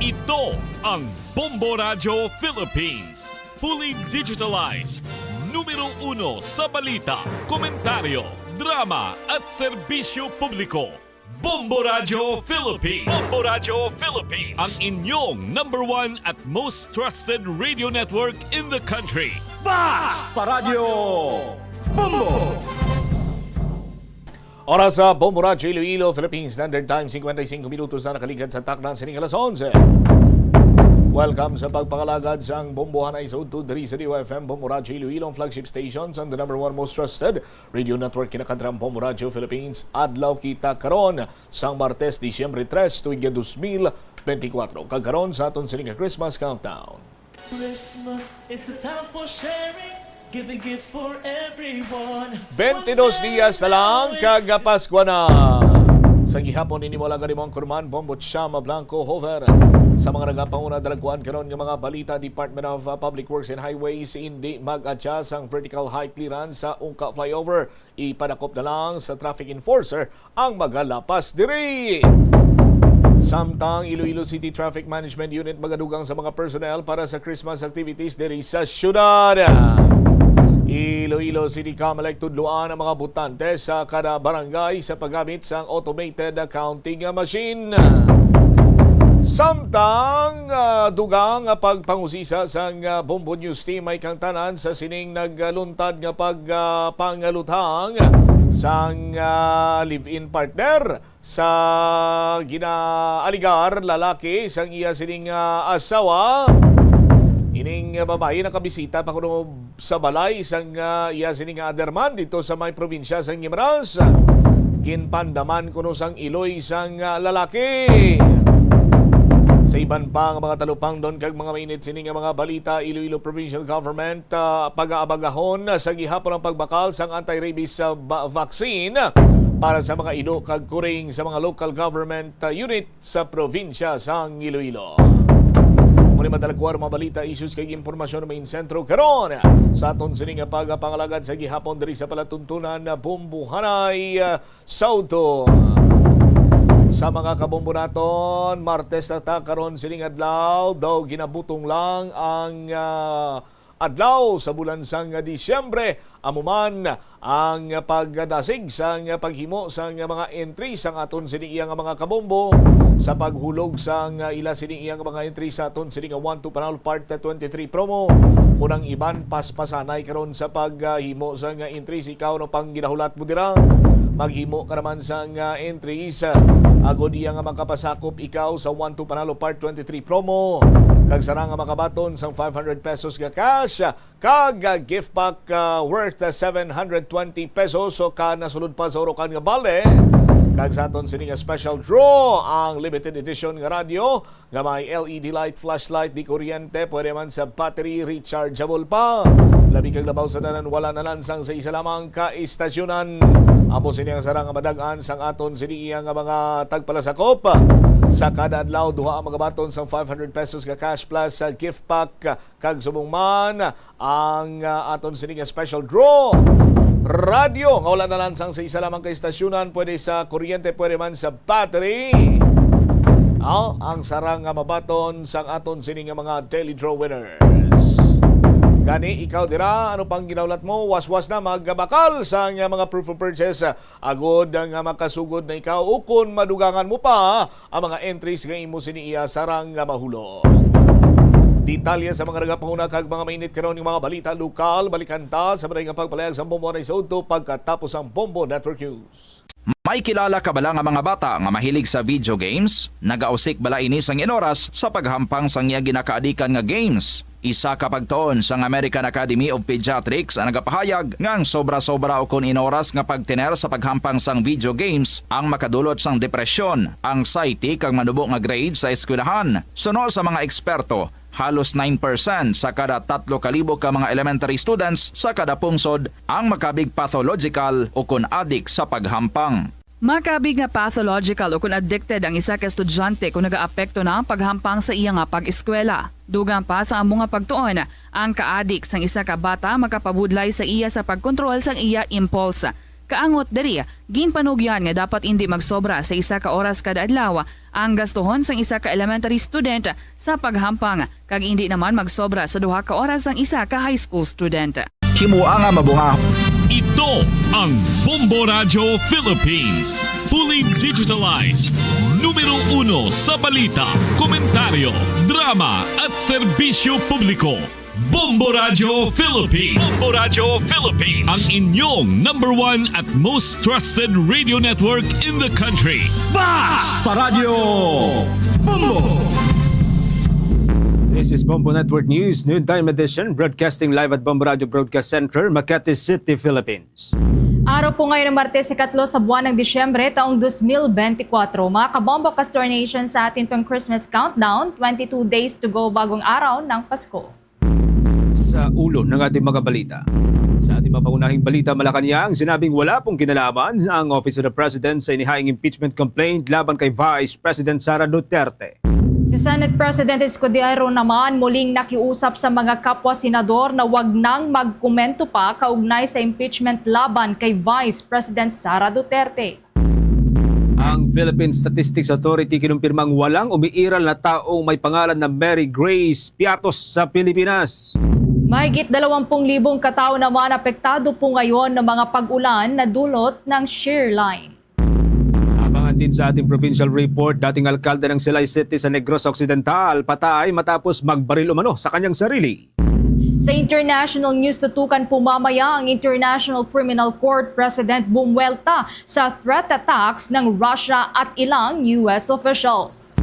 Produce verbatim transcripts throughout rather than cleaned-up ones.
Ito ang Bombo Radyo Philippines. Fully digitalized. Numero uno sa balita, komentaryo, drama at serbisyo publiko. Bombo Radyo Philippines. Bombo Radyo Philippines. Ang inyong number one at most trusted radio network in the country. Basta Radyo Bombo! Oras sa Bombo Radyo Iloilo, Philippines Standard Time, cincuenta y cinco minutos na nakaligad sa takna sining alas onse. Welcome sa pagpangalagad sang Bombohanay sa udto diri sa D Y F M Bombo Radyo Iloilo, ang flagship station sang the number one most trusted radio network kinakantrang Bombo Radyo Philippines. Adlaw kita karon sang Martes, Disyembre tres, tuig dos mil benti kwatro. Kag karon sa aton sining nga Christmas countdown. Christmas is a time for sharing, giving gifts for everyone. Bentidos dias na lang kag Paskwa na. Sa gihapon ini mo lang mo ang kurman, Bombo Chama Blanco Hover. Sa mga nagapanguna, dalagkuan karon nga mga balita, Department of, uh, Public Works and Highways, hindi mag-adjust ang vertical height clearance sa Ungka Flyover. Ipadakop na lang sa traffic enforcer ang magalapas diri. Samtang Iloilo City Traffic Management Unit magadugang sa mga personnel para sa Christmas activities diri sa syudad. Iloilo City Comelec tudloan ang mga botante sa kada barangay sa paggamit sang automated counting machine. Samtang, ah, dugang nga pagpangusisa sang, ah, Bombo News Team, may kang tanan sa sining nagluntad nga pag, ah, pangaluthang sang, ah, live-in partner sa ginaaligar lalaki sang iya sining, ah, asawa. Ining, ah, babayi nakabisita pa kuno sa balay sang, ah, iya sini nga other man dito sa may probinsya sang Guimaras. Ginpandaman kuno sang iloy sang, ah, lalaki. Sa iban pa nga mga talupangdon kag mga mainit sini nga mga balita, Iloilo Provincial Government, ah, pagaabagahon sa gihapon ang pagbakal sang anti-rabies, ah, ba-, vaccine para sa mga ilo kag kuring sa mga local government, ah, unit sa probinsya sang Iloilo. Muna madalakuan ang mga balita, issues kag impormasyon nga main sentro karon sa aton sini nga pagpangalagad sa gihapon diri sa palatuntunan na Bombohanay, ah, sa udto. Sa mga kabombo naton, Martes na ta karon sining adlaw, daw ginabutong lang ang, ah, adlaw sa bulan sang Disyembre, amo man ang pagdasig sang paghimo sang mga entry sang aton sini iya nga mga kabombo sa paghulog sang ila sini iya nga mga entry sa aton sini nga One Two Panalo Part twenty-three promo. Kun ang iban paspasanay karon sa paghimo sang entries, ikaw no pang ginahulat mo dira, maghimo ka naman sang entries, agod iya nga makapasakop ikaw sa One Two Panalo Part twenty-three promo, kag sarang nga makabaton sang five hundred pesos nga cash kag, ah, gift pack, ah, worth, ah, seven hundred twenty pesos. So, ka nasulod pa sa urukan nga balde, kag sa aton sini nga special draw, ang limited edition nga radyo nga may L E D light, flashlight, di kuryente, pwede man sa battery, rechargeable pa. Labi kag labaw sa tanan, wala nalansang sa isa lamang ka istasyonan. Amo sini ang sarang nga madag-an sang aton sini iya nga mga tagpalasakop. Sa kada adlaw, duha ang magabaton sang five hundred pesos nga cash plus sa gift pack, kag subong man ang, ah, aton sini nga special draw. Radyo nga wala nalansang sa isa lamang ka istasyonan, pwede sa kuryente, pwede man sa battery. Ah, ang sarang nga mabaton sang aton sini nga mga daily draw winners. Gani, ikaw dira, ano pang ginahulat mo? Waswas na, magbakal sang mga proof of purchase, agod nga makasugod na ikaw, ukon madugangan mo pa ang mga entries nga imo sini iya sarang nga mahulog. Detalye sa mga nagapanguna kag mga mainit karon nga mga balita lokal, balikan ta sa maray nga pagpalayag sa Bombo Anay sa udto pagkatapos ang Bombo Network News. May kilala ka bala nga mga bata nga mahilig sa video games? Nagausik bala ini sang inoras sa paghampang sang iya ginakaadikan nga games? Isa ka pagtuon sang American Academy of Pediatrics ang nagapahayag nga ang sobra-sobra ukon inoras nga pagtener sa paghampang sang video games ang makadulot sang depresyon, anxiety, kag manubo nga grade sa eskwelahan. Suno sa mga eksperto, halos nine percent sa kada tatlo ka libo ka mga elementary students sa kada pungsod ang makabig pathological ukon adik sa paghampang. Makabig nga pathological ukon addicted ang isa ka estudyante kon nagaapekto na ang paghampang sa iya nga pag-eskwela. Dugang pa sa amo nga pagtuon, ang kaadik sang isa ka bata makapabudlay sa iya sa pagkontrol sang iya impulse. Kaangot diri, ginpanugyan nga dapat indi magsobra sa isa ka oras kada adlaw ang gastuhon sang isa ka elementary student sa paghampang, kag indi naman magsobra sa duha ka oras ang isa ka high school student. Himoa nga mabunga. Ito ang Bombo Radyo Philippines. Fully digitalized. Numero uno sa balita, komentaryo, drama, at serbisyo publiko. Bombo Radyo Philippines. Bombo Radyo Philippines. Ang inyong number one at most trusted radio network in the country. Basta Radyo Bombo! This is Bombo Network News, noontime edition, broadcasting live at Bombo Radyo Broadcast Center, Makati City, Philippines. Araw po ngayon ng Martes, ikatlo sa buwan ng Disyembre, taong dos mil benti kwatro. Mga kabombo, Castor Nation, sa atin pang Christmas countdown, twenty-two days to go, bagong araw ng Pasko. Sa ulo ng ating mga balita. Sa ating mga pangunahing balita, Malacañang, sinabing wala pong kinalaman ang Office of the President sa inihaing impeachment complaint laban kay Vice President Sara Duterte. Si Senate President Escudero naman muling nakiusap sa mga kapwa senador na wag nang magkomento pa kaugnay sa impeachment laban kay Vice President Sara Duterte. Ang Philippine Statistics Authority kinumpirmang walang umiiral na taong may pangalan na Mary Grace Piatos sa Pilipinas. Mahigit dalawampung libong katao naman apektado po ngayon ng mga pag-ulan na dulot ng shear line. Abangan din sa ating provincial report, dating alkalde ng Silay City sa Negros Occidental, patay matapos magbaril umano sa kanyang sarili. Sa international news, tutukan po mamaya ang International Criminal Court President bumuwelta sa threat attacks ng Russia at ilang U S officials.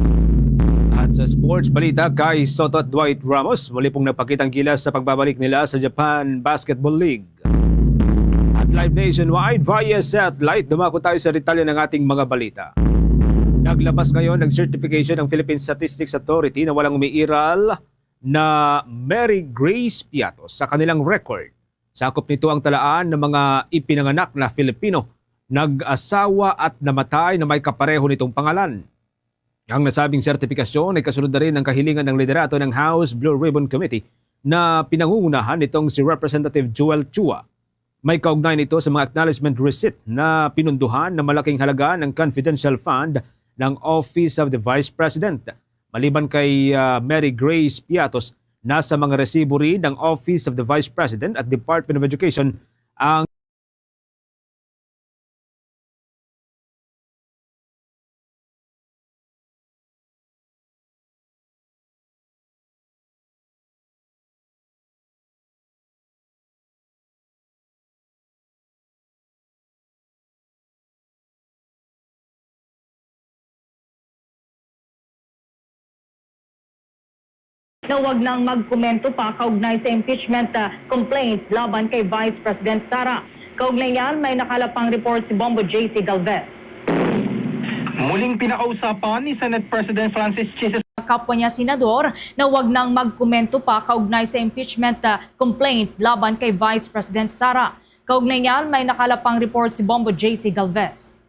At sa sports balita, Kai Sotto at Dwight Ramos muli pong nagpakitang gilas sa pagbabalik nila sa Japan Basketball League. At live nationwide via satellite, dumako tayo sa detalye ng ating mga balita. Naglabas ngayon ng certification ng Philippine Statistics Authority na walang umiiral na Mary Grace Piatos sa kanilang record. Sakop nito ang talaan ng mga ipinanganak na Filipino, nag-asawa at namatay na may kapareho nitong pangalan. Ang nasabing sertipikasyon ay kasunod na rin ng kahilingan ng liderato ng House Blue Ribbon Committee na pinangungunahan nitong si Representative Joel Chua. May kaugnay nito sa mga acknowledgement receipt na pinunduhan na malaking halaga ng confidential fund ng Office of the Vice President. Maliban kay, ah, Mary Grace Piatos, nasa mga resibo rin ng Office of the Vice President at Department of Education ang na wag nang magkomento pa kaugnay sa impeachment, ah, complaint laban kay Vice President Sara. Kaugnay niyan, may nakalap pang report si Bombo J C Galvez. Muling pinakausapan ni Senate President Francis Chises. Kapwa niya senador na wag nang magkomento pa kaugnay sa impeachment, ah, complaint laban kay Vice President Sara. Kaugnay niyan, may nakalap pang report si Bombo J C Galvez.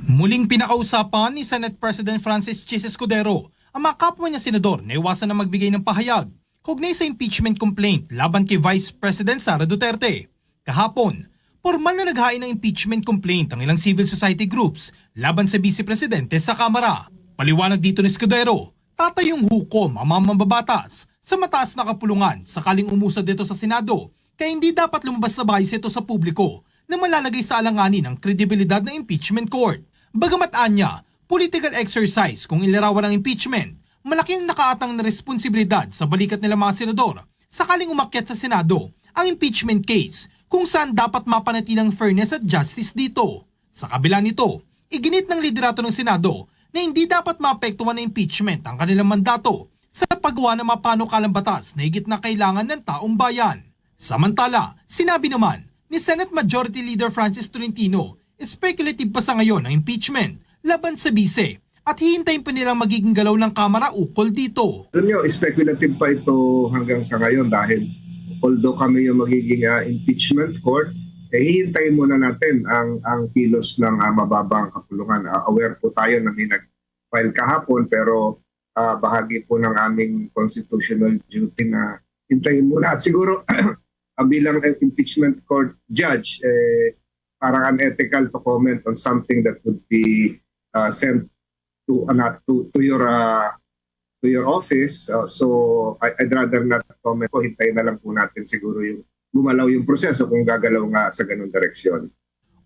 Muling pinakausapan ni Senate President Francis Chises Escudero ang mga kapwa niya senador na iwasan na magbigay ng pahayag kaugnay sa impeachment complaint laban kay Vice President Sara Duterte. Kahapon, pormal na naghain ng impeachment complaint ang ilang civil society groups laban sa Vice Presidente sa Kamara. Paliwanag dito ni Escudero, tatayong hukom ang mga mambabatas sa mataas na kapulungan sakaling umusad ito sa Senado, kaya hindi dapat lumabas na bahis ito sa publiko na malalagay sa alanganin ang kredibilidad ng impeachment court. Bagamat anya, political exercise kung ilarawan ang impeachment, malaki ang nakaatang na responsibilidad sa balikat nila mga senador sakaling umakyat sa Senado ang impeachment case, kung saan dapat mapanatili ang fairness at justice dito. Sa kabila nito, iginit ng liderato ng Senado na hindi dapat maapektuhan ng impeachment ang kanilang mandato sa paggawa ng mga panukalang batas na higit na kailangan ng taong bayan. Samantala, sinabi naman ni Senate Majority Leader Francis Tolentino, speculative pa sa ngayon ang impeachment laban sa Vice at hihintayin pa nilang magiging galaw ng Kamara ukol dito. Alam niyo, speculative pa ito hanggang sa ngayon dahil although kami yung magiging, ah, impeachment court, eh, hihintayin muna natin ang, ang kilos ng, ah, mababang kapulungan. Ah, aware po tayo na may nag-file kahapon, pero, ah, bahagi po ng aming constitutional duty na hintayin muna. At siguro, ah, bilang impeachment court judge, eh, parang unethical to comment on something that would be uh, sent to uh, not to to your uh, to your office. Uh, so I, I'd rather not comment po. Hintayin na lang po natin siguro yung gumalaw yung proseso kung gagalaw nga sa ganung direksyon.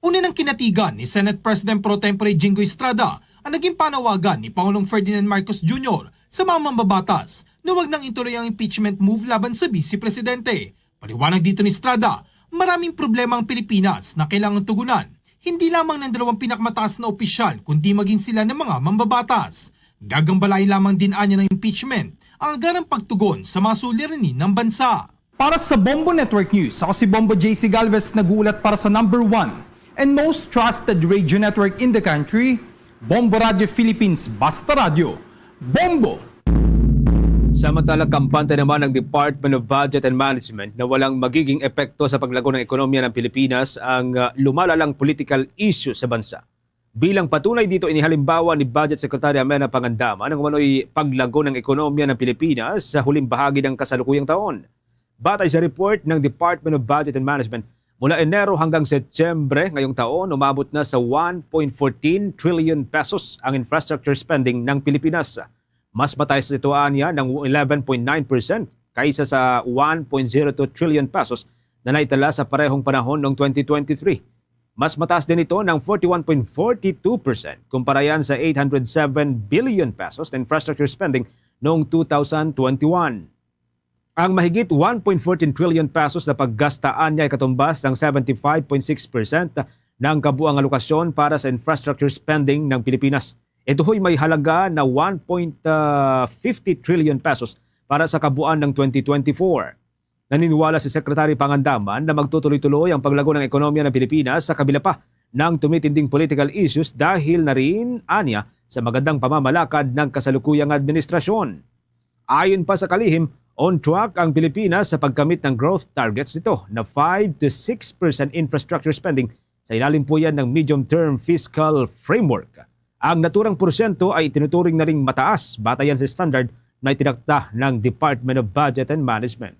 Una nang kinatigan ni Senate President Pro Tempore Jinggoy Estrada ang naging panawagan ni Pangulong Ferdinand Marcos Junior sa mga mambabatas na wag nang ituloy ang impeachment move laban sa Vice Presidente. Paliwanag dito ni Estrada, maraming problema ang Pilipinas na kailangan tugunan, hindi lamang ng dalawang pinakamataas na opisyal kundi maging sila ng mga mambabatas. Gagambalain lamang din anya ng impeachment ang agarang pagtugon sa mga suliranin ng bansa. Para sa Bombo Network News, ako si Bombo J C Galvez, nag-uulat para sa number one and most trusted radio network in the country, Bombo Radio Philippines, Basta Radio, Bombo! Samantala, kampante naman ng Department of Budget and Management na walang magiging epekto sa paglago ng ekonomiya ng Pilipinas ang ah, lumalalang political issue sa bansa. Bilang patunay dito, inihalimbawa ni Budget Secretary Amenah Pangandaman ang umano'y paglago ng ekonomiya ng Pilipinas sa huling bahagi ng kasalukuyang taon. Batay sa report ng Department of Budget and Management, mula Enero hanggang Setyembre ngayong taon, umabot na sa one point fourteen trillion pesos ang infrastructure spending ng Pilipinas. Mas mataas ito anya ng eleven point nine percent kaysa sa one point zero two trillion pesos na naitala sa parehong panahon noong twenty twenty-three. Mas mataas din ito ng forty-one point forty-two percent kumpara yan sa eight hundred seven billion pesos na infrastructure spending noong two thousand twenty-one. Ang mahigit one point fourteen trillion pesos na paggasta anya ay katumbas ng seventy-five point six percent ng kabuang alokasyon para sa infrastructure spending ng Pilipinas. Ito ho'y may halaga na one point fifty trillion pesos para sa kabuuan ng twenty twenty-four. Naniniwala si Secretary Pangandaman na magtutuloy-tuloy ang paglago ng ekonomiya ng Pilipinas sa kabila pa ng tumitinding political issues dahil na rin anya sa magandang pamamalakad ng kasalukuyang administrasyon. Ayon pa sa kalihim, on track ang Pilipinas sa pagkamit ng growth targets nito na five to six percent infrastructure spending sa ilalim po yan ng medium-term fiscal framework. Ang naturang porsyento ay itinuturing na ring mataas batayan sa standard na itinakda ng Department of Budget and Management.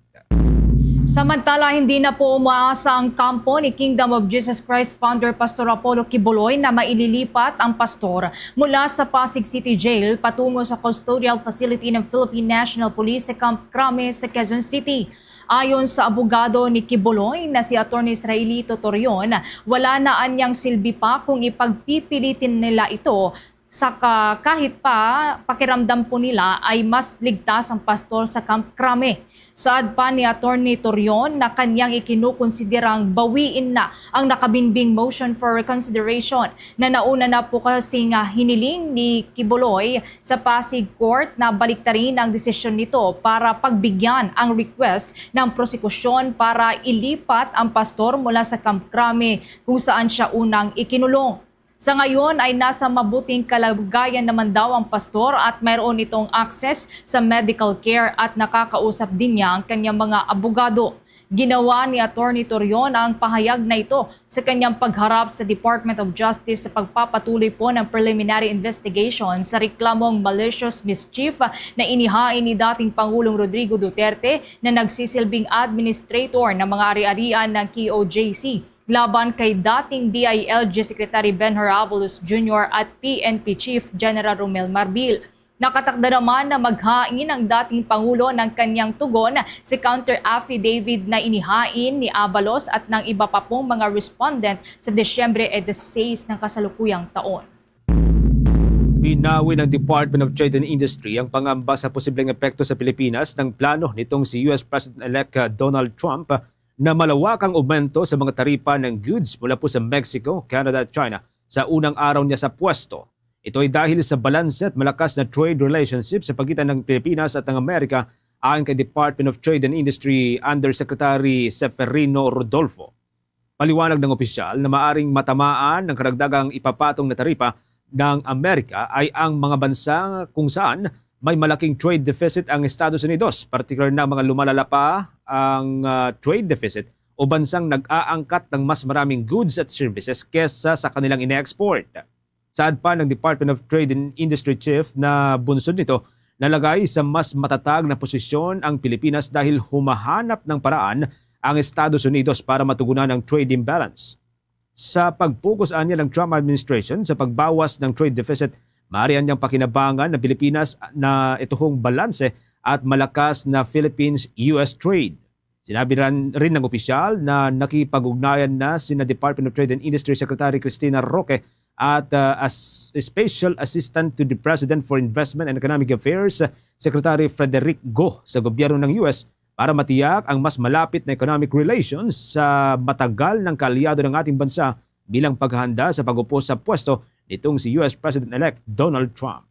Samantala, hindi na po umaasa ang kampo ni Kingdom of Jesus Christ founder Pastor Apollo Quiboloy na maililipat ang pastor mula sa Pasig City Jail patungo sa custodial facility ng Philippine National Police sa Camp Crame sa Quezon City. Ayon sa abogado ni Quiboloy na si Attorney Israelito Torion, wala na anyang silbi pa kung ipagpipilitin nila ito sa ka, kahit pa pakiramdam po nila ay mas ligtas ang pastor sa Camp Crame. Saad pa ni Attorney Torion na kanyang ikinukonsiderang bawiin na ang nakabinbing motion for reconsideration na nauna na po kasi nga hiniling ni Quiboloy sa Pasig Court na baliktarin ang desisyon nito para pagbigyan ang request ng prosekusyon para ilipat ang pastor mula sa Camp Crame kung saan siya unang ikinulong. Sa ngayon ay nasa mabuting kalagayan naman daw ang pastor at mayroon itong access sa medical care at nakakausap din niya ang kanyang mga abogado. Ginawa ni Attorney Torion ang pahayag na ito sa kanyang pagharap sa Department of Justice sa pagpapatuloy po ng preliminary investigation sa reklamong malicious mischief na inihain ni dating Pangulong Rodrigo Duterte na nagsisilbing administrator ng mga ari-arian ng K O J C laban kay dating D I L G Secretary Benhur Avalos Junior at P N P Chief General Romel Marbil. Nakatakda naman na maghain ang dating Pangulo ng kanyang tugon sa counter affidavit na inihain ni Avalos at ng iba pa pong mga respondent sa Disyembre diseis ng kasalukuyang taon. Binawi ng Department of Trade and Industry ang pangamba sa posibleng epekto sa Pilipinas ng plano nitong si U S President-elect Donald Trump na malawakang aumento sa mga taripa ng goods mula po sa Mexico, Canada at China sa unang araw niya sa pwesto. Ito ay dahil sa balanse at malakas na trade relationship sa pagitan ng Pilipinas at ng Amerika, ayon kay Department of Trade and Industry Undersecretary Seferino Rodolfo. Paliwanag ng opisyal na maaring matamaan ng karagdagang ipapatong na taripa ng Amerika ay ang mga bansa kung saan may malaking trade deficit ang Estados Unidos, partikular na mga lumalala pa ang ah, trade deficit o bansang nag-aangkat ng mas maraming goods at services kesa sa kanilang ine-export. Saad pa ng Department of Trade and Industry Chief na bunsod nito, nalagay sa mas matatag na posisyon ang Pilipinas dahil humahanap ng paraan ang Estados Unidos para matugunan ang trade imbalance. Sa pag-focus anya ng Trump administration sa pagbawas ng trade deficit, maaari anyang pakinabangan ng Pilipinas na ituhong balanse at malakas na Philippines-U S trade. Sinabi ran, rin ng opisyal na nakipag-ugnayan na sina Department of Trade and Industry Secretary Cristina Roque at, ah, as Special Assistant to the President for Investment and Economic Affairs, Secretary Frederick Go, sa gobyerno ng U S para matiyak ang mas malapit na economic relations sa matagal ng kaalyado ng ating bansa bilang paghahanda sa pag-upo sa pwesto nitong si U S President-elect Donald Trump.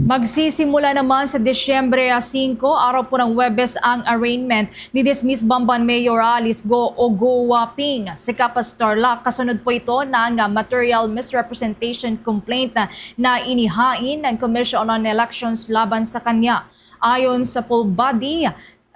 Magsisimula naman sa Disyembre singko, araw po ng Huwebes, ang arraignment ni dismissed Bamban Mayor Alice Go Oguaping sa Capas, Tarlac. Kasunod po ito ng material misrepresentation complaint na inihain ng Commission on Elections laban sa kanya. Ayon sa full body,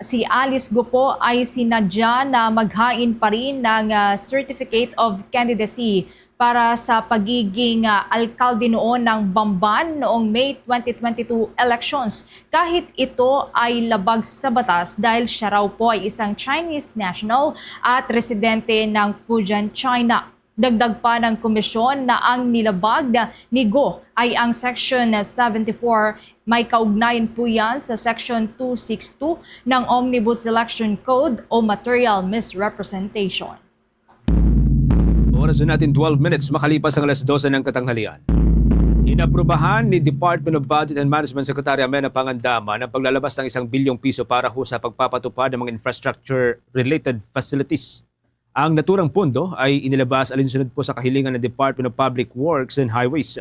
si Alice Go po ay sinadya na maghain pa rin ng, ah, Certificate of Candidacy para sa pagiging, ah, alkalde noon ng Bamban noong May twenty twenty-two elections, kahit ito ay labag sa batas dahil siya raw po ay isang Chinese national at residente ng Fujian, China. Dagdag pa ng komisyon na ang nilabag ni Go ay ang Section seventy-four, may kaugnayan po yan sa Section two six two ng Omnibus Election Code o material misrepresentation. Oras na natin, twelve minutes makalipas ang alas dose ng katanghalian. Inaprubahan ni Department of Budget and Management Secretary Amenah Pangandaman ang paglalabas ng isang bilyong piso para ho sa pagpapatupad ng mga infrastructure-related facilities. Ang naturang pondo ay inilabas alinsunod po sa kahilingan ng Department of Public Works and Highways.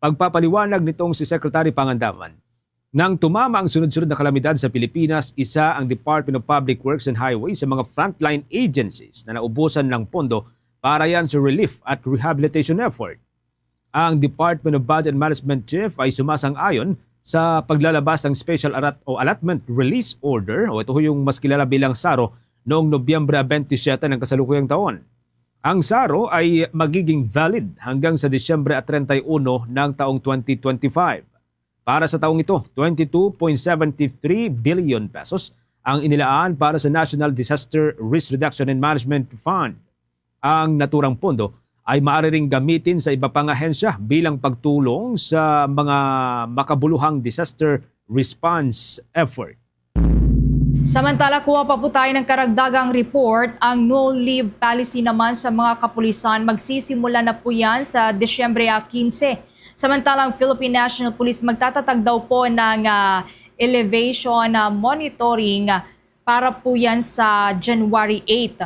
Pagpapaliwanag nitong si Secretary Pangandaman, nang tumama ang sunod-sunod na kalamidad sa Pilipinas, isa ang Department of Public Works and Highways sa mga frontline agencies na naubusan ng pondo para yan sa relief at rehabilitation effort. Ang Department of Budget and Management Chief ay sumasang-ayon sa paglalabas ng special arat o allotment release order, o ito yung mas kilala bilang saro, noong Nobyembre twenty-seven ng kasalukuyang taon. Ang saro ay magiging valid hanggang sa Disyembre treinta y uno ng taong twenty twenty-five. Para sa taong ito, twenty-two point seven three billion pesos ang inilaan para sa National Disaster Risk Reduction and Management Fund. Ang naturang pondo ay maaari ring gamitin sa iba pang ahensya bilang pagtulong sa mga makabuluhang disaster response effort. Samantala, kuha pa po tayo ng karagdagang report. Ang no-leave policy naman sa mga kapulisan, magsisimula na po yan sa Disyembre quince. Samantala, ang Philippine National Police magtatatag daw po ng, ah, elevation, ah, monitoring, ah, para po yan sa January eight.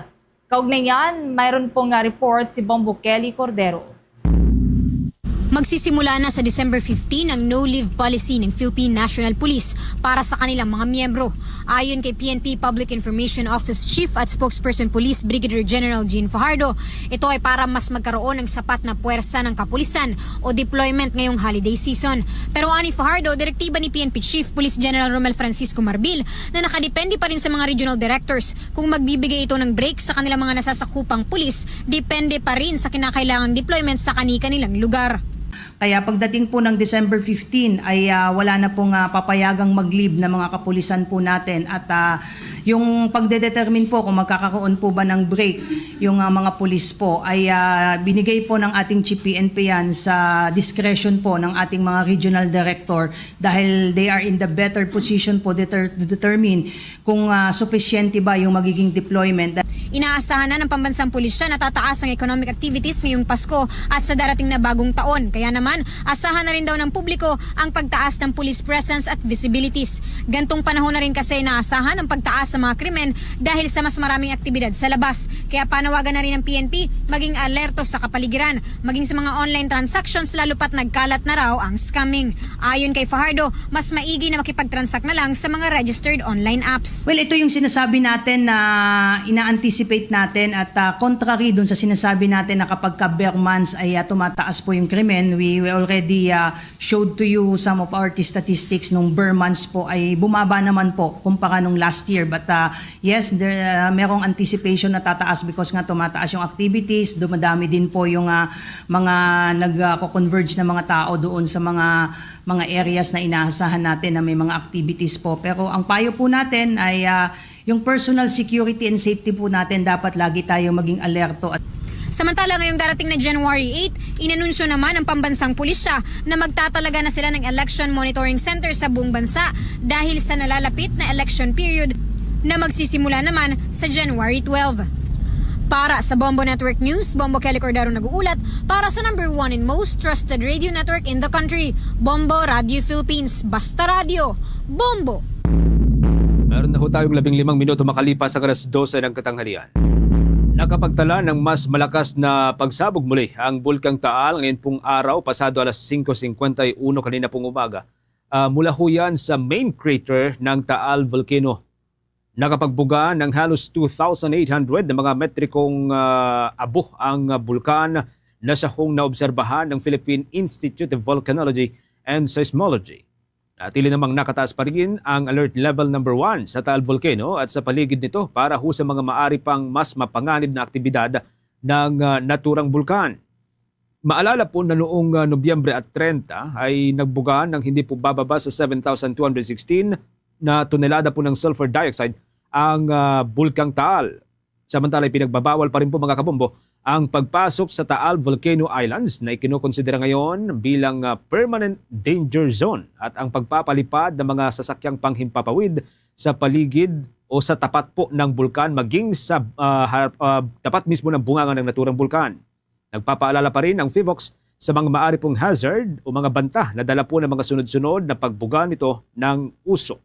Kaugnay niyan, mayroon pong, ah, report si Bombo Kelly Cordero. Magsisimula na sa December fifteen ang no-leave policy ng Philippine National Police para sa kanilang mga miyembro. Ayon kay P N P Public Information Office Chief at Spokesperson Police Brigadier General Jean Fajardo, ito ay para mas magkaroon ng sapat na puwersa ng kapulisan o deployment ngayong holiday season. Pero ani Fajardo, direktiba ni P N P Chief Police General Romel Francisco Marbil na nakadepende pa rin sa mga regional directors kung magbibigay ito ng break sa kanilang mga nasasakupang pulis, depende pa rin sa kinakailangang deployment sa kani-kanilang lugar. Kaya pagdating po ng December fifteen ay, ah, wala na pong, ah, papayagang mag-leave na mga kapulisan po natin at, ah, yung pagdedetermine po kung magkakaroon po ba ng break yung, ah, mga pulis po ay, ah, binigay po ng ating Chief P N P yan sa discretion po ng ating mga regional director dahil they are in the better position po deter- to determine kung, ah, supisyente ba yung magiging deployment. Inaasahan na ng pambansang pulisya na tataas ang economic activities ngayong Pasko at sa darating na bagong taon. Kaya naman, asahan na rin daw ng publiko ang pagtaas ng police presence at visibilities. Gantong panahon na rin kasi naasahan ang pagtaas sa mga krimen dahil sa mas maraming aktibidad sa labas. Kaya panawagan na rin ng P N P maging alerto sa kapaligiran, maging sa mga online transactions, lalo pat nagkalat na raw ang scamming. Ayon kay Fajardo, mas maigi na makipag-transact na lang sa mga registered online apps. Well, ito yung sinasabi natin na ina-anticipate natin at, ah, contrary dun sa sinasabi natin na kapag ka bare months ay, ah, tumataas po yung krimen. We, we already, ah, showed to you some of our t- statistics nung bare months po ay bumaba naman po kumpara nung last year. But, ah, yes, there, ah, merong anticipation na tataas because nga tumataas yung activities, dumadami din po yung, ah, mga nag, ah, co-converge na mga tao doon sa mga mga areas na inaasahan natin na may mga activities po. Pero ang payo po natin ay, ah, yung personal security and safety po natin, dapat lagi tayo maging alerto. At Samantala, ngayong darating na January eight, inanunsyo naman ng pambansang pulisya na magtatalaga na sila ng election monitoring center sa buong bansa dahil sa nalalapit na election period na magsisimula naman sa January twelve. Para sa Bombo Network News, Bombo Kelly Cordero nag-uulat para sa number one and most trusted radio network in the country, Bombo Radio Philippines. Basta radyo, Bombo! Meron na ho tayong labing limang minuto makalipas ang alas dose ng katanghalian. Nakapagtala ng mas malakas na pagsabog muli ang Bulkang Taal ngayon pong araw, pasado alas singko singkwenta y uno kanina pong umaga. Ah, mula ho yan sa main crater ng Taal Volcano. Nakapagbuga ng halos two thousand eight hundred na mga metrikong ah, abo ang ah, bulkan na sahong naobserbahan ng Philippine Institute of Volcanology and Seismology. Natili namang nakataas pa rin ang alert level number one sa Taal Volcano at sa paligid nito para ho sa mga maari pang mas mapanganib na aktibidad ng ah, naturang bulkan. Maalala po na noong ah, Nobyembre at trenta ay nagbuga ng hindi po bababa sa seven thousand two hundred sixteen na tonelada po ng sulfur dioxide ang ah, Bulkang Taal. Samantala, ipinagbabawal pa rin po, mga kabombo, ang pagpasok sa Taal Volcano Islands na ikinukonsidera ngayon bilang ah, permanent danger zone at ang pagpapalipad ng mga sasakyang panghimpapawid sa paligid o sa tapat po ng bulkan, maging sa ah, harap- ah, tapat mismo ng bunganga ng naturang bulkan. Nagpapaalala pa rin ang PHIVOLCS sa mga maari pong hazard o mga banta na dala po ng mga sunod-sunod na pagbuga nito ng usok.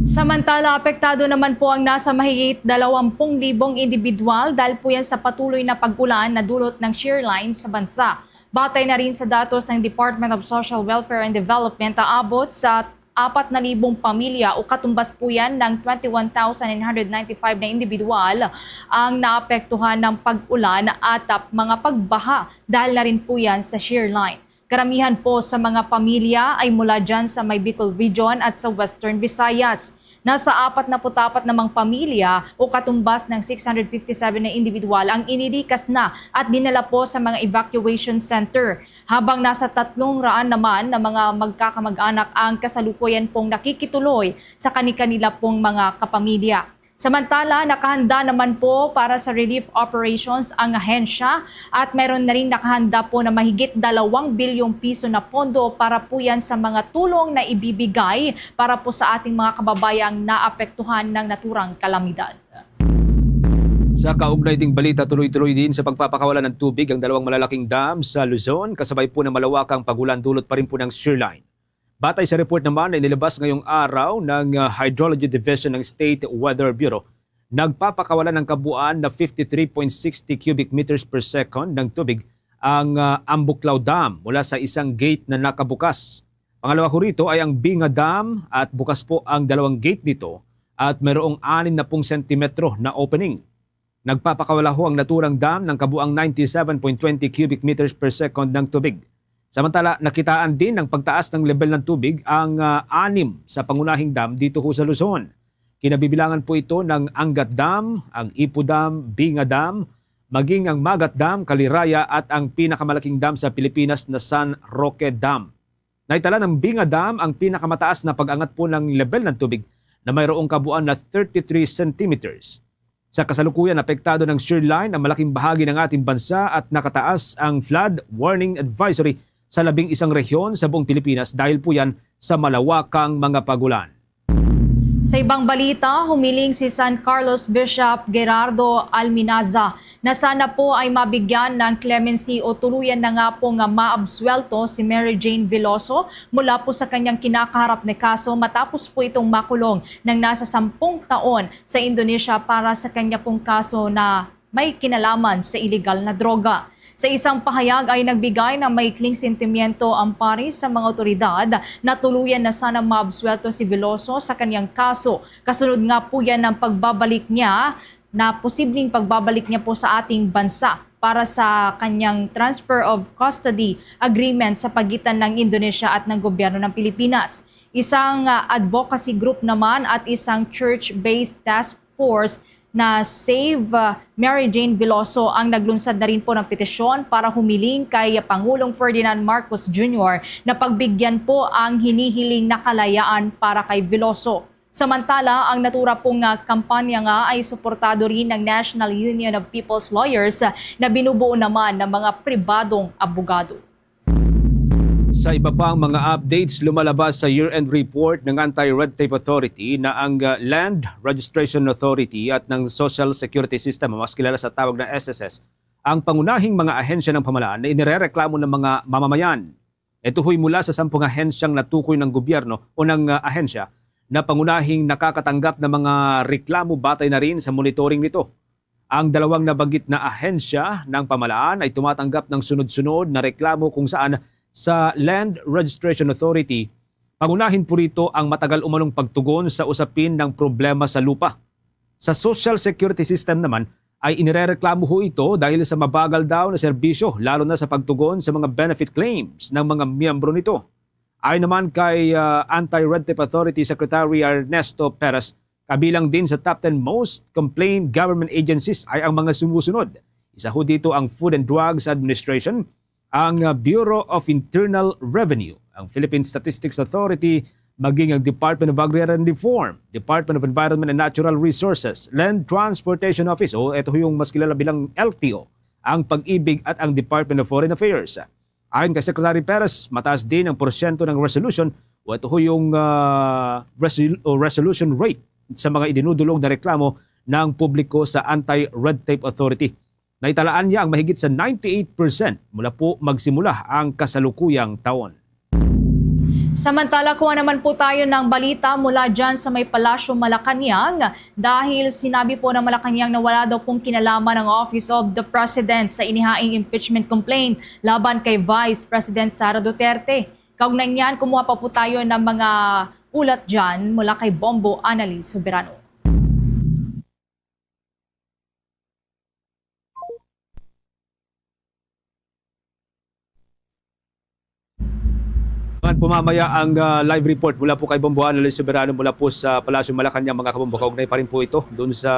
Samantala, apektado naman po ang nasa mahigit dalawampung libong individual dahil po yan sa patuloy na pag-ulan na dulot ng shear line sa bansa. Batay na rin sa datos ng Department of Social Welfare and Development, aabot sa apat na libong pamilya o katumbas po yan ng twenty-one thousand nine hundred ninety-five na individual ang naapektuhan ng pag-ulan at ah, mga pagbaha dahil na rin po yan sa shear line. Karamihan po sa mga pamilya ay mula dyan sa may Bicol Region at sa Western Visayas. Nasa apat na put apat namang pamilya o katumbas ng six hundred fifty-seven na individual ang inilikas na at dinala po sa mga evacuation center, habang nasa tatlong raan naman na mga magkakamag-anak ang kasalukuyan pong nakikituloy sa kani-kanila pong mga kapamilya. Samantala, nakahanda naman po para sa relief operations ang ahensya at mayroon na rin nakahanda po na mahigit dalawang bilyong piso na pondo para po yan sa mga tulong na ibibigay para po sa ating mga kababayang naapektuhan ng naturang kalamidad. Sa kaugnay ding balita, tuloy-tuloy din sa pagpapakawalan ng tubig ang dalawang malalaking dam sa Luzon, kasabay po ng malawakang pag-ulan dulot pa rin po ng shear line. Batay sa report naman na inilabas ngayong araw ng ah, Hydrology Division ng State Weather Bureau, nagpapakawalan ng kabuuan na fifty-three point sixty cubic meters per second ng tubig ang ah, Ambuklao Dam mula sa isang gate na nakabukas. Pangalawa ko rito ay ang Binga Dam at bukas po ang dalawang gate nito at mayroong anim na pung sentimetro na opening. Nagpapakawala ho ang naturang dam ng kabuang ninety-seven point twenty cubic meters per second ng tubig. Samantala, nakitaan din ng pagtaas ng lebel ng tubig ang ah, anim sa pangunahing dam dito ho sa Luzon. Kinabibilangan po ito ng Angat Dam, ang Ipo Dam, Binga Dam, maging ang Magat Dam, Caliraya at ang pinakamalaking dam sa Pilipinas na San Roque Dam. Naitala ng Binga Dam ang pinakamataas na pag-angat po ng lebel ng tubig na mayroong kabuuan na thirty-three centimeters. Sa kasalukuyan, apektado ng shear line ang malaking bahagi ng ating bansa at nakataas ang flood warning advisory sa labing isang rehiyon sa buong Pilipinas dahil po yan sa malawakang mga pagulan. Sa ibang balita, humiling si San Carlos Bishop Gerardo Alminaza na sana po ay mabigyan ng clemency o tuluyan na nga po nga maabsuwelto si Mary Jane Veloso mula po sa kanyang kinakaharap na kaso matapos po itong makulong ng nasa sampung taon sa Indonesia para sa kanya pong kaso na may kinalaman sa iligal na droga. Sa isang pahayag ay nagbigay ng maikling sentimiento ang pares sa mga otoridad na tuluyan na sana maabsuwelto si Veloso sa kanyang kaso. Kasunod nga po yan ng pagbabalik niya na posibleng pagbabalik niya po sa ating bansa para sa kanyang transfer of custody agreement sa pagitan ng Indonesia at ng gobyerno ng Pilipinas. Isang ah, advocacy group naman at isang church-based task force na Save ah, Mary Jane Veloso ang naglunsad na rin po ng petisyon para humiling kay Pangulong Ferdinand Marcos Junior na pagbigyan po ang hinihiling na kalayaan para kay Veloso. Samantala, ang natura pong, ah, kampanya nga ay suportado rin ng National Union of People's Lawyers, ah, na binubuo naman ng mga pribadong abogado. Sa iba pang mga updates, lumalabas sa year-end report ng Anti-Red Tape Authority na ang, ah, Land Registration Authority at ng Social Security System, mas kilala sa tawag na S S S, ang pangunahing mga ahensya ng pamahalaan na inirereklamo ng mga mamamayan. Ito ho'y mula sa sampung ahensyang natukoy ng gobyerno o ng, ah, ahensya na pangunahing nakakatanggap ng mga reklamo batay na rin sa monitoring nito. Ang dalawang nabanggit na ahensya ng pamahalaan ay tumatanggap ng sunod-sunod na reklamo kung saan sa Land Registration Authority, pangunahin po rito ang matagal umanong pagtugon sa usapin ng problema sa lupa. Sa social security system naman, ay inirereklamo ho ito dahil sa mabagal daw na serbisyo, lalo na sa pagtugon sa mga benefit claims ng mga miyembro nito. Ayon naman kay, ah, Anti-Red Tape Authority Secretary Ernesto Perez, kabilang din sa top ten most complained government agencies ay ang mga sumusunod. Isa ho dito ang Food and Drugs Administration, ang, ah, Bureau of Internal Revenue, ang Philippine Statistics Authority, maging ang Department of Agrarian Reform, Department of Environment and Natural Resources, Land Transportation Office, o ito yung mas kilala bilang L T O, ang Pag-ibig at ang Department of Foreign Affairs. Ayon kay Secretary Perez, mataas din ang porsyento ng resolution o ito ho yung, ah, resol-, o resolution rate sa mga idinudulog na reklamo ng publiko sa Anti-Red Tape Authority. Naitalaan niya ang mahigit sa ninety-eight percent mula po magsimula ang kasalukuyang taon. Samantala, kuha naman po tayo ng balita mula dyan sa may Palasyo Malacañang, dahil sinabi po ng Malacañang na wala daw pong kinalaman ang Office of the President sa inihaing impeachment complaint laban kay Vice President Sara Duterte. Kaugnay niyan, kumuha pa po tayo ng mga ulat dyan mula kay Bombo Anali Soberano. Naman po mamaya ang, ah, live report mula po kay Bombo Anali Soberano mula po sa Palasyo Malacañang, mga kabombo. Kaugnay pa rin po ito doon sa,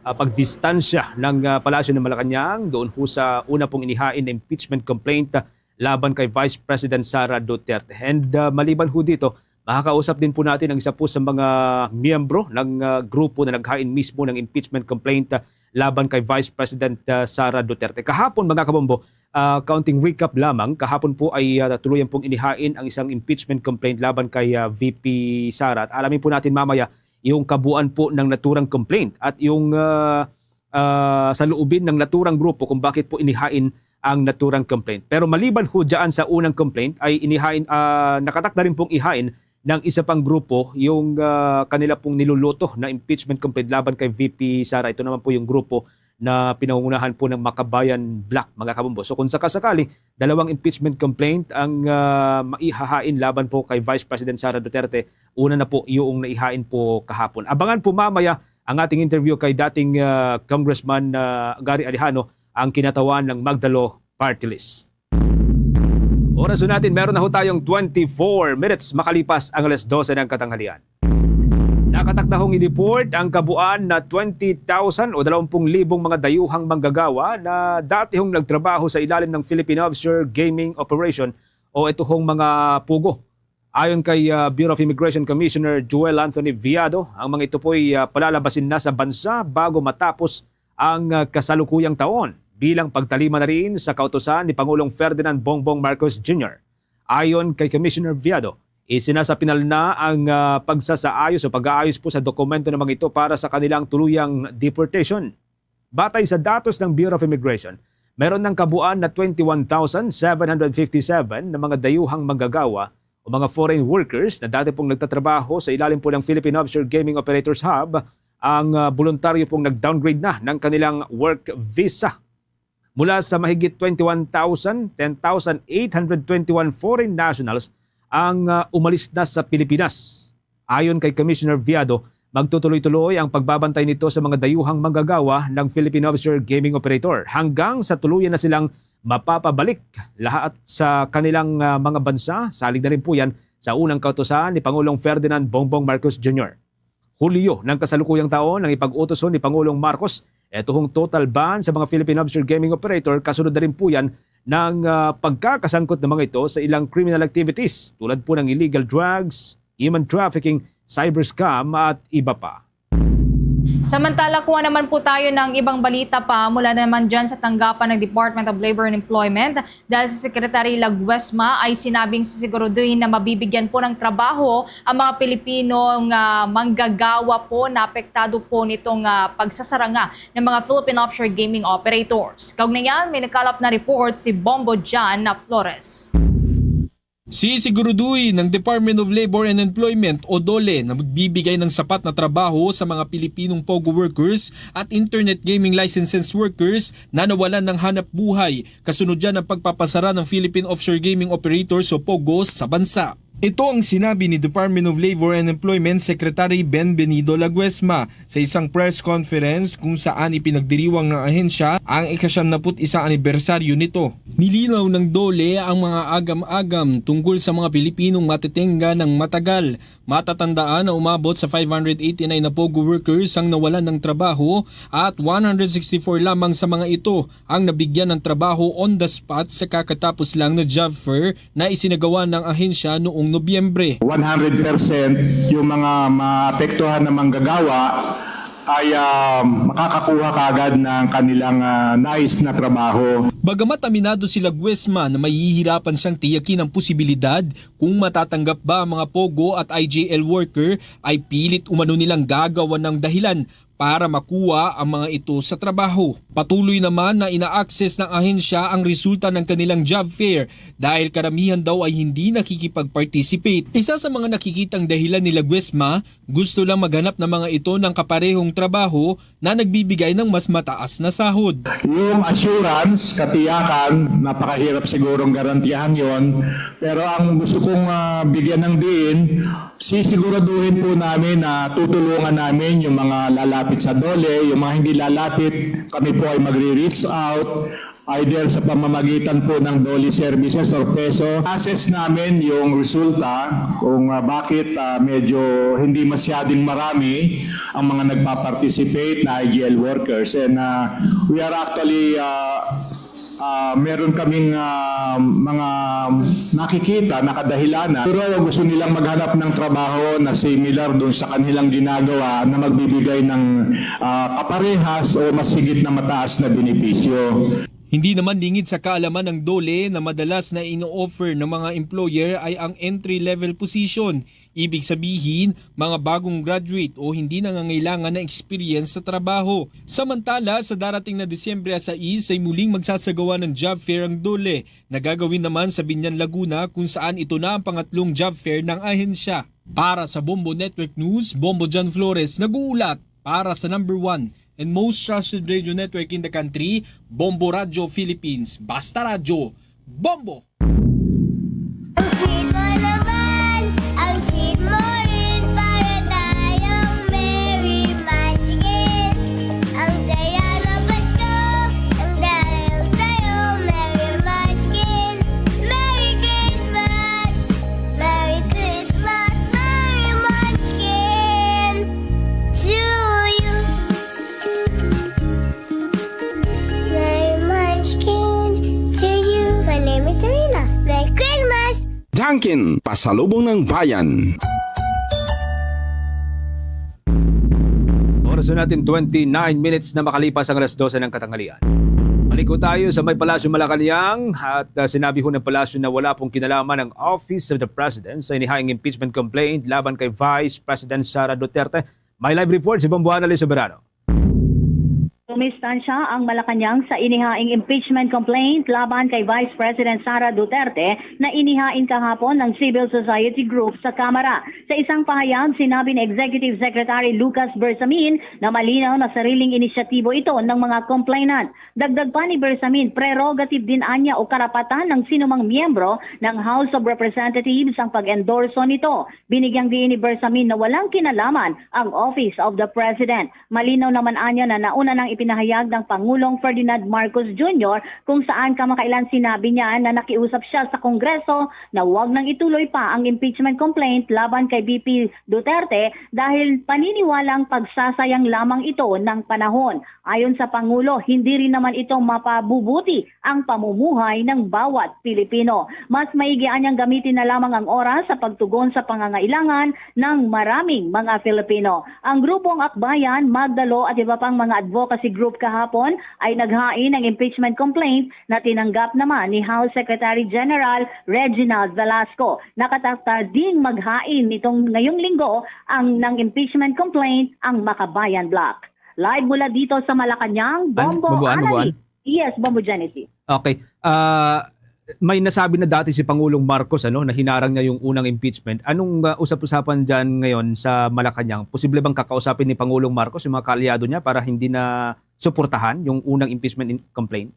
ah, pagdistansya ng, ah, Palasyo ng Malacañang doon po sa una pong inihain na impeachment complaint, ah, laban kay Vice President Sara Duterte. And, ah, maliban ho dito, makakausap din po natin ang isa po sa mga miyembro ng, ah, grupo na naghain mismo ng impeachment complaint, ah, laban kay Vice President, ah, Sara Duterte. Kahapon, mga kabombo, ah, kaunting recap lamang, kahapon po ay, ah, tuluyan pong inihain ang isang impeachment complaint laban kay, ah, V P Sara. At alamin po natin mamaya yung kabuuan po ng naturang complaint at yung, ah, ah, sa loobin ng naturang grupo kung bakit po inihain ang naturang complaint. Pero maliban ho dyan sa unang complaint, ay inihain, ah, nakatakda rin pong ihain ng isa pang grupo yung, ah, kanila pong niluluto na impeachment complaint laban kay V P Sara. Ito naman po yung grupo na pinangungunahan po ng Makabayan Bloc, mga kabombo. So kung sakasakali, dalawang impeachment complaint ang, ah, maihahain laban po kay Vice President Sara Duterte. Una na po yung naihain po kahapon. Abangan po mamaya ang ating interview kay dating, ah, Congressman, ah, Gary Alejano, ang kinatawan ng Magdalo Party List. Oras natin, meron na ho tayong twenty-four minutes makalipas ang alas dose ng katanghalian. Nakatakda hong i-deport ang kabuan na twenty thousand o dalawang pung libong mga dayuhang manggagawa na dati hong nagtrabaho sa ilalim ng Philippine Offshore Gaming Operation o ito hong mga pugo. Ayon kay, ah, Bureau of Immigration Commissioner Joel Anthony Viado, ang mga ito po'y, ah, palalabasin na sa bansa bago matapos ang, ah, kasalukuyang taon bilang pagtalima na rin sa kautusan ni Pangulong Ferdinand Bongbong Marcos Junior. Ayon kay Commissioner Viado, isinasapinal na ang, ah, pagsasaayos o pag-aayos po sa dokumento ng mga ito para sa kanilang tuluyang deportation. Batay sa datos ng Bureau of Immigration, meron ng kabuuan na twenty-one thousand seven hundred fifty-seven na mga dayuhang manggagawa o mga foreign workers na dati pong nagtatrabaho sa ilalim po ng Philippine Offshore Gaming Operators Hub ang, ah, voluntaryo pong nag-downgrade na ng kanilang work visa. Mula sa mahigit twenty-one thousand, ten thousand eight hundred twenty-one foreign nationals ang, ah, umalis na sa Pilipinas. Ayon kay Commissioner Viado, magtutuloy-tuloy ang pagbabantay nito sa mga dayuhang manggagawa ng Philippine Offshore Gaming Operator hanggang sa tuluyan na silang mapapabalik lahat sa kanilang, ah, mga bansa. Salig na rin po yan sa unang kautusan ni Pangulong Ferdinand Bongbong Marcos Junior. Hulyo ng kasalukuyang taon ang ipag-utos ni Pangulong Marcos, eto hong total ban sa mga Philippine offshore gaming operator, kasunod na rin po yan ng, ah, pagkakasangkot ng mga ito sa ilang criminal activities tulad po ng illegal drugs, human trafficking, cyber scam at iba pa. Samantala, kuha naman po tayo ng ibang balita pa mula naman dyan sa tanggapan ng Department of Labor and Employment dahil si Secretary Laguesma ay sinabing sisiguraduhin na mabibigyan po ng trabaho ang mga Pilipinong ah, manggagawa po na apektado po nitong ah, pagsasaranga ng mga Philippine offshore gaming operators. Kaugnay niyan, may nakalap na report si Bombo John na Flores. Sisiguraduhin ng Department of Labor and Employment o DOLE na magbibigay ng sapat na trabaho sa mga Pilipinong POGO workers at internet gaming licenses workers na nawalan ng hanap buhay kasunod yan ng pagpapasara ng Philippine Offshore Gaming Operators o POGO sa bansa. Ito ang sinabi ni Department of Labor and Employment Secretary Ben Benito Laguesma sa isang press conference kung saan ipinagdiriwang ng ahensya ang ika-siyam na put isa anibersaryo nito. Nilinaw ng DOLE ang mga agam-agam tungkol sa mga Pilipinong matitingga ng matagal. Matatandaan na umabot sa five hundred eighty-nine na POGO workers ang nawalan ng trabaho at one hundred sixty-four lamang sa mga ito ang nabigyan ng trabaho on the spot sa kakatapos lang na job fair na isinagawa ng ahensya noong Nobyembre. One hundred percent yung mga maapektuhan na manggagawa ay ah, makakakuha kaagad ng kanilang ah, nais na trabaho. Bagamat aminado si Laguesma na mahihirapan siyang tiyakin ang posibilidad kung matatanggap ba ang mga POGO at I G L worker, ay pilit umano nilang gagawan ng dahilan para makuha ang mga ito sa trabaho. Patuloy naman na ina-access ng ahensya ang resulta ng kanilang job fair dahil karamihan daw ay hindi nakikipag-participate. Isa sa mga nakikitang dahilan ni Laguesma, gusto lang maghanap ng mga ito ng kaparehong trabaho na nagbibigay ng mas mataas na sahod. Yung assurance, katiyakan, napakahirap sigurong garantiyahan yon. Pero ang gusto kong ah, bigyan ng diin, sisiguraduhin po namin na tutulungan namin yung mga lalapit sa DOLE, yung mga hindi lalapit, kami po ay magre-reach out either sa pamamagitan po ng DOLE services or peso. Assess namin yung resulta kung ah, bakit ah, medyo hindi masyading marami ang mga nagpa-participate na I G L workers. And ah, we are actually ah, ah, meron kaming ah, mga nakikita na kadahilanan. Pero gusto nilang maghanap ng trabaho na similar dun sa kanilang ginagawa na magbibigay ng ah, kaparehas o mas higit na mataas na benepisyo. Hindi naman lingid sa kaalaman ng DOLE na madalas na ino-offer ng mga employer ay ang entry-level position, ibig sabihin, mga bagong graduate o hindi nangangailangan ng experience sa trabaho. Samantala, sa darating na Disyembre sais ay muling magsasagawa ng job fair ang DOLE na gagawin naman sa Binyan, Laguna, kung saan ito na ang pangatlong job fair ng ahensya. Para sa Bombo Network News, Bombo John Flores nag-uulat para sa number one and most trusted radio network in the country, Bombo Radyo Philippines. Basta Radyo, Bombo! Ang sweet mo naman, ang sweet mo rin, para tayong merry munchkin. Ang saya ng Pasko, ang dahil sa'yo, merry munchkin. Merry Christmas, merry Christmas, merry munchkin to you. Merry Munchkin to you. My name is Karina. Merry Christmas! Dunkin, pasalubong ng bayan. Oras na natin, twenty-nine minutes na makalipas ang alas dose ng katanghalian. Balik po tayo sa may Palasyo Malacañang at ah, sinabi ho ng Palasyo na wala pong kinalaman ang Office of the President sa inihaing impeachment complaint laban kay Vice President Sara Duterte. May live report si Bombo Annalyn Soberano. Dumistansya ang Malacañang sa inihaing impeachment complaint laban kay Vice President Sara Duterte na inihain kahapon ng civil society group sa Kamara. Sa isang pahayag, sinabi ni Executive Secretary Lucas Bersamin na malinaw na sariling inisyatibo ito ng mga complainant. Dagdag pa ni Bersamin, prerogative din anya o karapatan ng sinumang miyembro ng House of Representatives ang pag-endorso nito. Binigyang diin ni Bersamin na walang kinalaman ang Office of the President. Malinaw naman anya na nauna nang ipin- Nahayag ng Pangulong Ferdinand Marcos Junior kung saan kamakailan sinabi niya na nakiusap siya sa Kongreso na wag nang ituloy pa ang impeachment complaint laban kay V P Duterte dahil paniniwalang pagsasayang lamang ito ng panahon. Ayon sa Pangulo, hindi rin naman ito mapabubuti ang pamumuhay ng bawat Pilipino. Mas maigi anyang gamitin na lamang ang oras sa pagtugon sa pangangailangan ng maraming mga Filipino. Ang Grupong Akbayan, Magdalo at iba pang mga advocacy group kahapon ay naghain ng impeachment complaint na tinanggap naman ni House Secretary General Reginald Velasco. Nakatakda ding maghain nitong ngayong linggo ang ng impeachment complaint ang Makabayan Bloc. Live mula dito sa Malacañang, An-, Bombo Bombo, ano, Bombo, Anali. Yes, Bombo Genesis. Okay. Ah, may nasabi na dati si Pangulong Marcos, ano, na hinarang niya yung unang impeachment. Anong, ah, usap-usapan diyan ngayon sa Malacañang? Posible bang kakausapin ni Pangulong Marcos yung mga kaalyado niya para hindi na suportahan yung unang impeachment in-, complaint?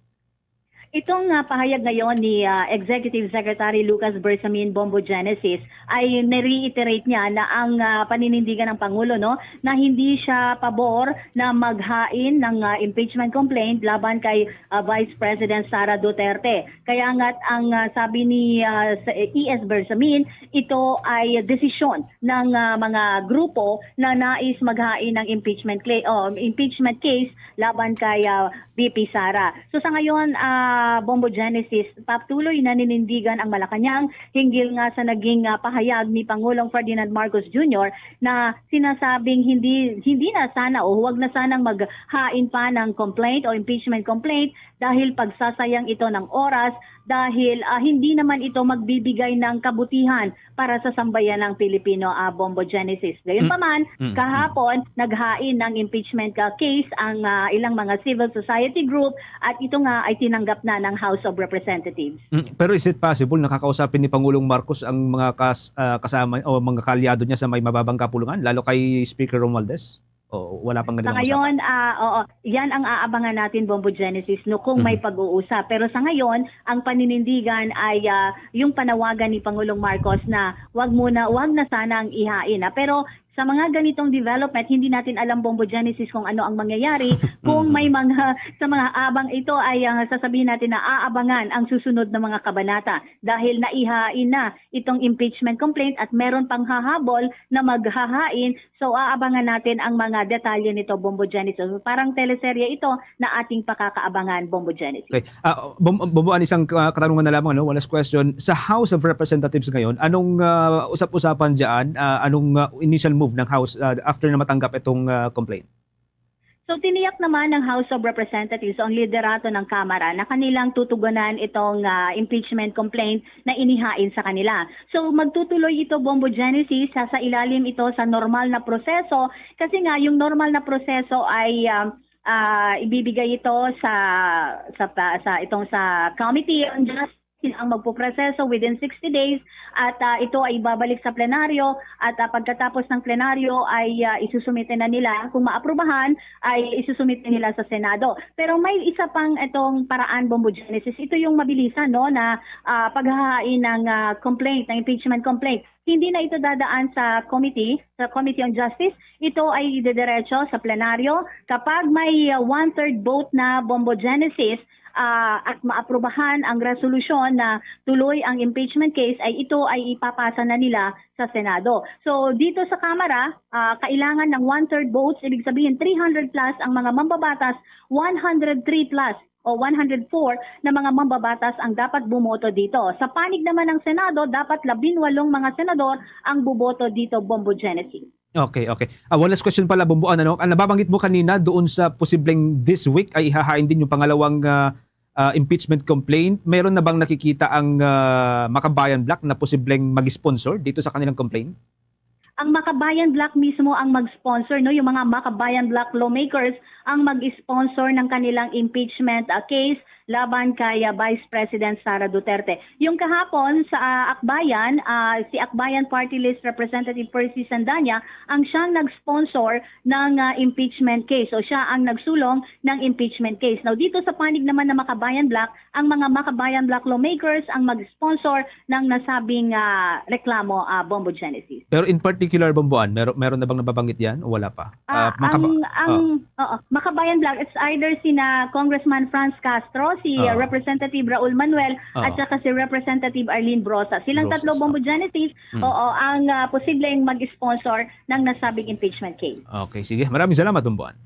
Itong, ah, pahayag ngayon ni, ah, Executive Secretary Lucas Bersamin, Bombo Genesis, ay nireiterate niya na ang, ah, paninindigan ng Pangulo, no, na hindi siya pabor na maghain ng, ah, impeachment complaint laban kay, ah, Vice President Sara Duterte. Kaya nga't ang, ah, sabi ni, ah, sa E S Bersamin, ito ay desisyon ng, ah, mga grupo na nais maghain ng impeachment cla-, o impeachment case laban kay, ah, V P Sara. So sa ngayon, ah, Bombo Genesis, patuloy na ninindigan ang Malacañang hinggil nga sa naging, ah, pahayag ni Pangulong Ferdinand Marcos Junior na sinasabing hindi, hindi na sana o huwag na sanang maghain pa ng complaint o impeachment complaint dahil pagsasayang ito ng oras dahil, ah, hindi naman ito magbibigay ng kabutihan para sa sambayan ng Pilipino, ah, Bombo Genesis. Gayunpaman, Mm, mm, mm. kahapon, naghain ng impeachment, ah, case ang, ah, ilang mga civil society group at ito nga ay tinanggap na ng House of Representatives. Mm, pero is it possible nakakausapin ni Pangulong Marcos ang mga kas-, ah, kasama o mga kaalyado niya sa may mababang kapulungan, lalo kay Speaker Romualdez? O wala pang Sa ganitong ngayon, usapan? ah, oo, yan ang aabangan natin, Bombo Genesis, no, kung may Mhm. pag-uusap. Pero sa ngayon, ang paninindigan ay, ah, yung panawagan ni Pangulong Marcos na wag muna, wag na sana ang ihain, ah. Pero sa mga ganitong development, hindi natin alam, Bombo Genesis, kung ano ang mangyayari, kung Mhm. may mga, sa mga abang ito ay, ah, sasabihin natin na aabangan ang susunod na mga kabanata dahil naihain na itong impeachment complaint at meron pang hahabol na maghahain. So, aabangan natin ang mga detalye nito, Bombo Genesis. So, parang teleserye ito na ating pakakaabangan, Bombo Genesis. Okay. Ah, Bom-, Bombo, an isang, ah, katanungan na lamang, no? One last question. Sa House of Representatives ngayon, anong, ah, usap-usapan diyan? Ah, anong, ah, initial move ng House, ah, after na matanggap itong, ah, complaint? So, tiniyak naman ng House of Representatives o ang liderato ng Kamara na kanilang tutugunan itong, ah, impeachment complaint na inihain sa kanila. So, magtutuloy ito, Bombo Genesis, sa, sa ilalim ito sa normal na proseso kasi nga yung normal na proseso ay, ah, ah, ibibigay ito sa, sa, pa-, sa itong sa Committee on Justice ang magpoproseso within sixty days at, ah, ito ay ibabalik sa plenaryo at, ah, pagkatapos ng plenaryo ay, ah, isusumite na nila, kung maaprubahan, ay isusumite nila sa Senado. Pero may isa pang itong paraan, Bombo Genesis. Ito yung mabilisan, no, na, ah, paghahain ng, ah, complaint, ng impeachment complaint. Hindi na ito dadaan sa committee, sa Committee on Justice. Ito ay idediretso sa plenaryo. Kapag may, ah, one-third vote na, Bombo Genesis, ah, at maaprubahan ang resolusyon na tuloy ang impeachment case, ay ito ay ipapasa na nila sa Senado. So, dito sa Kamara, ah, kailangan ng one-third votes, ibig sabihin three hundred plus ang mga mambabatas, one hundred three plus o one hundred four na mga mambabatas ang dapat bumoto dito. Sa panig naman ng Senado, dapat labinwalong mga senador ang buboto dito, Bombo Genesis. Okay, okay. Ah, one last question pala, Bombo, ano, no? Ah, nababanggit mo kanina doon sa posibleng this week ay ihahain din yung pangalawang, ah, ah, impeachment complaint. Meron na bang nakikita ang, ah, Makabayan Bloc na posibleng mag-sponsor dito sa kanilang complaint? Ang Makabayan Bloc mismo ang mag-sponsor, no? Yung mga Makabayan Bloc lawmakers ang mag-sponsor ng kanilang impeachment, ah, case laban kay, ah, Vice President Sara Duterte. Yung kahapon sa, ah, Akbayan, ah, si Akbayan Party List Representative Percy Sandanya ang siyang nag-sponsor ng, ah, impeachment case, o siya ang nagsulong ng impeachment case. Now, dito sa panig naman ng Makabayan Bloc, ang mga Makabayan Bloc lawmakers ang mag-sponsor ng nasabing, ah, reklamo, ah, Bombo Genesis. Pero in particular, Bomboan, meron, meron na bang nababanggit yan o wala pa? Ah, Ah, makaba-, ang, ang, ah. Oo, Makabayan Bloc, it's either sina Congressman Franz Castro, si, ah, Oo. Representative Raul Manuel, Oo. at saka si Representative Arlene Brosas. Silang Brosas, tatlo, Bombo oo. Genesis, Mm. oo, ang, ah, posibleng mag-sponsor ng nasabing impeachment case. Okay, sige. Maraming salamat, Bomboan.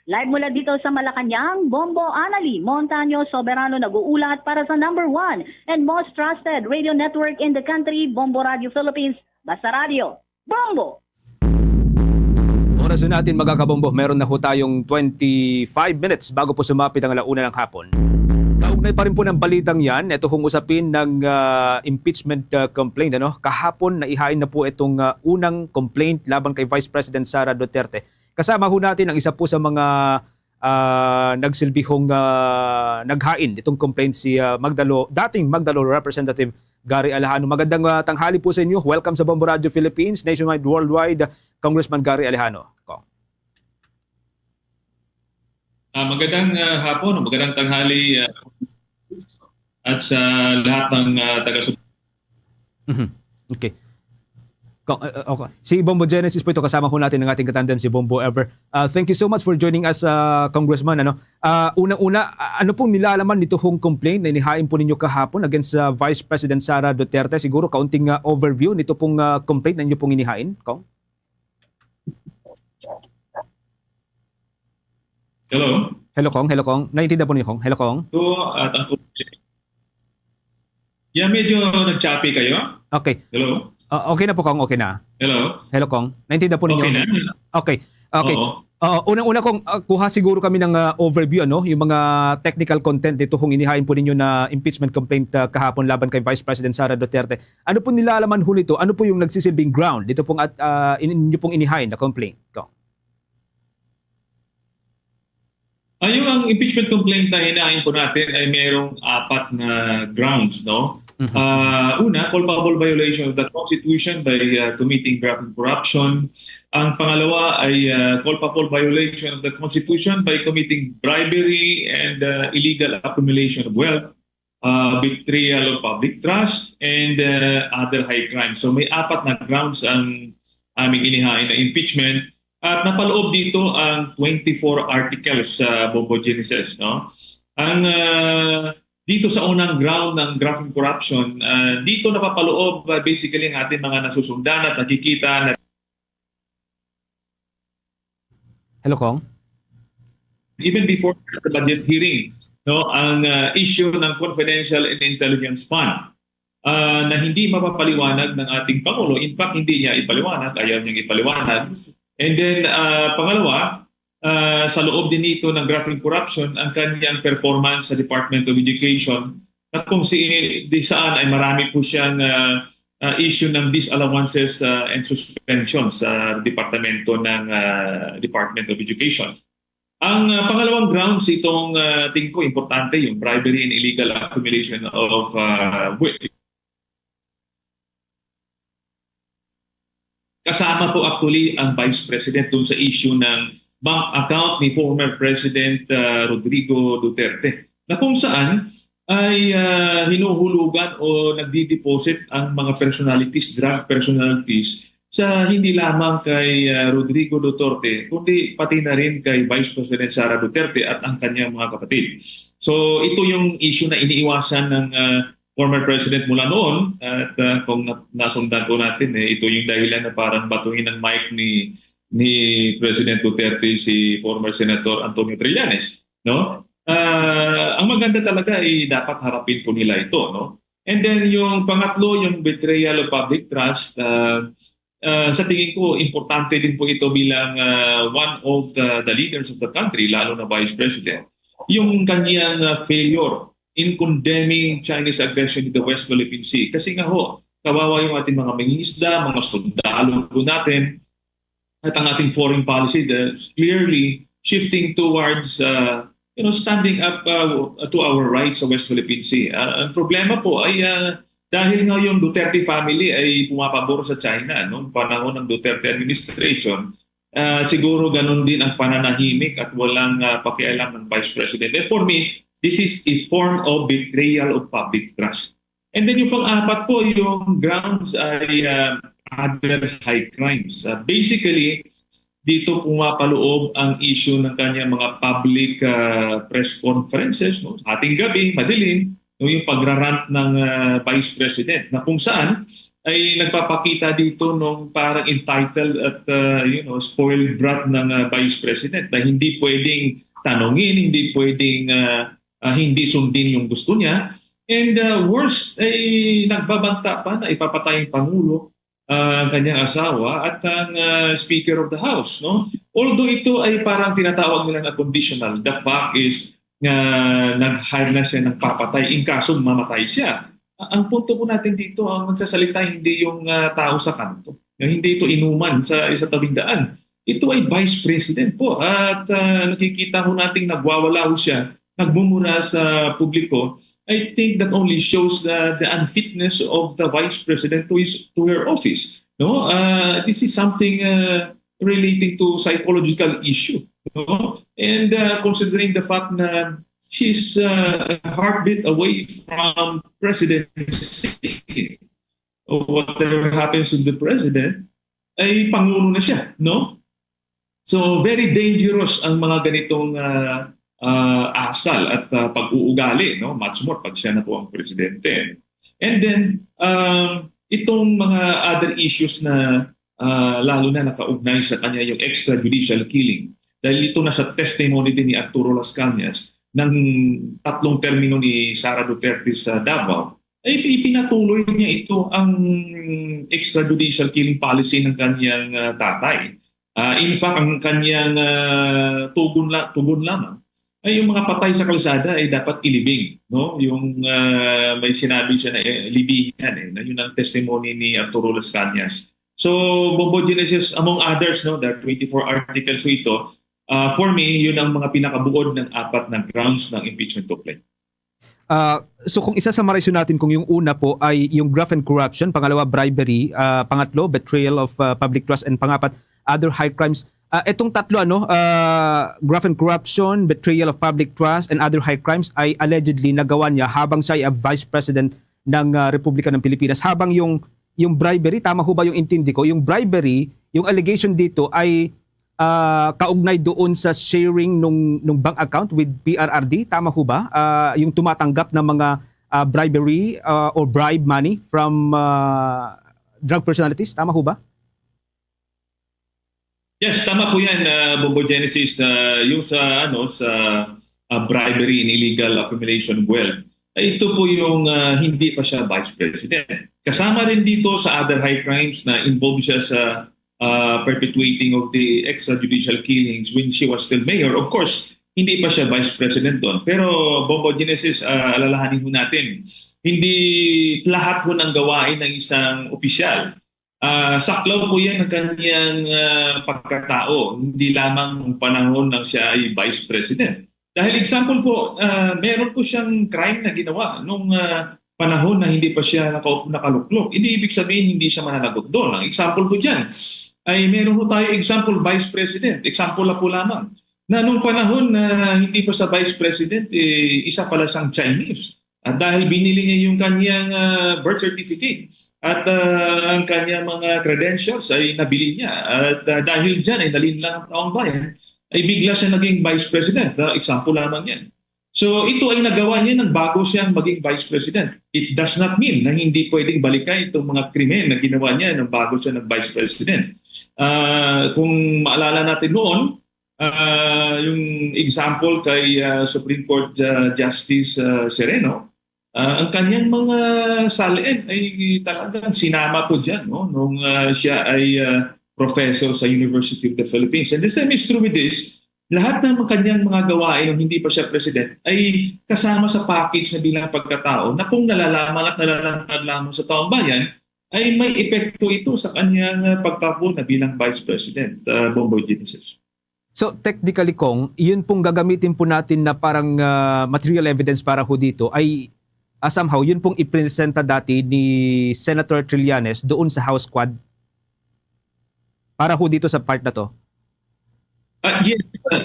Live mula dito sa Malacañang, Bombo Anali Montaño Soberano nag-uulat para sa number one and most trusted radio network in the country, Bombo Radio Philippines. Basta Radio, Bombo! Oras na natin, mga kabombo. Meron na ho tayong twenty-five minutes bago po sumapit ang alauna ng hapon. Kaugnay pa rin po ng balitang yan, ito hong usapin ng, ah, impeachment, ah, complaint, ano? Kahapon, naihain na po itong, ah, unang complaint laban kay Vice President Sara Duterte. Kasama ho natin ang isa po sa mga, ah, nagsilbihong, ah, naghain itong complaint, si, ah, Magdalo, dating Magdalo Representative Gary Alejano. Magandang, ah, tanghali po sa inyo. Welcome sa Bombo Radio Philippines, nationwide, worldwide, Congressman Gary Alejano. Kong. Ah, magandang, ah, hapon, magandang tanghali, ah, at sa lahat ng, ah, taga-, Mhm. Okay. Ko-, uh, uh, okay. Si Bombo Genesis po ito, kasama ho natin ang ating katandem, si Bombo Ever. Uh, thank you so much for joining us, uh, Congressman. Ano? Uh, unang-una, uh, ano pong nilalaman nito hong complaint na inihain po ninyo kahapon against, uh, Vice President Sara Duterte? Siguro kaunting, uh, overview nito pong, uh, complaint na inyo pong inihain, Kong? Hello? Hello, Kong. Hello, Kong. Naiintindihan po ninyo, Kong? Hello, Kong. Ito at ang, yeah, medyo nag-choppy kayo. Okay. Hello? Ah, okay na po, Kong. Okay na. Hello? Hello, Kong. Naiintindihan po ninyo? Okay na? Okay. Okay. Oo. Oo, unang-una, Kong, ah, kuha siguro kami ng, ah, overview, ano, yung mga technical content dito kung inihain po ninyo na impeachment complaint, ah, kahapon laban kay Vice President Sara Duterte. Ano po nilalaman ho nito? Ano po yung nagsisilbing ground dito pong at, ah, in-, inyo pong inihain na complaint, Kong? Ay, yung ang impeachment complaint na hinain po natin ay mayroong apat na grounds, no? Mhm. Ah, una, culpable violation of the Constitution by, ah, committing graft and corruption. Ang pangalawa ay, ah, culpable violation of the Constitution by committing bribery and, ah, illegal accumulation of wealth, ah, betrayal of public trust, and, ah, other high crimes. So may apat na grounds ang aming inihain na impeachment. At napaloob dito ang twenty-four articles sa Bombo Genesis, no? Ang, ah, dito sa unang ground ng graft and corruption, ah, dito napapaloob, ah, basically ang ating mga nasusundan at nakikita na Hello, Kong? Even before the budget hearing, no, ang, ah, issue ng confidential and intelligence fund, ah, na hindi mapapaliwanag ng ating Pangulo. In fact, hindi niya ipaliwanag, ayaw niyang ipaliwanag. And then, ah, pangalawa, ah, sa loob din nito ng graft and corruption, ang kanyang performance sa Department of Education, na kung si, di saan ay marami po siyang, ah, ah, issue ng disallowances, ah, and suspension sa departamento ng, ah, Department of Education. Ang, ah, pangalawang grounds, itong, ah, tingin ko importante, yung bribery and illegal accumulation of, ah, we-, kasama po actually ang Vice President dun sa issue ng bank account ni former President, ah, Rodrigo Duterte, na kung saan ay, ah, hinuhulugan o nagdi-deposit ang mga personalities, drug personalities, sa hindi lamang kay, ah, Rodrigo Duterte, kundi pati na rin kay Vice President Sara Duterte at ang kanyang mga kapatid. So, ito yung issue na iniiwasan ng, ah, former president mula noon. At, ah, kung na-, nasundan po natin, eh, ito yung dahilan na parang batuhin ng mic ni, ni President Duterte si former Senator Antonio Trillanes, no? Ah, ang maganda talaga ay dapat harapin po nila ito, no? And then yung pangatlo, yung betrayal of public trust, ah, ah, sa tingin ko, importante din po ito bilang, ah, one of the, the leaders of the country, lalo na Vice President, yung kanyang, ah, failure in condemning Chinese aggression in the West Philippine Sea. Kasi nga ho, kawawa yung ating mga mangingisda, mga sundalo po natin, at ang ating foreign policy, the, clearly shifting towards, ah, you know, standing up uh, to our rights sa West Philippine Sea. Uh, ang problema po ay uh, dahil nga yung Duterte family ay pumapabor sa China nung panahon ng Duterte administration, uh, siguro ganun din ang pananahimik at walang uh, pakialam ng Vice President. And for me, this is a form of betrayal of public trust. And then yung pang-apat po, yung grounds ay uh, other high crimes. Uh, basically, dito pumapaloob ang issue ng kanyang mga public uh, press conferences, no? Hating gabi, madilim, no? Yung pagrarant ng uh, Vice President na kung saan ay nagpapakita dito nung parang entitled at uh, you know, spoiled brat ng uh, Vice President na hindi pwedeng tanungin, hindi pwedeng uh, uh, hindi sundin yung gusto niya. And uh, worst, ay nagbabanta pa na ipapatay ang Pangulo, uh, ang kanyang asawa, at ang uh, Speaker of the House. No? Although ito ay parang tinatawag nila na conditional, the fact is nga nag-hire na siya ng papatay in kaso mamatay siya. Ang punto po natin dito, ang magsasalita hindi yung uh, tao sa kanto. Hindi ito inuman sa isa tabing daan. Ito ay Vice President po at uh, nakikita ho nating nagwawala ho siya, nagmumura sa publiko. I think that only shows the, the unfitness of the Vice President to, his, to her office. No, uh, this is something uh, relating to psychological issue. No, and uh, considering the fact na she's uh, a heartbeat away from presidency, whatever happens to the president, ay pangulo na siya, no? So very dangerous ang mga ganitong uh, uh, asal at uh, pag-uugali, no? Much more pag siya na po ang presidente. And then um, itong mga other issues na uh, lalo na nakaugnay sa kanya yung extrajudicial killing. Dahil ito na sa testimony din ni Arturo Las Cañas ng tatlong termino ni Sara Duterte sa Davao, ay ipinatuloy niya ito ang extrajudicial killing policy ng kanyang uh, tatay. Uh, in fact, ang kanyang uh, tugon, la, tugon lamang ay yung mga patay sa kalsada ay dapat ilibing, no? Yung uh, may sinabi siya na eh, libingan eh, na yun ang testimony ni Arturo Las Cañas. So, Bombo Genesis, among others, no, there are twenty-four articles ito. Uh, for me, yun ang mga pinakabuod ng apat na grounds ng impeachment complaint. Uh, so kung isa-summarize natin, kung yung una po ay yung graft and corruption, pangalawa bribery, uh, pangatlo betrayal of uh, public trust, and pangapat other high crimes. Uh, itong tatlo, ano, uh, graft and corruption, betrayal of public trust, and other high crimes ay allegedly nagawa niya habang siya ay vice president ng uh, Republika ng Pilipinas. Habang yung yung bribery, tama ho ba yung intindi ko? Yung bribery, yung allegation dito ay uh, kaugnay doon sa sharing nung nung bank account with P R R D, tama ho ba? Uh, yung tumatanggap ng mga uh, bribery uh, or bribe money from uh, drug personalities, tama ho ba? Yes, tama po 'yan, uh, Bombo Genesis, uh, yung sa ano sa uh, bribery and illegal accumulation of wealth. Ito po yung uh, hindi pa siya vice president. Kasama rin dito sa other high crimes na involved siya sa uh, perpetuating of the extrajudicial killings when she was still mayor. Of course, hindi pa siya vice president doon. Pero Bombo Genesis, uh, alalahanin ho natin, hindi lahat ho ng gawain ng isang opisyal. Uh, saklaw po yan ang kanyang uh, pagkatao, hindi lamang nung panahon na siya ay vice president. Dahil example po, uh, meron po siyang crime na ginawa nung uh, panahon na hindi pa siya naka- nakaluklok. Hindi ibig sabihin hindi siya mananagot doon. Ang example po dyan ay meron po tayo example vice president. Example na po lamang na nung panahon na hindi pa sa vice president, eh, isa pala siyang Chinese. At dahil binili niya yung kanyang uh, birth certificate at uh, ang kanyang mga credentials ay nabili niya. At uh, dahil dyan ay nalinlang ang taong bayan, ay bigla siya naging vice president. Uh, example lamang yan. So ito ay nagawa niya nang bago siyang maging vice president. It does not mean na hindi pwedeng balikan itong mga krimen na ginawa niya nang bago siya nag-vice president. Uh, kung maalala natin noon, uh, yung example kay uh, Supreme Court uh, Justice uh, Sereno, uh, ang kanyang mga salin ay talagang sinama ko dyan no? Nung uh, siya ay uh, professor sa University of the Philippines. And the same is true with this. Lahat ng kanyang mga gawain nung hindi pa siya president ay kasama sa package na bilang pagkatao na kung nalalaman at nalalantad lamang sa taong bayan, ay may epekto ito sa kanyang uh, pagtapo na bilang vice president, uh, Bomboy Genesis. So technically, Cong, yun pong gagamitin po natin na parang ah, material evidence para ho dito ay ah, somehow yun pong ipresenta dati ni Senator Trillanes doon sa House Quad para ho dito sa part na to. Uh, yes, uh,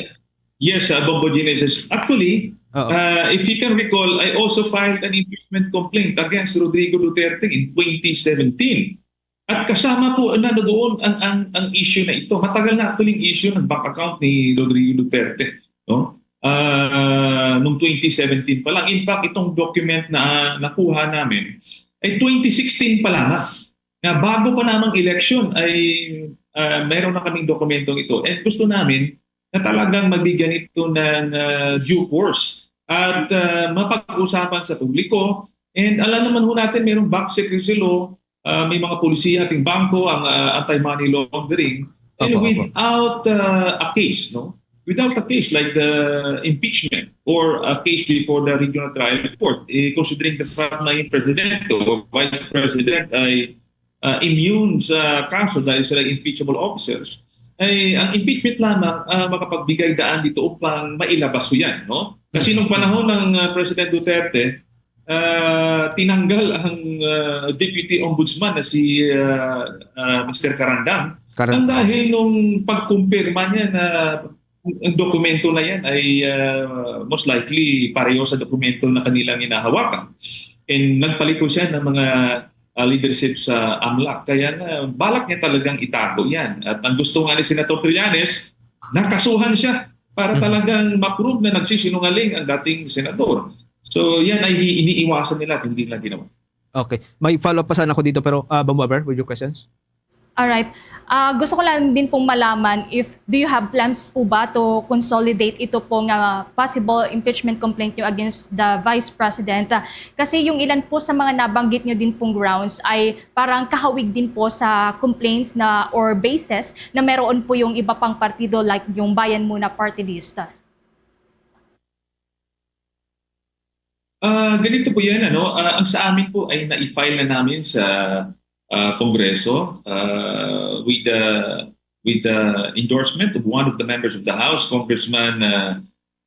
yes, uh, Bongo Genesis. Actually, Oo. uh, if you can recall, I also filed an impeachment complaint against Rodrigo Duterte in twenty seventeen. At kasama po na doon ang, ang, ang issue na ito. Matagal na actually yung issue ng bank account ni Rodrigo Duterte, no? Ah, noong twenty seventeen pa lang. In fact, itong document na nakuha namin ay twenty sixteen pa lamang. Na bago pa namang election ay ah, meron na kaming dokumentong ito. And gusto namin na talagang mabigyan ito ng ah, due course at ah, mapag-usapan sa publiko. And alam naman ho natin, mayroong bank secrecy law, ah, may mga polisiya ating bangko, ang ah, anti-money laundering. And Opo, opo. without ah, a case, no? Without a case like the impeachment or a case before the Regional Trial Court, eh, considering the fact na yung presidente o vice president ay ah, immune sa kaso dahil sila impeachable officers, ay ang impeachment lamang ah, makapagbigay daan dito upang mailabas ko yan, no? Kasi nung panahon ng ah, President Duterte, ah, tinanggal ang ah, Deputy Ombudsman na si ah, ah, Mister Carandang. Karan- Ang dahil nung pagkumpirma niya na ang dokumento na yan ay ah, most likely pareho sa dokumento na kanilang hinahawakan. And nagpalit po siya ng mga ah, leadership sa AMLAC. Kaya nga, balak niya talagang itago yan. At ang gusto nga ni Senator Trillanes, nakasuhan siya para Mhm. talagang ma-prove na nagsisinungaling ang dating senador. So yan ay hi- iniiwasan nila at hindi nila ginawa. Okay. May follow-up pa sana ako dito, pero uh, Bambaber, with your questions? Alright. Ah, gusto ko lang din pong malaman if do you have plans po ba to consolidate ito pong ah, possible impeachment complaint nyo against the Vice President? Ah, kasi yung ilan po sa mga nabanggit nyo din pong grounds ay parang kahawig din po sa complaints na or bases na meron po yung iba pang partido like yung Bayan Muna Party List. Ah, ganito po yan, ano, ah, ang sa amin po ay na-file na namin sa ah, Kongreso ah, with the with the endorsement of one of the members of the House, Congressman ah,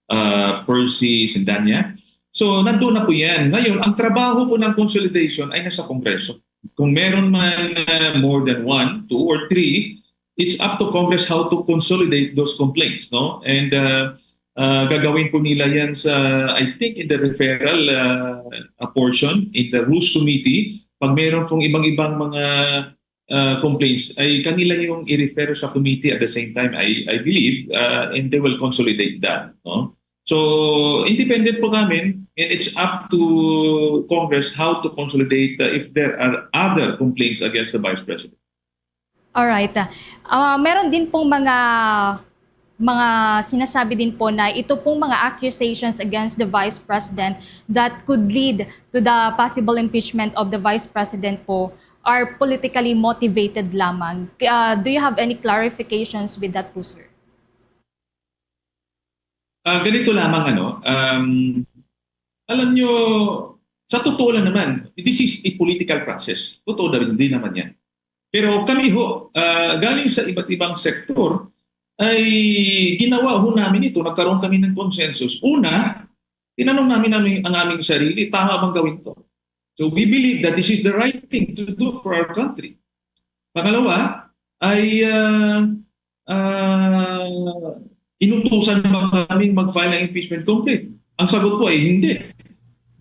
ah, Percy Sendanya. So, nandun na po yan. Ngayon, ang trabaho po ng consolidation ay nasa Kongreso. Kung meron man ah, more than one, two, or three, it's up to Congress how to consolidate those complaints, no? And uh, uh, gagawin po nila yan sa, I think, in the referral uh, uh, portion, in the Rules Committee, pag meron pong ibang-ibang mga uh, complaints, ay kanila yung i-refer sa committee at the same time, I, I believe, uh, and they will consolidate that, no? So, independent po namin, and it's up to Congress how to consolidate uh, if there are other complaints against the Vice President. Alright. Ah, meron din pong mga mga sinasabi din po na ito pong mga accusations against the Vice President that could lead to the possible impeachment of the Vice President po are politically motivated lamang. Ah, do you have any clarifications with that po, sir? Ah, ganito lamang, ano, um, alam nyo, sa totoo lang naman, this is a political process. Totoo na rin, hindi naman yan. Pero kami ho, ah, galing sa iba't ibang sektor, ay ginawa ho namin ito, nagkaroon kami ng consensus. Una, tinanong namin ang, ang aming sarili, tama bang gawin to? So we believe that this is the right thing to do for our country. Pangalawa, ay ah, ah, inutusan ba kaming mag-file ng impeachment complaint? Ang sagot po ay hindi.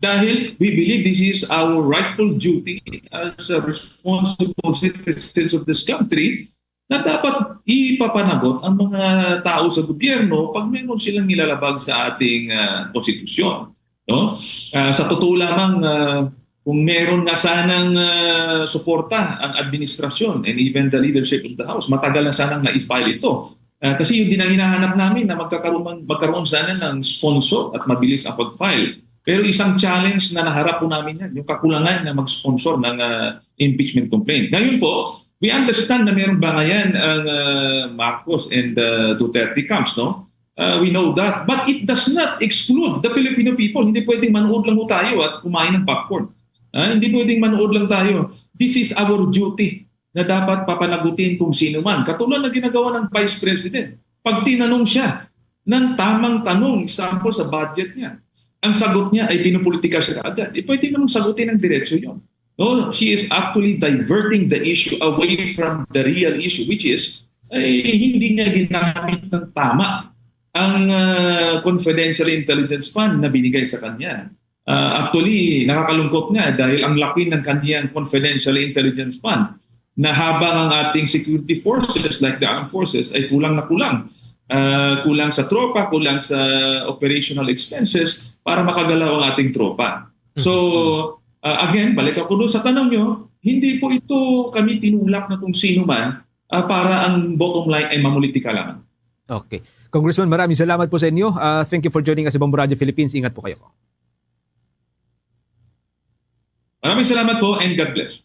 Dahil we believe this is our rightful duty as a responsible citizens of this country na dapat ipapanagot ang mga tao sa gobyerno pag meron silang nilalabag sa ating ah, konstitusyon. No? Ah, sa totoo lamang, ah, kung meron nga sanang ah, suporta ang administrasyon and even the leadership of the House, matagal na sanang na-file ito. Ah, kasi yun din ang hinahanap namin na magkakaroon, magkaroon sana ng sponsor at mabilis ang pag-file. Pero isang challenge na naharap po namin yan, yung kakulangan na mag-sponsor ng ah, impeachment complaint. Ngayon po, we understand na meron bangayan ang ah, Marcos and ah, Duterte camps, no? Uh, we know that. But it does not exclude the Filipino people. Hindi pwedeng manood lang ho tayo at kumain ng popcorn. Ah, hindi pwedeng manood lang tayo. This is our duty na dapat papanagutin kung sino man. Katulad na ginagawa ng Vice President. Pag tinanong siya ng tamang tanong, example sa budget niya, ang sagot niya ay pinupolitika siya agad. Eh, pwede namang sagutin ng diretso yun. No, she is actually diverting the issue away from the real issue, which is, ay, hindi niya ginamit ng tama ang, ah, confidential intelligence fund na binigay sa kanya. Ah, actually, nakakalungkot nga dahil ang laki ng kaniyang confidential intelligence fund na habang ang ating security forces, like the armed forces, ay kulang na kulang. Ah, kulang sa tropa, kulang sa operational expenses para makagalaw ang ating tropa. So, ah, again, balik ako doon sa tanong nyo, hindi po ito kami tinulak na kung sino man, ah, para ang bottom line ay mamulitika lamang. Okay. Congressman, maraming salamat po sa inyo. Ah, thank you for joining us sa Bombo Radio Philippines. Ingat po kayo. Maraming salamat po and God bless.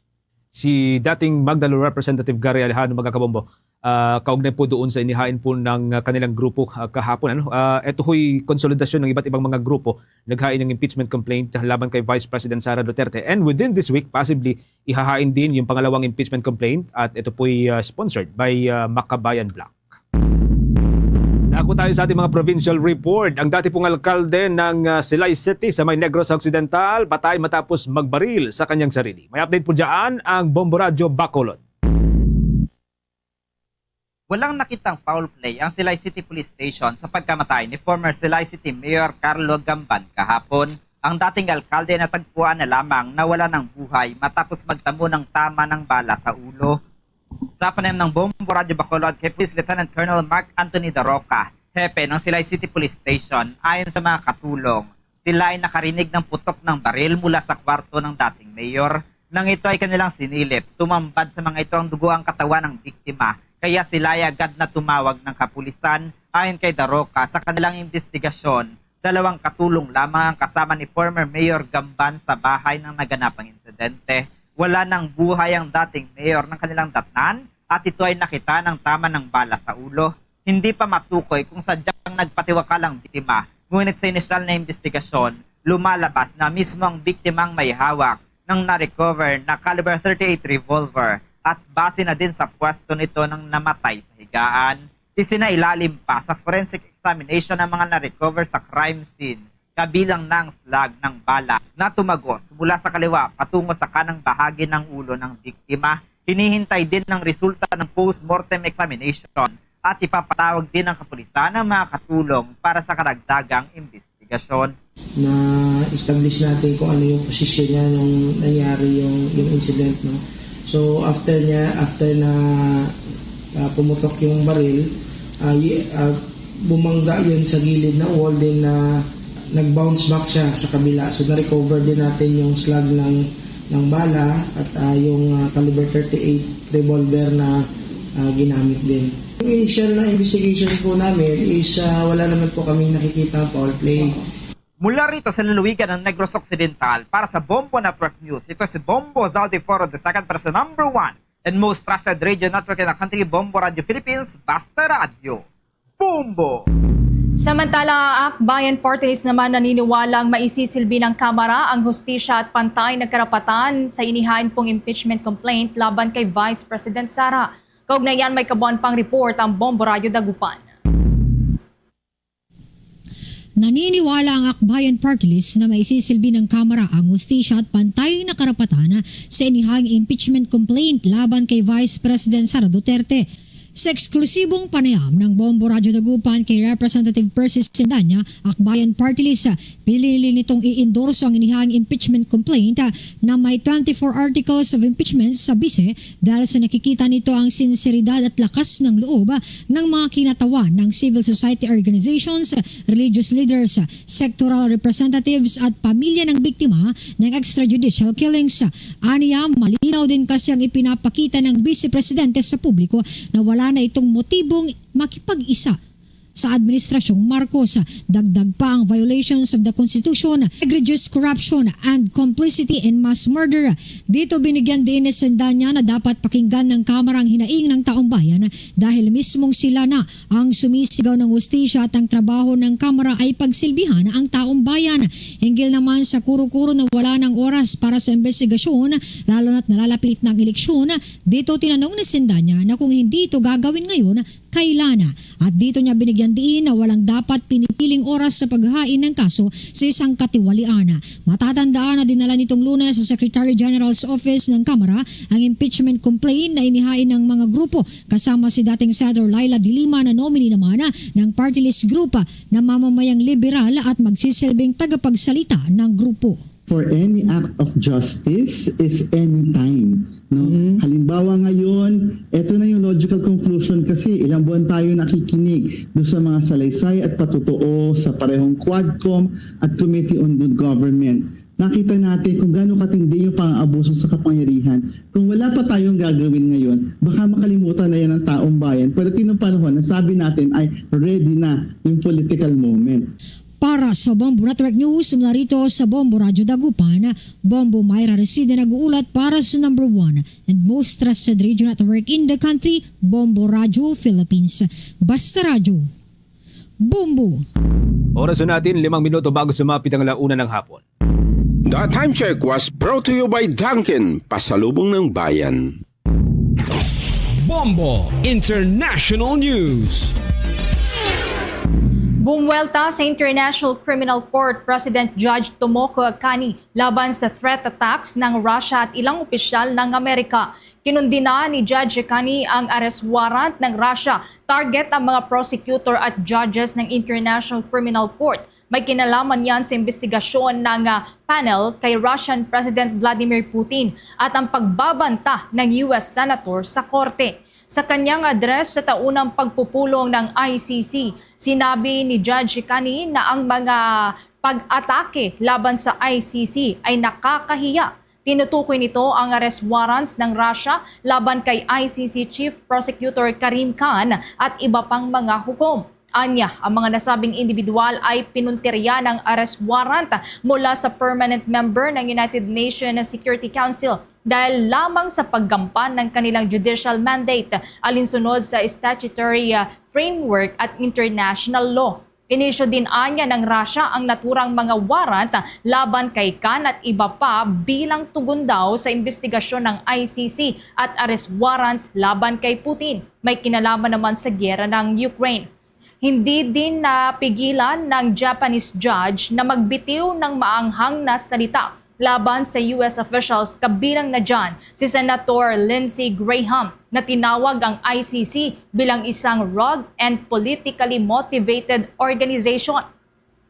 Si dating Magdalo Representative Gary Alejandro, mga kabombo, ah, kaugnay po doon sa inihain po ng, ah, kanilang grupo, ah, kahapon. Ano? Ah, ito ho'y konsolidasyon ng iba't ibang mga grupo naghain ng impeachment complaint laban kay Vice President Sara Duterte. And within this week, possibly, ihahain din yung pangalawang impeachment complaint at ito po'y, ah, sponsored by, ah, Makabayan Bloc. Dako tayo sa ating mga provincial report. Ang dati pong alkalde ng, ah, Silay City sa may Negros Occidental patay matapos magbaril sa kanyang sarili. May update po dyan ang Bombo Radyo Bacolod. Walang nakitang foul play ang Silay City Police Station sa pagkamatay ni former Silay City Mayor Carlo Gamban kahapon. Ang dating alkalde natagpuan na lamang na wala ng buhay matapos magtamo ng tama ng bala sa ulo. Sa panayam ng Bombo Radyo Bacolod kay Police Lieutenant Colonel Mark Anthony Daroca, hepe ng Silay City Police Station, ayon sa mga katulong, sila ay nakarinig ng putok ng baril mula sa kwarto ng dating mayor. Nang ito ay kanilang sinilip, tumambad sa mga ito ang dugo ang katawan ng biktima, kaya sila ay agad na tumawag ng kapulisan. Ayon kay Daroca, sa kanilang investigasyon, dalawang katulong lamang ang kasama ni former Mayor Gamban sa bahay ng naganapang insidente. Wala nang buhay ang dating mayor ng kanilang datnan at ito ay nakita ng tama ng bala sa ulo. Hindi pa matukoy kung sadyang nagpatiwakal ang biktima, ngunit sa inisyal na investigasyon, lumalabas na mismo ang biktima ang may hawak ng na-recover na caliber thirty-eight revolver at base na din sa pwesto nito ng namatay sa higaan. Isinailalim pa sa forensic examination ang mga na-recover sa crime scene, kabilang na ang slag ng bala na tumagos mula sa kaliwa patungo sa kanang bahagi ng ulo ng biktima. Hinihintay din ang resulta ng post-mortem examination at ipapatawag din ng kapulisan ang mga katulong para sa karagdagang investigasyon. Na-establish natin kung ano yung posisyon niya nung nangyari yung, yung incident, no? So, after niya, after na, ah, pumutok yung baril, ah, y- ah, bumangga yun sa gilid na wall, din na nag-bounce back siya sa kabila. So, na-recover din natin yung slug ng, ng bala at, ah, yung, ah, caliber thirty-eight revolver na, ah, ginamit din. Yung initial na investigation po namin is, ah, wala naman po kaming nakikita foul play. Mula rito sa lalawigan ng Negros Occidental, para sa Bombo Network News, ito si Bombo Zaldi Foro the second para sa number one and most trusted radio network in the country, Bombo Radio Philippines, Basta Radio. Bombo! Samantala, ang Akbayan Party List naman naniniwalang maisisilbi ng Kamara ang hustisya at pantay na karapatan sa inihain pong impeachment complaint laban kay Vice President Sara. Kaugnay niyan, may kabuuan pang report ang Bombo Radyo Dagupan. Naniniwala ang Akbayan Party List na maisisilbi ng Kamara ang hustisya at pantay na karapatan sa inihang impeachment complaint laban kay Vice President Sara Duterte. Sa eksklusibong panayam ng Bombo Radyo Dagupan kay Representative Percy Sendanya, Akbayan Party List, pinili nitong i-endorso ang inihang impeachment complaint na may twenty-four articles of impeachment sa bise dahil sa nakikita nito ang sinseridad at lakas ng loob ng mga kinatawan ng civil society organizations, religious leaders, sectoral representatives at pamilya ng biktima ng extrajudicial killings. Aniya, malinaw din kasi ang ipinapakita ng Vice Presidente sa publiko na wala na itong motibong makipag-isa sa Administrasyong Marcos. Dagdag pa ang violations of the Constitution, egregious corruption, and complicity in mass murder. Dito binigyan din ni Sendanya na dapat pakinggan ng Kamara ang hinaing ng taong bayan dahil mismong sila na ang sumisigaw ng hustisya at ang trabaho ng Kamara ay pagsilbihan ang taong bayan. Hinggil naman sa kuro-kuro na wala ng oras para sa investigasyon, lalo na't nalalapit na ang eleksyon, dito tinanong ni Sendanya na kung hindi ito gagawin ngayon, kailan. At dito niya binigyan diin na walang dapat pinipiling oras sa paghain ng kaso sa isang katiwalian. Matatandaan na dinala nitong Lunes sa Secretary General's Office ng Kamara ang impeachment complaint na inihain ng mga grupo, kasama si dating Senator Leila de Lima na nominee naman ng party list group na mamamayang liberal at magsisilbing tagapagsalita ng grupo. For any act of justice is any time. No? Halimbawa ngayon, eto na yung logical conclusion kasi ilang buwan tayo nakikinig do sa mga salaysay at patutuo sa parehong Quadcom at Committee on Good Government. Nakita natin kung gaano katindi yung pang-abuso sa kapangyarihan. Kung wala pa tayong gagawin ngayon, baka makalimutan na yan ng taong bayan. Pero tinong panahon, nasabi natin ay ready na yung political moment. Para sa Bombo Network News, mula rito sa Bombo Radyo Dagupan, Bombo Myra Reside nag-uulat para sa number one and most trusted radio network in the country, Bombo Radyo Philippines. Basta Radyo, Bombo. Oras na natin, limang minuto bago sumapit ang alauna ng hapon. The time check was brought to you by Dunkin, pasalubong ng bayan. Bombo International News. Bumuwelta sa International Criminal Court President Judge Tomoko Akani laban sa threat attacks ng Russia at ilang opisyal ng Amerika. Kinundina ni Judge Akani ang arrest warrant ng Russia. Target ang mga prosecutor at judges ng International Criminal Court. May kinalaman yan sa imbestigasyon ng panel kay Russian President Vladimir Putin at ang pagbabanta ng U S Senator sa korte. Sa kanyang address sa taunang pagpupulong ng I C C, sinabi ni Judge Akani na ang mga pag-atake laban sa I C C ay nakakahiya. Tinutukoy nito ang arrest warrants ng Russia laban kay I C C Chief Prosecutor Karim Khan at iba pang mga hukom. Anya, ang mga nasabing individual ay pinuntirya ng arrest warrant mula sa permanent member ng United Nations Security Council dahil lamang sa paggampan ng kanilang judicial mandate alinsunod sa statutory framework at international law. Inisyu din anya ng Russia ang naturang mga warrant laban kay Khan at iba pa bilang tugon daw sa imbestigasyon ng I C C at arrest warrants laban kay Putin. May kinalaman naman sa giyera ng Ukraine. Hindi din napigilan ng Japanese judge na magbitiw ng maanghang na salita laban sa U S officials, kabilang na dyan si Senator Lindsey Graham, na tinawag ang I C C bilang isang rogue and politically motivated organization.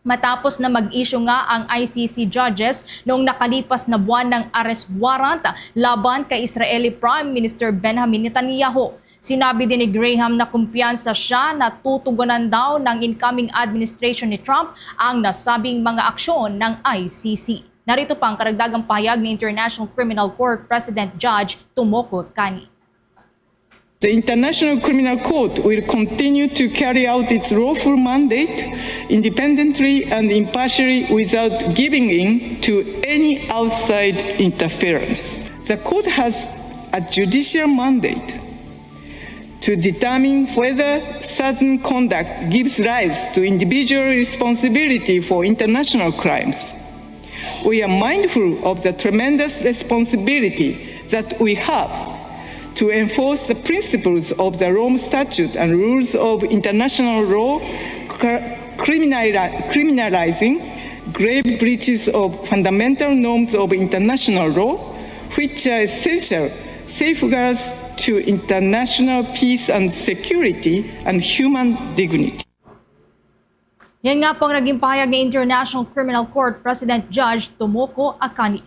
Matapos na mag-issue nga ang I C C judges noong nakalipas na buwan ng arrest warrant laban kay Israeli Prime Minister Benjamin Netanyahu. Sinabi din ni Graham na kumpiyansa siya na tutugunan daw ng incoming administration ni Trump ang nasabing mga aksyon ng I C C. Narito pa ang karagdagang pahayag ni International Criminal Court President Judge Tomoko Kani. The International Criminal Court will continue to carry out its lawful mandate independently and impartially without giving in to any outside interference. The court has a judicial mandate to determine whether certain conduct gives rise to individual responsibility for international crimes. We are mindful of the tremendous responsibility that we have to enforce the principles of the Rome Statute and rules of international law, cr- criminali- criminalizing grave breaches of fundamental norms of international law, which are essential safeguards to international peace and security and human dignity. Yan nga po ang naging pahayag ni International Criminal Court President Judge Tomoko Akani.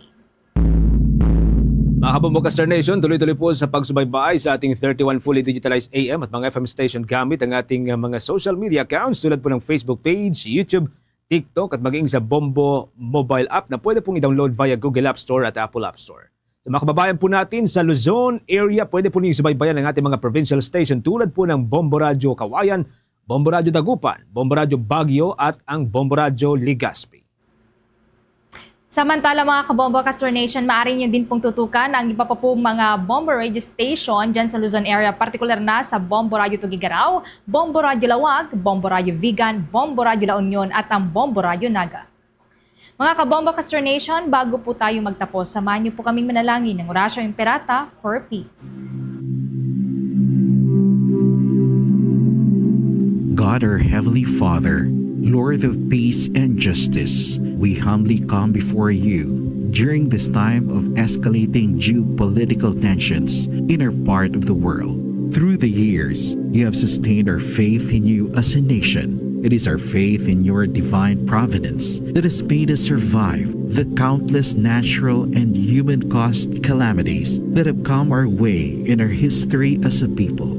Mga kabombo, Kastar Nation, tuloy-tuloy po sa pagsubaybay sa ating thirty-one fully digitalized A M at mga F M station gamit ang ating uh, mga social media accounts tulad po ng Facebook page, YouTube, TikTok at maging sa Bombo mobile app na pwede pong i-download via Google App Store at Apple App Store. Sa mga kababayan po natin sa Luzon area, pwede po ninyong subaybayan ang ating mga provincial station tulad po ng Bombo Radyo Kawayan, Bombo Radyo Dagupan, Bombo Radyo Baguio at ang Bombo Radyo Legazpi. Samantala, mga Kabombo Kastar Nation, maaari niyo din pong tutukan ang iba pa pong mga Bombo Radio Station dyan sa Luzon area, partikular na sa Bombo Radio Tuguegarao, Bombo Radio Laoag, Bombo Radio Vigan, Bombo Radio La Union at ang Bombo Radio Naga. Mga Kabombo Kastar Nation, bago po tayo magtapos, samahan niyo po kaming manalangin ng Oratio Imperata for Peace. Our Heavenly Father, Lord of peace and justice, we humbly come before you during this time of escalating geopolitical tensions in our part of the world. Through the years, you have sustained our faith in you as a nation. It is our faith in your divine providence that has made us survive the countless natural and human caused calamities that have come our way in our history as a people.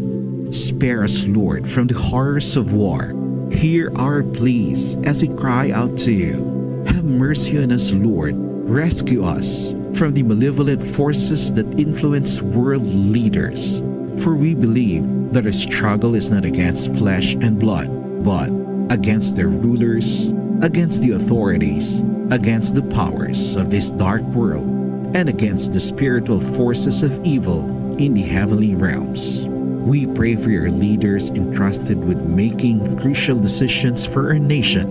Spare us, Lord, from the horrors of war. Hear our pleas as we cry out to you. Have mercy on us, Lord. Rescue us from the malevolent forces that influence world leaders. For we believe that our struggle is not against flesh and blood, but against their rulers, against the authorities, against the powers of this dark world, and against the spiritual forces of evil in the heavenly realms. We pray for your leaders entrusted with making crucial decisions for our nation.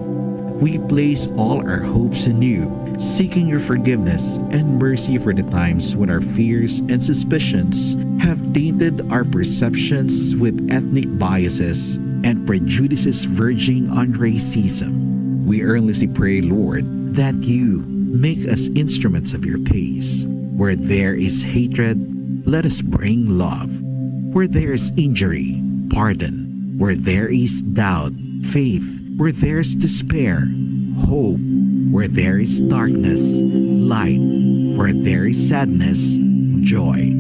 We place all our hopes in you, seeking your forgiveness and mercy for the times when our fears and suspicions have tainted our perceptions with ethnic biases and prejudices verging on racism. We earnestly pray, Lord, that you make us instruments of your peace. Where there is hatred, let us bring love. Where there is injury, pardon. Where there is doubt, faith. Where there is despair, hope. Where there is darkness, light. Where there is sadness, joy.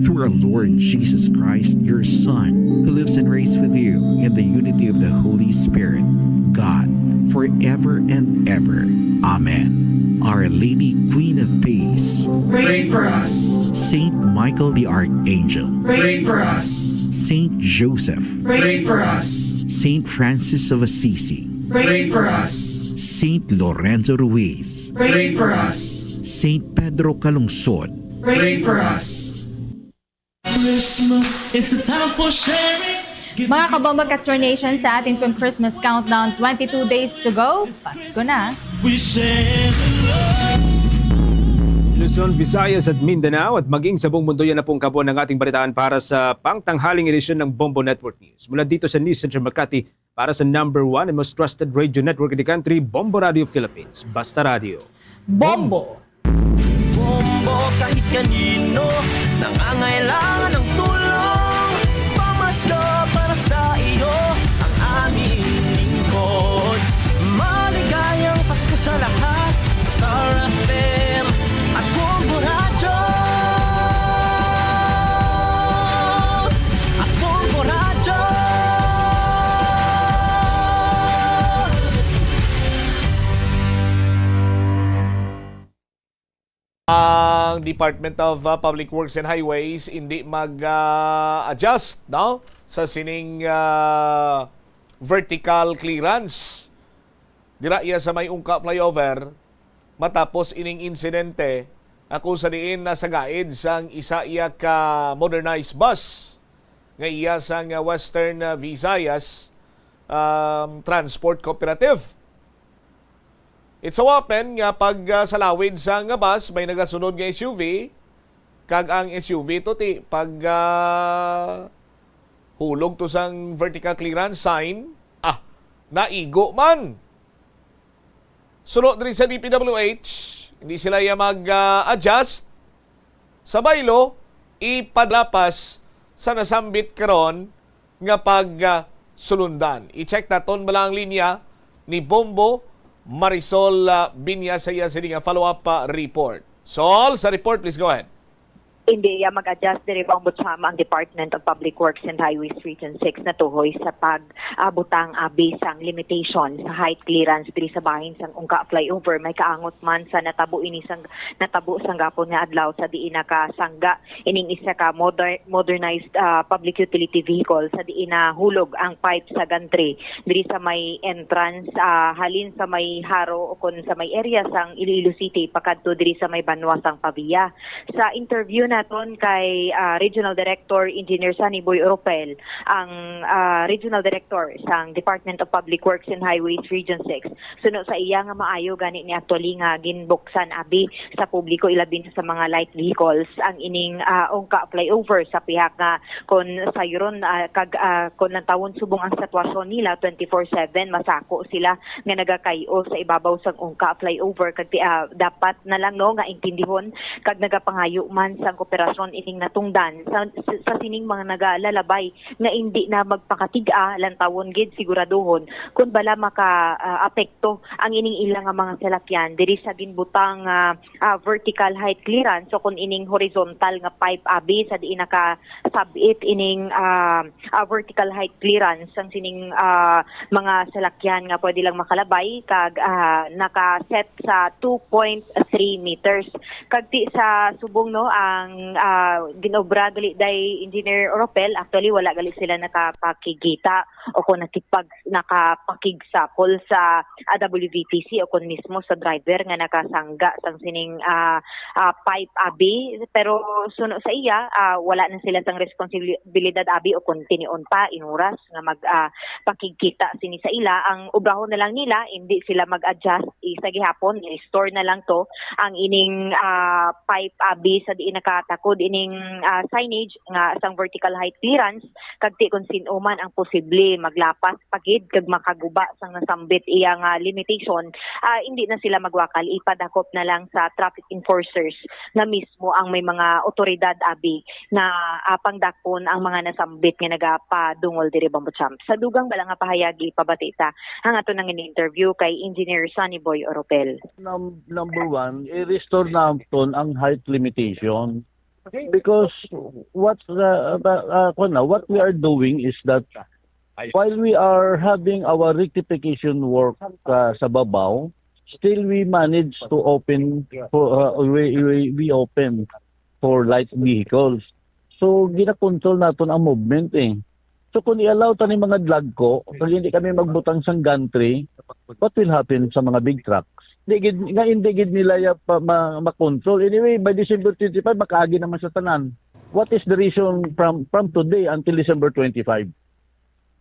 Through our Lord Jesus Christ, your Son, who lives and reigns with you in the unity of the Holy Spirit, God, forever and ever. Amen. Our Lady, Queen of Peace, pray for us. Saint Michael the Archangel, pray for us. Saint Joseph, pray for us. Saint Francis of Assisi, pray for us. Saint Lorenzo Ruiz, pray for us. Saint Pedro Calungsod, pray for us. Christmas is a time for sharing. Mga kabombo, Castro Nation, sa ating pong Christmas countdown, twenty-two days to go. Pasko na. We share the love. Luzon, Visayas at Mindanao at maging sa buong mundo, yan na pong kabuuan ng ating balitaan para sa pangtanghaling edisyon ng Bombo Network News. Mula dito sa News Center Makati, para sa number one and most trusted radio network in the country, Bombo Radio Philippines. Basta Radio. Bombo! Bombo, kahit kanino nangangailangan ng tulong. Pamasko para sa iyo ang aming lingkod. Maligayang Pasko sa lahat. Star F M at Bombo Radyo. At Bombo Radyo. Ang Department of, uh, Public Works and Highways hindi mag, uh, adjust, no, sa sining, uh, vertical clearance dira iya sa may Ungka Flyover matapos ining insidente, ako sa diin nasagaid sang isa iya ka modernized bus nga iya sang, uh, Western, uh, Visayas, um, Transport Cooperative. It so happen nga pag, ah, salawid sang bus, may nagasunod nga S U V, kag ang S U V to ti pag, ah, hulog to sang vertical clearance sign, ah, naigo man. Suno diri sa D P W H, hindi sila iya mag, ah, adjust. Sa baylo, ipalapas sa nasambit karon nga pag, ah, sulundan. I-check naton bala ang linya ni Bombo Marisol, ah, Binya sa iya sini nga follow-up, ah, report. Sol, sa report, please go ahead. Hindi iya mag-adjust diri, Bombo Chama, ang Department of Public Works and Highways Region six natuhoy sa pag, ah, butang abi sang limitation sa height clearance diri sa bahin sang Ungka Flyover. May kaangot man sa natabo ini sang, natabo sang gapon nga adlaw sa diin nakasangga ining isa ka moder-, modernized, ah, public utility vehicle sa diin nahulog ang pipe sa gantry diri sa may entrance, ah, halin sa may Jaro o kon sa may area sang Iloilo City pakadto diri sa may banwa sang Pavia. Sa interview Naton kay, ah, Regional Director Engineer Sunny Boy Oropel, ang, ah, Regional Director sang Department of Public Works and Highways Region six. Suno sa iya nga maayo gani ni actually nga ginbuksan abi sa publiko, ilabi na sa mga light vehicles, ang ining, ah, Ongka flyover sa pihak nga kon sayron, ah, kag, ah, kon lantawon subong ang sitwasyon nila twenty-four seven, masako sila nga nagakay-o sa ibabaw sang Ongka flyover kag ti-, ah, dapat na lang, no, nga intindihon kag nagapangayo man sang kooperasyon ining natungdan sa, sa, sa sining mga nagalalabay nga indi na magpakatig-a, lantawon gid siguraduhon kun bala maka, ah, apekto ang ining ila nga mga salakyan diri sa ginbutang, ah, ah, vertical height clearance o kun ining horizontal nga pipe abi sa diin nakasabit ining, ah, ah, vertical height clearance ang sining, ah, mga salakyan nga pwede lang makalabay kag, ah, naka-set sa two point three meters. Kag ti sa subong, no, ang, ah, ginobra gali day Engineer Oropel, actually wala gali sila nakapakigita o kung nakipag-, nakapakigsakol sa, ah, W V T C o kung mismo sa driver nga nakasangga sang sining, ah, ah, pipe abi. Pero suno sa iya, ah, wala na sila sang responsibilidad abi o kung tinion pa inuras nga mag, ah, pakigkita sini sa ila. Ang obrahon na lang nila, hindi sila mag-adjust, isa gihapon, i-restore na lang to ang ining, ah, pipe abi sa diin nakatakod ining, ah, signage nga sang vertical height clearance, kag ti kon sin-o man ang posible maglapas pa gid kag makaguba sang nasambit iya nga limitation, ah, hindi na sila magwakal, ipadakop na lang sa traffic enforcers nga mismo ang may mga otoridad abi nga, ah, pangdakpon ang mga nasambit nga nagapadungol diri, Bombo Champ. Sa dugang bala nga pahayag, ipabati ta ang ato nang interview kay Engineer Sunny Boy Oropel. Num-, number one, i-restore naton ang height limitation. Because what the, the, uh, kuwan na, what we are doing is that while we are having our rectification work, uh, sa babaw, still we manage to open for, uh, we, we, we open for light vehicles. So, gina-control naton ang movement, eh. So, kung i-allow ta ni mga dlagko, kag hindi kami magbutang sang gantry, what will happen sa mga big trucks? Di gid, nga hindi gid nila ya pa ma-, ma-control. Anyway, by December twenty-five, makaagi naman sa tanan. What is the reason from, from today until December twenty-five?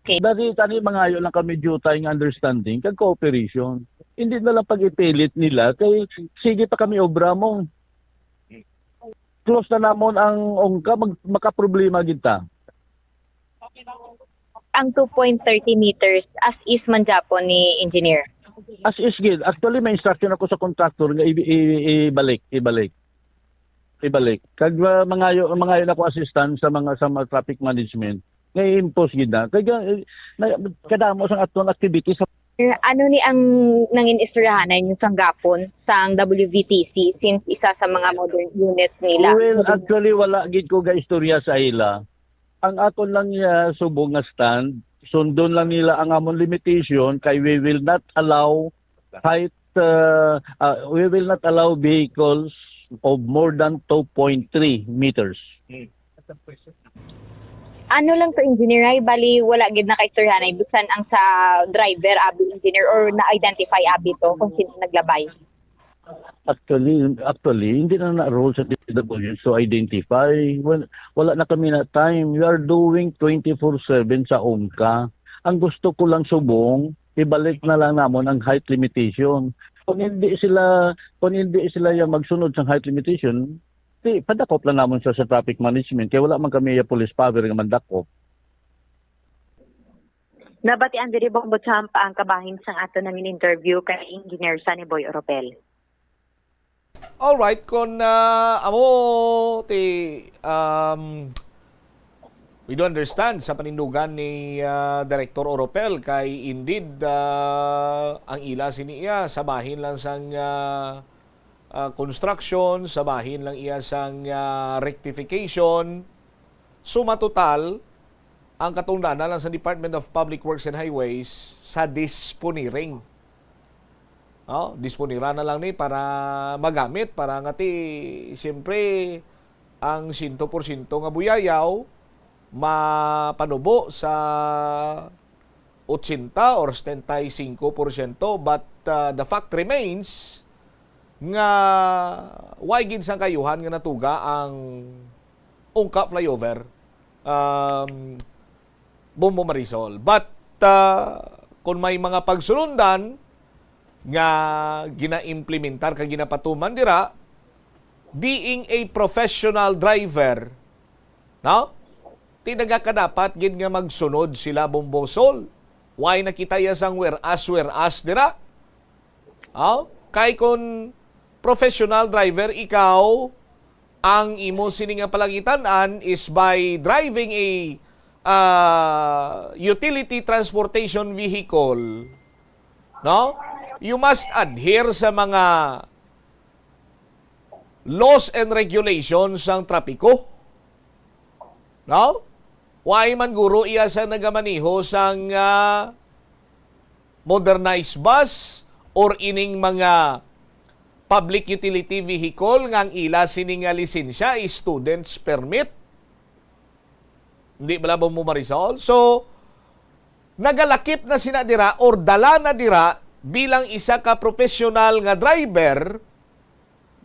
Okay. Dati tani mangayo lang kami diutay nga understanding kag cooperation. Hindi na lang pag-ipilit nila kay sige pa kami obra mo. Close na namon ang Ongka, mag-, makaproblema gid ta. Ang two point thirty meters as is man gyapon ni engineer. As is gid. Actually, may instruction ako sa contractor nga i-, i-, ibalik, ibalik. Ibalik. Kag, uh, mangayo, mangayo na ko assistance sa mga, sa mga traffic management nga i-impose gid na. Kay, uh, na, kadamo sang aton activities sa Ano ni ang nangin istoryahanay niyo sang gapon sang W V T C since isa sa mga modern units nila? Well, actually, wala gid ko ga-istorya sa ila. Ang akon lang, ah, subong nga stand, sundon lang nila ang amon limitation kay we will not allow height, ah, ah, we will not allow vehicles of more than two point three meters. Ano lang to, engineer, ay bali wala gid nakaistoryahanay bisan ang sa driver abi, engineer, or na-identify abi to kung sino naglabay? Actually, actually, hindi na na-role sa D P W to identify. Wal-, wala na kami na time. We are doing twenty-four seven sa Ongka. Ang gusto ko lang subong, ibalik na lang namon ang height limitation. Kung hindi sila, kung hindi sila yung magsunod sa height limitation, di, padakop lang namon sa, sa traffic management. Kaya wala man kami yung police power nga mandakop. Nabatian diri, Bombo Champ, ang kabahin sang ato nangin interview kay Engineer Sunny Boy Oropel. Alright, kung, ah, amo ti, um, we do understand sa panindugan ni, ah, Director Oropel kay indeed, ah, ang ila sini iya sa bahin lang sang, ah, ah, construction, sa bahin lang iya sang, ah, rectification. Suma total, ang katungdanan lang sa Department of Public Works and Highways sa disponiring. Oh, disponira na lang ni para magamit, para nga ti, siyempre, ang siyento porsyento nga buyayaw mapanubo sa ochenta or setenta y cinco porsyento. But, uh, the fact remains, nga way gid sang kaayuhan nga natuga ang Ungka Flyover, um, Bombo Marisol. But, uh, kung may mga pagsulundan nga ginaimplementar kag ginapatuman dira, being a professional driver, no? Ti nagakadapat gid nga magsunod sila, Bombo Sol. Why na kita ya sang whereas, whereas dira? Aw, kay kon professional driver ikaw, ang imo sini nga palangitan-an is by driving a, ah, utility transportation vehicle, no? You must adhere sa mga laws and regulations sang trapiko. No? Why man guro iya sa nagamaneho sang, ah, modernized bus or ining mga public utility vehicle nga ang ila sini nga lisensya is student's permit? Hindi bala, Bombo Marisol? So, nagalakip na sina dira or dala na dira bilang isa ka professional nga driver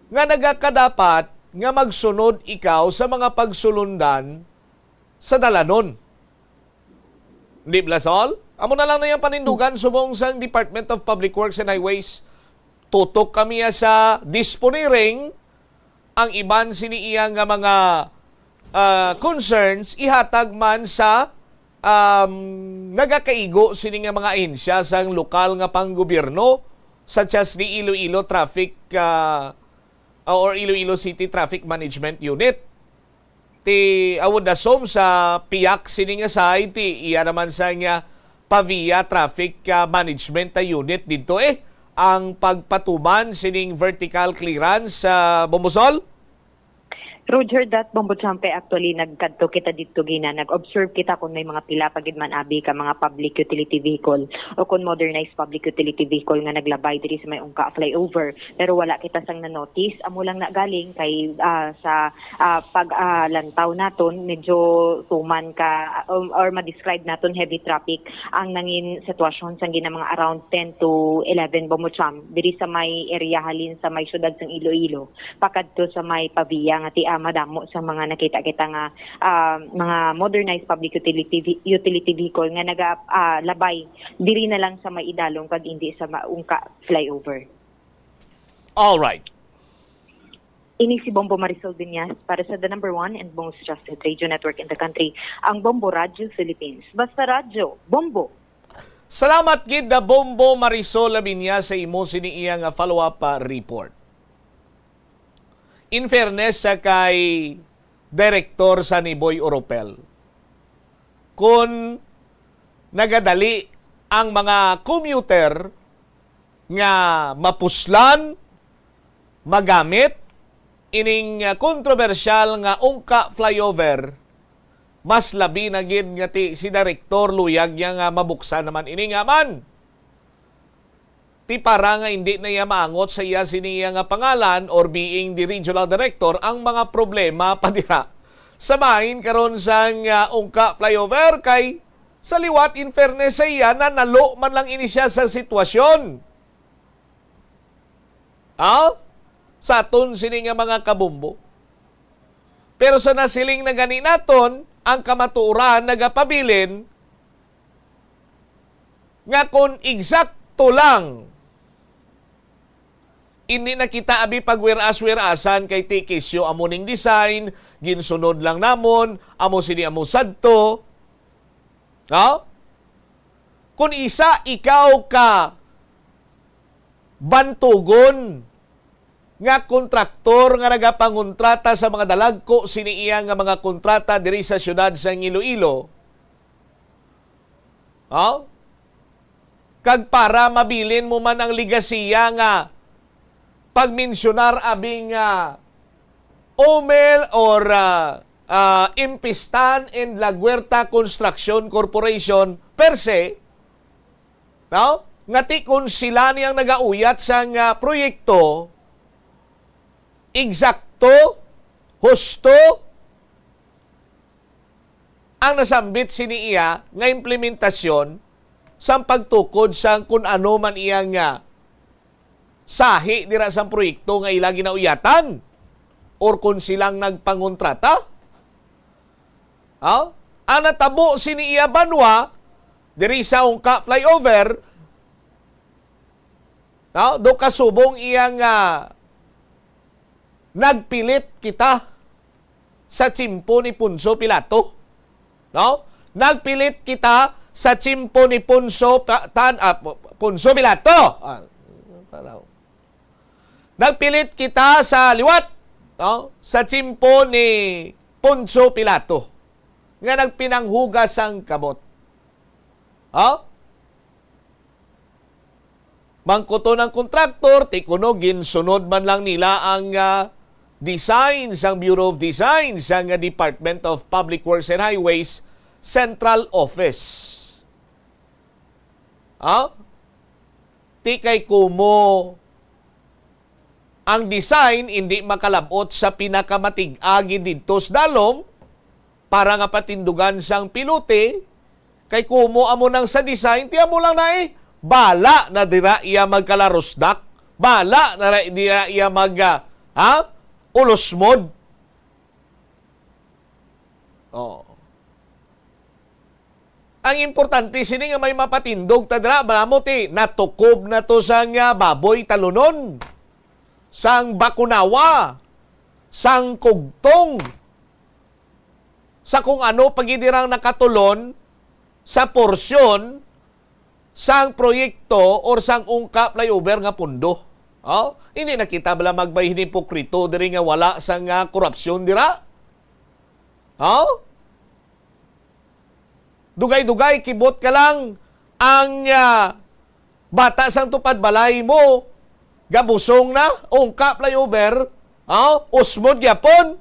nga nagakadapat nga magsunod ikaw sa mga pagsulundan sa dalanon. Di bala, Sol? Amo na lang na yang panindugan subong sang Department of Public Works and Highways. Tutok kami, ah, sa disponiring ang iban sini iya nga mga, ah, concerns ihatag man sa, um, nagakaigo sini nga mga ahensya sang lokal nga panggobyerno, such as the Iloilo Traffic, ah, or Iloilo City Traffic Management Unit. Ti, I would assume sa piyak sini nga side, ti iya naman sa nga Pavia Traffic, ah, Management na unit didto, eh, ang pagpatuman sining vertical clearance sa Bombo Sol? Roger that, Bombo Champe. Actually, nagkadto kita didto gina, nag-observe kita kung may mga pila pa gid man abi ka mga public utility vehicle o kung modernized public utility vehicle nga naglabay diri sa may Ungka Flyover. Pero wala kita sang na-notice. Amo lang na galing kay, ah, sa, ah, pag, ah, lantaw naton, medyo tuman ka, um, or ma-describe naton heavy traffic ang nangin sitwasyon sang gina mga around ten to eleven, Bombo Cham, diri sa may area halin sa may siyudad sang Iloilo pakadto sa may Pavia nga ti, ah, madamo sa mga nakita kita nga, ah, mga modernized public utility ve-, utility vehicle nga naga, ah, labay diri na lang sa may Idalom kag indi sa ma-, Ungka Flyover. All right. Ini si Bombo Marisol Viñas para sa the number one and most trusted radio network in the country, ang Bombo Radyo Philippines. Basta radyo, Bombo! Salamat gid na Bombo Marisol Labinya sa imo sini iya nga follow-up, ah, report. In fairness sa kay Director Sunny Boy Oropel, kun nagadali ang mga commuter nga mapuslan, magamit ining, ah, kontrobersyal nga Ungka Flyover, mas labi na gid nga ti si Director luyag niya nga mabuksan naman ini nga man. Ti para nga indi na iya maangot sa iya sini iya nga pangalan or being the regional director ang mga problema pa dira sa bahin karon sang, ah, Ungka Flyover, kay sa liwat, in fairness sa iya, nanalo man lang ini siya sa sitwasyon. Ah? Sa aton sini nga mga kabombo. Pero sa nasiling na gani naton, ang kamatuoran nagapabilin nga kon eksakto lang, hindi na kita abi pagwiras-wirasan kay ti kisyo amo ning design, ginsunod lang namon, amo sini, amo sadto. Ha? Kun isa ikaw ka bantugon nga kontraktor nga nagapangontrata sa mga dalagko sini iya nga mga kontrata diri sa siyudad sang Iloilo, ha? Kag para mabilin mo man ang legasiya nga pagmensyonar abi nga Omel or, ah, ah, Impistan and La Guerta Construction Corporation per se, no? Nga ti kon sila ni ang nagauyat sang, ah, proyekto, eksakto, husto ang nasambit sini iya nga implementasyon sang pagtukod sang kun ano man iya nga sahi dira sang proyekto nga ila ginauyatan or kon silang nagpangontrata. Ha? Ang natabo sini iya banwa diri sa Ungka Flyover, no? Do kasubong iya nga nagpilit kita sa tiyempo ni Poncio Pilato, no? Nagpilit kita sa tiyempo ni Poncio Pa-, Tan-, ah, Poncio Pilato. Ah, Nagpilit kita sa liwat, no? Sa tiyempo ni Poncio Pilato, nga nagpinanghugas sang kamot. Ha? Mangkuton ang kontraktor, ti kuno ginsunod man lang nila ang, ah, design sang Bureau of Design sang Department of Public Works and Highways Central Office. Ha? Ti kay kumo ang design indi makalab-ot sa pinakamatig-a gid didto sa dalom para nga patindugan sang pilote, kay kumo amo nang sa design, ti amo lang na eh. Bala na dira iya magkalarusdak. Bala na ra-, dira iya mag, ah, ha? Ulusmod. Oh. Ang importante sini nga may mapatindog ta dira, bala mo ti natukob na to sang, ah, baboy talunon, sang bakunawa, sang kugtong, sa kung ano pa gid dirang nakatulon sa porsyon sang proyekto or sang Ungka Flyover nga pundo. Oh, hindi na kita bala magbahin hipokrito diri nga wala sang, ah, korupsyon dira. Oh? Dugay-dugay, kibot ka lang ang, ah, bata sang tupad balay mo, gabusong na, Ungka Flyover, oh, usmod gyapon.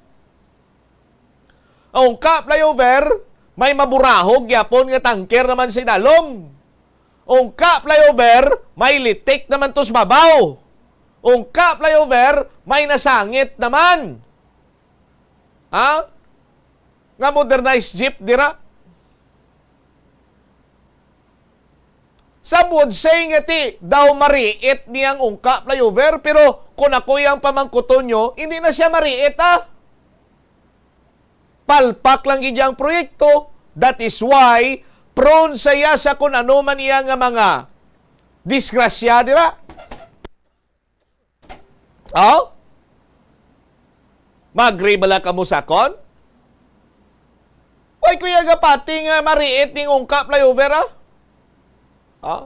Ungka Flyover, may maburahog gyapon nga tanker naman sa idalom. Ungka Flyover, may litik naman to sa babaw. Ungka Flyover, may nasangit naman. Ha? Nga modernized jeep dira. Some would say nga ti daw mariit niyang Ungka Flyover, pero kung ako yang pamangkuton nyo, hindi na siya mariit, ah. Palpak lang gid ang proyekto. That is why prone sa iya sa kung ano man iya nga mga disgrasya dira. Oh? Mag-agree bala kamo sa akon? Why, Kuya, gapati nga mariit ning Ungka Flyover, ah? Oh?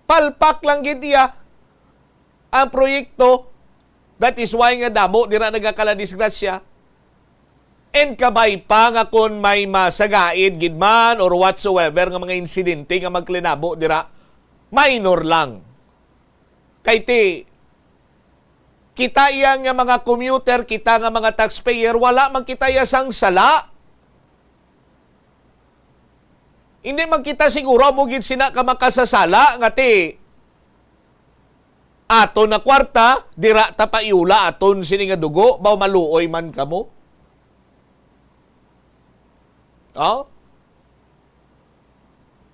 Palpak lang gid iya ang proyekto. That is why nga damo dira nagakala disgrasya. And kabay pa nga kon may masagaid gid man or whatsoever nga mga insidente nga magkalinabo dira, minor lang. Kay ti, kita iya nga mga commuter, kita nga mga taxpayer, wala man kita iya sang sala. Hindi man kita siguro amo gid sina ka makasasala nga ti aton na kwarta, dira ta paiula aton sini nga dugo, baw maluoy man kamo. Oh?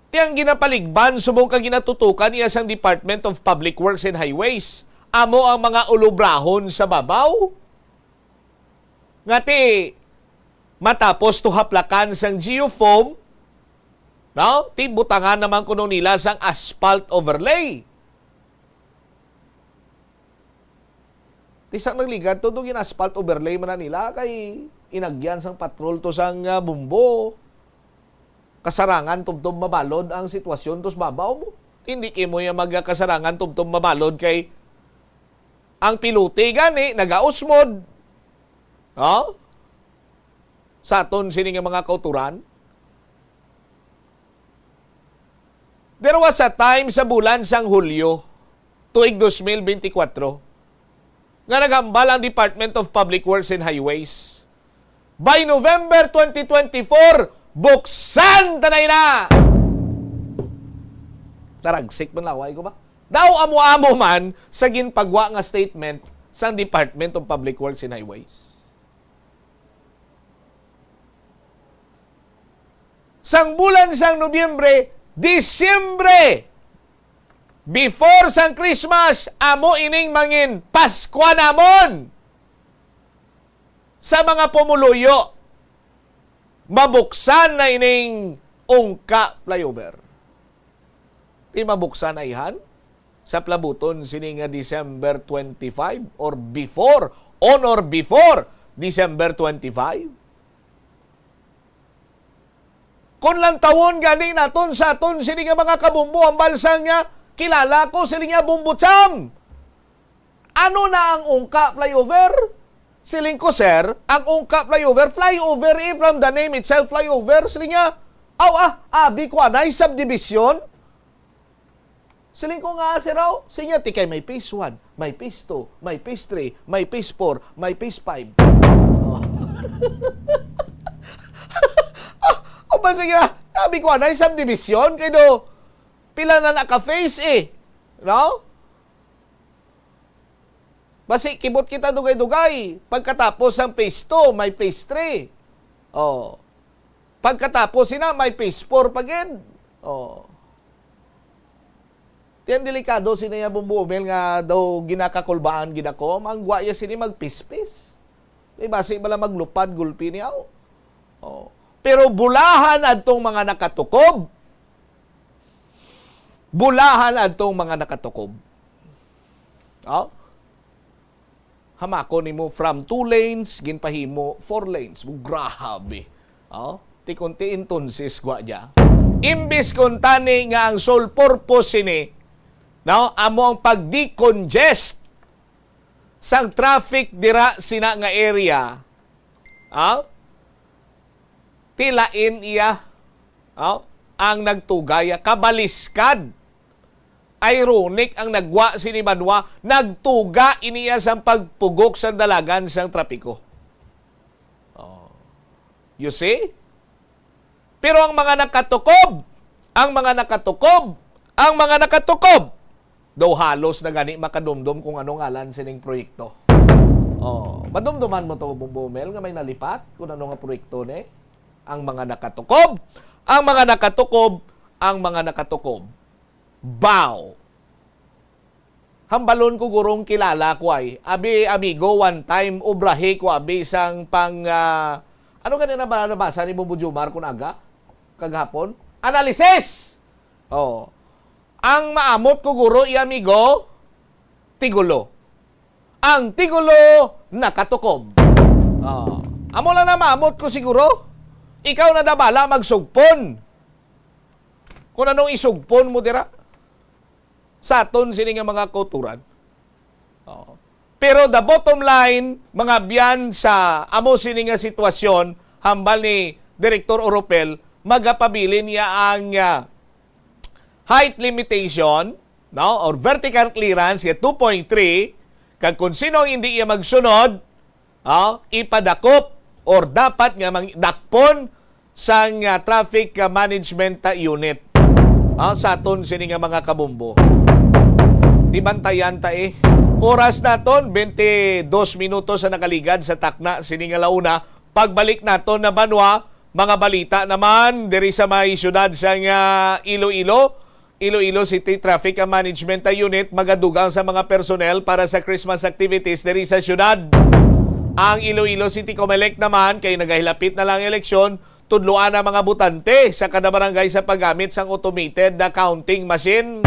Ti ang ginapaligban subong ka ginatutukan iya sang Department of Public Works and Highways, amo ang mga ulubrahon sa babaw. Nga ti matapos to haplakan sang geofoam, no? Ti butangan naman kuno nila sang asphalt overlay. Ti sang nagligad to, do gin-asphalt overlay man na nila kay inagyan sang patrol to sang, ah, bombo. Kasarangan tubtob mabalod ang sitwasyon to sa babaw mo. Hindi kay mo iya magkasarangan tubtob mabalod kay ang pilote gani nagausmod. Oh? Sa aton sini nga mga kauturan. There was a time sa bulan sang Hulyo, tuig dos mil benti kwatro, nga naghambal ang Department of Public Works and Highways. By November twenty twenty-four, buksan ta na ina! Taragsik man laway ko ba? Daw amo-amo man sa ginpagwa nga statement sang Department of Public Works and Highways. Sang bulan sang Nobyembre, Disyembre, Before sang Christmas, amo ining mangin Paskwa namon. Sa mga pumuluyo, mabuksan na ining Ungka Flyover. Ti mabuksan na ihan sa palabuton sini nga December twenty-five or before, on or before December twenty-five. Kung lantawon gani naton sa aton sini nga mga kabumbo, ang balsa nga kilala ko sini nga Bumbo Cham. Ano na ang Ungka Flyover? Siling ko, sir, ang Ungka Flyover, flyover eh, from the name itself, flyover. Siling niya, aw ah, abi ko anay subdivision. Siling ko nga, sir, aw, siling niya, tikay may phase one, may phase two, may phase three, may phase four, may phase five. Oh. O ba, sige na, abi ko anay subdivision, kay do, pila na naka-phase eh. No? Basi kibot kita dugay-dugay. Pagkatapos sang phase two, may phase three. Oh. Pagkatapos sina, may phase four pa gid. Oh. Ti ang delikado sini ya Bumbo Umel nga daw ginakakulbaan gid ako, ang gwa ya sini magpispis. May basi bala maglupad gulpi ni aw. Oh. Pero bulahan adtong mga nakatukob. Bulahan adtong mga nakatukob. Oh? Hamako nimo from two lanes, ginpahimo four lanes. Grabe. Oh? Ti kunti entonces gwa dya. Imbis kuntani nga ang sole purpose sini, no, amo ang pag-decongest sang traffic dira sina nga area, ah, ti lain iya, ah, ang nagtugay, kabaliskad. Ironic ang nagwa sini banwa, nagtuga ini iya sang pagpugok sang dalagan sang trapiko. Oh. You see? Pero ang mga nakatukob, ang mga nakatukob, ang mga nakatukob, daw halos na gani makadumdom kung ano ngalan sining proyekto. Oh, madumduman mo to, Bumbo Mel, nga may nalipat kung ano nga proyekto ni? Ang mga nakatukob, ang mga nakatukob, ang mga nakatukob. Baw. Hambalon ko, gurong kilala ko ay. Abi, amigo, one time, obrahe ko, abi, sang pang, ah, ano gani na ba nabasa ni Bumbo Jomar kun aga? Kagahapon? Analysis! Oh. Ang maamot ko, guro, i amigo, tigulo. Ang tigulo, nakatukob. Oh. Amo lang na maamot ko siguro. Ikaw na da bala magsugpon. Kung anong isugpon mo dira. Sa aton sini nga mga kauturan. Oo. Pero the bottom line, mga biyan, sa amo sini nga sitwasyon, hambal ni Direktor Oropel, magapabilin niya ang, ah, height limitation, no, or vertical clearance nga two point three, kag kung sino ang hindi iya magsunod, ah, ipadakop or dapat nga mang-, dakpon sang, ah, traffic, ah, management, ah, unit, ah, sa aton sini nga mga kabumbo. Di bantayan ta eh. Oras naton, twenty-dos minutos ang nakaligad sa takna sini nga launa. Pagbalik naton na banwa, mga balita naman diri sa may siyudad sang, ah, Iloilo. Iloilo City Traffic Management Unit magadugang sa mga personnel para sa Christmas activities diri sa siyudad. Ang Iloilo City Comelec naman, kay nagahilapit na lang ang eleksyon, tudloan ang mga botante sa kada barangay sa paggamit sang automated na counting machine.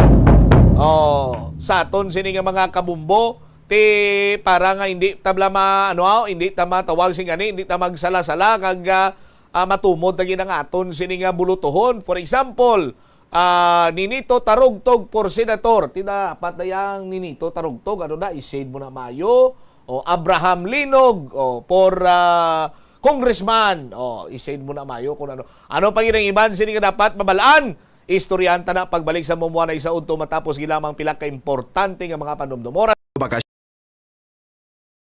Oh, sa aton sini nga mga kabumbo, ti para nga hindi tabla ma-, ano, ah, hindi ta matawag sing ani, hindi ta magsala-sala kag, ah, ah, matumod lagi ang aton sini nga bulutohon. For example, ah, Ninito Tarugtog for senator. Ti dapat na yang Ninito Tarugtog, ano na, i-save mo na mayo. O Abraham Linog, o for, ah, congressman. O, i-save mo na mayo kung ano. Ano pa gid ang iban sini nga dapat mabalaan? Istoryahan ta na pagbalik sa Mumuanay sa Udto matapos gid lamang pila ka importante nga mga panumdum. Oras.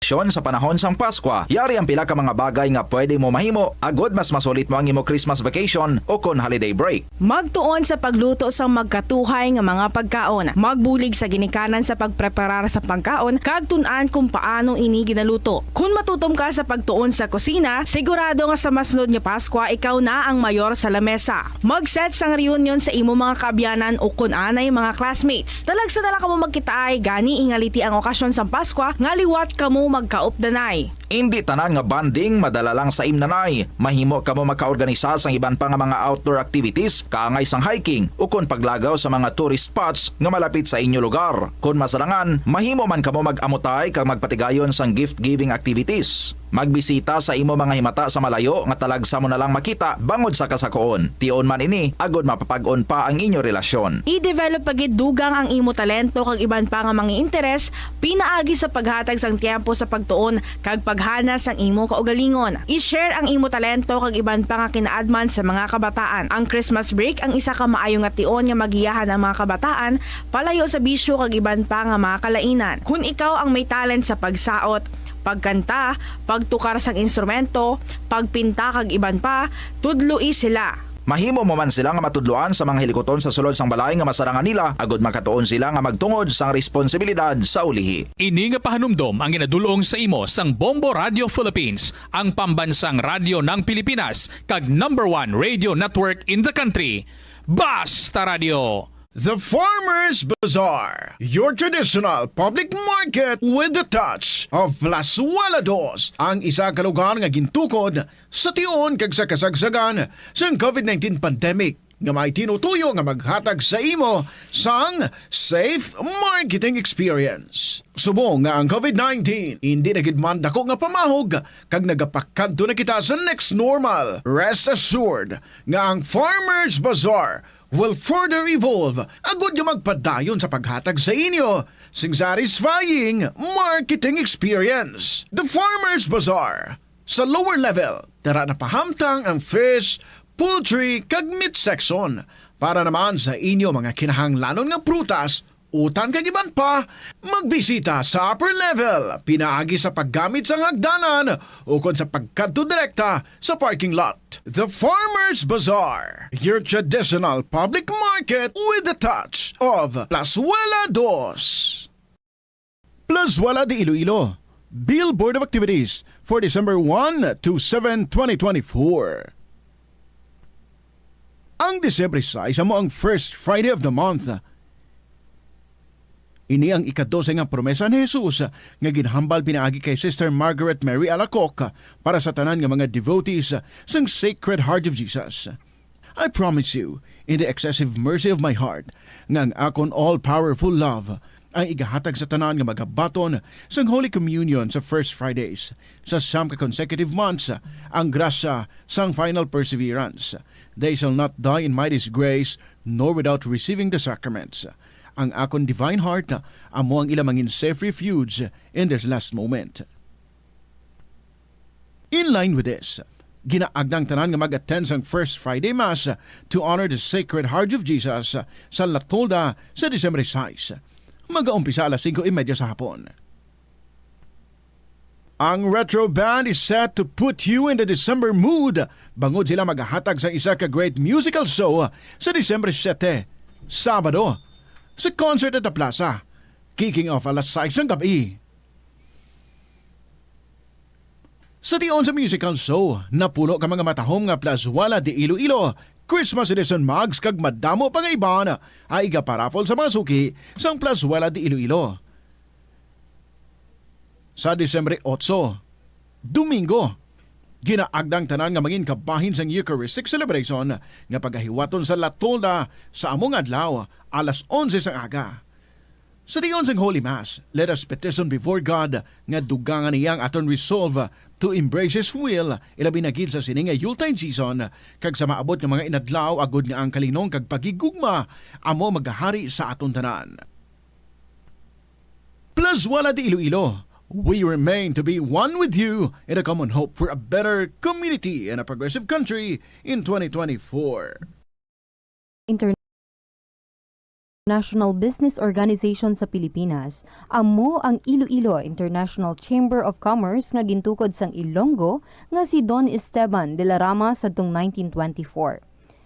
Sa panahon sang Paskwa, yari ang pila ka mga bagay nga pwede mo mahimo agod mas masulit mo ang imo Christmas vacation o kon holiday break. Magtuon sa pagluto sang magkatuhay nga mga pagkaon. Magbulig sa ginikanan sa pagpreparar sa pagkaon kag tun-an kung paano ini ginaluto. Kon matutom ka sa pagtuon sa kusina, sigurado nga sa masunod nga Paskwa ikaw na ang mayor sa lamesa. Mag-set sang reunion sa imo mga kaabyanan o kon anay mga classmates. Talagsa na lang kamo magkitaay, gani ingaliti ang okasyon sang Paskwa nga liwat kamo magkaupdanay. Indi tanan nga bonding madala lang sa imnanay. Mahimo kamo makaorganisa sang iban pa nga mga outdoor activities, kaangay sang hiking, ukon paglagaw sa mga tourist spots nga malapit sa inyo lugar. Kon masarangan, mahimo man kamo mag-amutay kag magpatigayon sang gift-giving activities. Magbisita sa imo mga himata sa malayo nga talagsa mo na lang makita bangod sa kasakoon. Tion man ini, agod mapapag-on pa ang inyo relasyon. I-develop pa gid dugang ang imo talento kag iban pa nga mga interes pinaagi sa paghatag sang tiyempo sa pagtuon kag paghana sang imo kaugalingon. I-share ang imo talento kag iban pa nga kinaadman sa mga kabataan. Ang Christmas break ang isa ka maayo nga tion nga magiyahan ang mga kabataan palayo sa bisyo kag iban pa nga mga kalainan. Kon ikaw ang may talent sa pagsaot, pagkanta, pagtukar sang instrumento, pagpinta kag iban pa, tudloi sila. Mahimo mo man sila nga matudloan sa mga hilikuton sa sulod sang balay nga masarangan nila, agud makatuon sila nga magtungod sang responsibilidad sa ulihi. Ini nga pahanumdom ang ginadul-ong sa imo sang Bombo Radio Philippines, ang pambansang radyo ng Pilipinas, kag number one radio network in the country. Basta Radio! The Farmers Bazaar, your traditional public market with the touch of Plazuela Dos, ang isa ka lugar nga gintukod sa tion kag sa kasagsagan sang covid nineteen pandemic, nga may tinutuyo nga maghatag sa imo sang safe marketing experience. Subong nga ang covid nineteen indi na gid man dako nga pamahog kag nagapakadto na kita sa next normal, rest assured nga ang Farmers Bazaar will further evolve agud nga magpadayon sa paghatag sa inyo sing satisfying marketing experience. The Farmers Bazaar, sa lower level, tara na pahamtang ang fish, poultry, kag meat section. Para naman sa inyo mga kinahanglanon nga prutas, utan kag iban pa, magbisita sa upper level pinaagi sa paggamit sang hagdanan ukon sa pagkadto direkta sa parking lot. The Farmers Bazaar, your traditional public market with the touch of Plazuela Dos. Plazuela de Iloilo, Billboard of Activities for December one to seven, twenty twenty-four. Ang Disyembre sais amo ang first Friday of the month. Ini ang ikadose nga promesa ni Jesus nga ginhambal pinaagi kay Sister Margaret Mary Alacoque para sa tanan nga mga devotees sang Sacred Heart of Jesus. I promise you, in the excessive mercy of my heart, nga ang akon all-powerful love ang igahatag sa tanan nga magabaton sang Holy Communion sa First Fridays sa siyam ka consecutive months, ang grasya sang final perseverance. They shall not die in my disgrace, nor without receiving the sacraments. Ang akon divine heart amo ang ila mangin safe refuge in this last moment. In line with this, ginaagnang tanan nga mag-attend sang First Friday Mass to honor the Sacred Heart of Jesus sa La Tolda sa Disyembre sais. Mag-aumpisa alas singko y media sa hapon. Ang Retro Band is set to put you in the December mood bangod sila magahatag sang isa ka great musical show sa Disyembre siyete, Sabado, sa Concert at the Plaza, kicking off alas sais sang gab-i. Sa tion sa musical show, napuno ka mga matahom nga Plazuela de Iloilo Christmas Edition mugs kag madamo pa nga iban ay igaparapol sa mga suki sang Plazuela de Iloilo. Sa Disyembre otso, Domingo, ginaagnang tanan nga mangin kabahin sang Eucharistic celebration nga pagahiwaton sa La Tolda sa among adlaw, alas onse sang aga. Sa tion sang Holy Mass, let us petition before God nga dugangan niya ang aton resolve to embrace His will, ilabi na gid sa sini nga Yuletide season, kag sa maabot nga mga inadlaw, agud nga ang kalinong kag paghigugma amo magahari sa aton tanan. Plazuela de Iloilo, we remain to be one with you in a common hope for a better community and a progressive country in twenty twenty-four. Inter- International Business Organization sa Pilipinas, amo ang Iloilo International Chamber of Commerce nga gintukod sang Ilonggo nga si Don Esteban de la Rama sadtong nineteen twenty-four.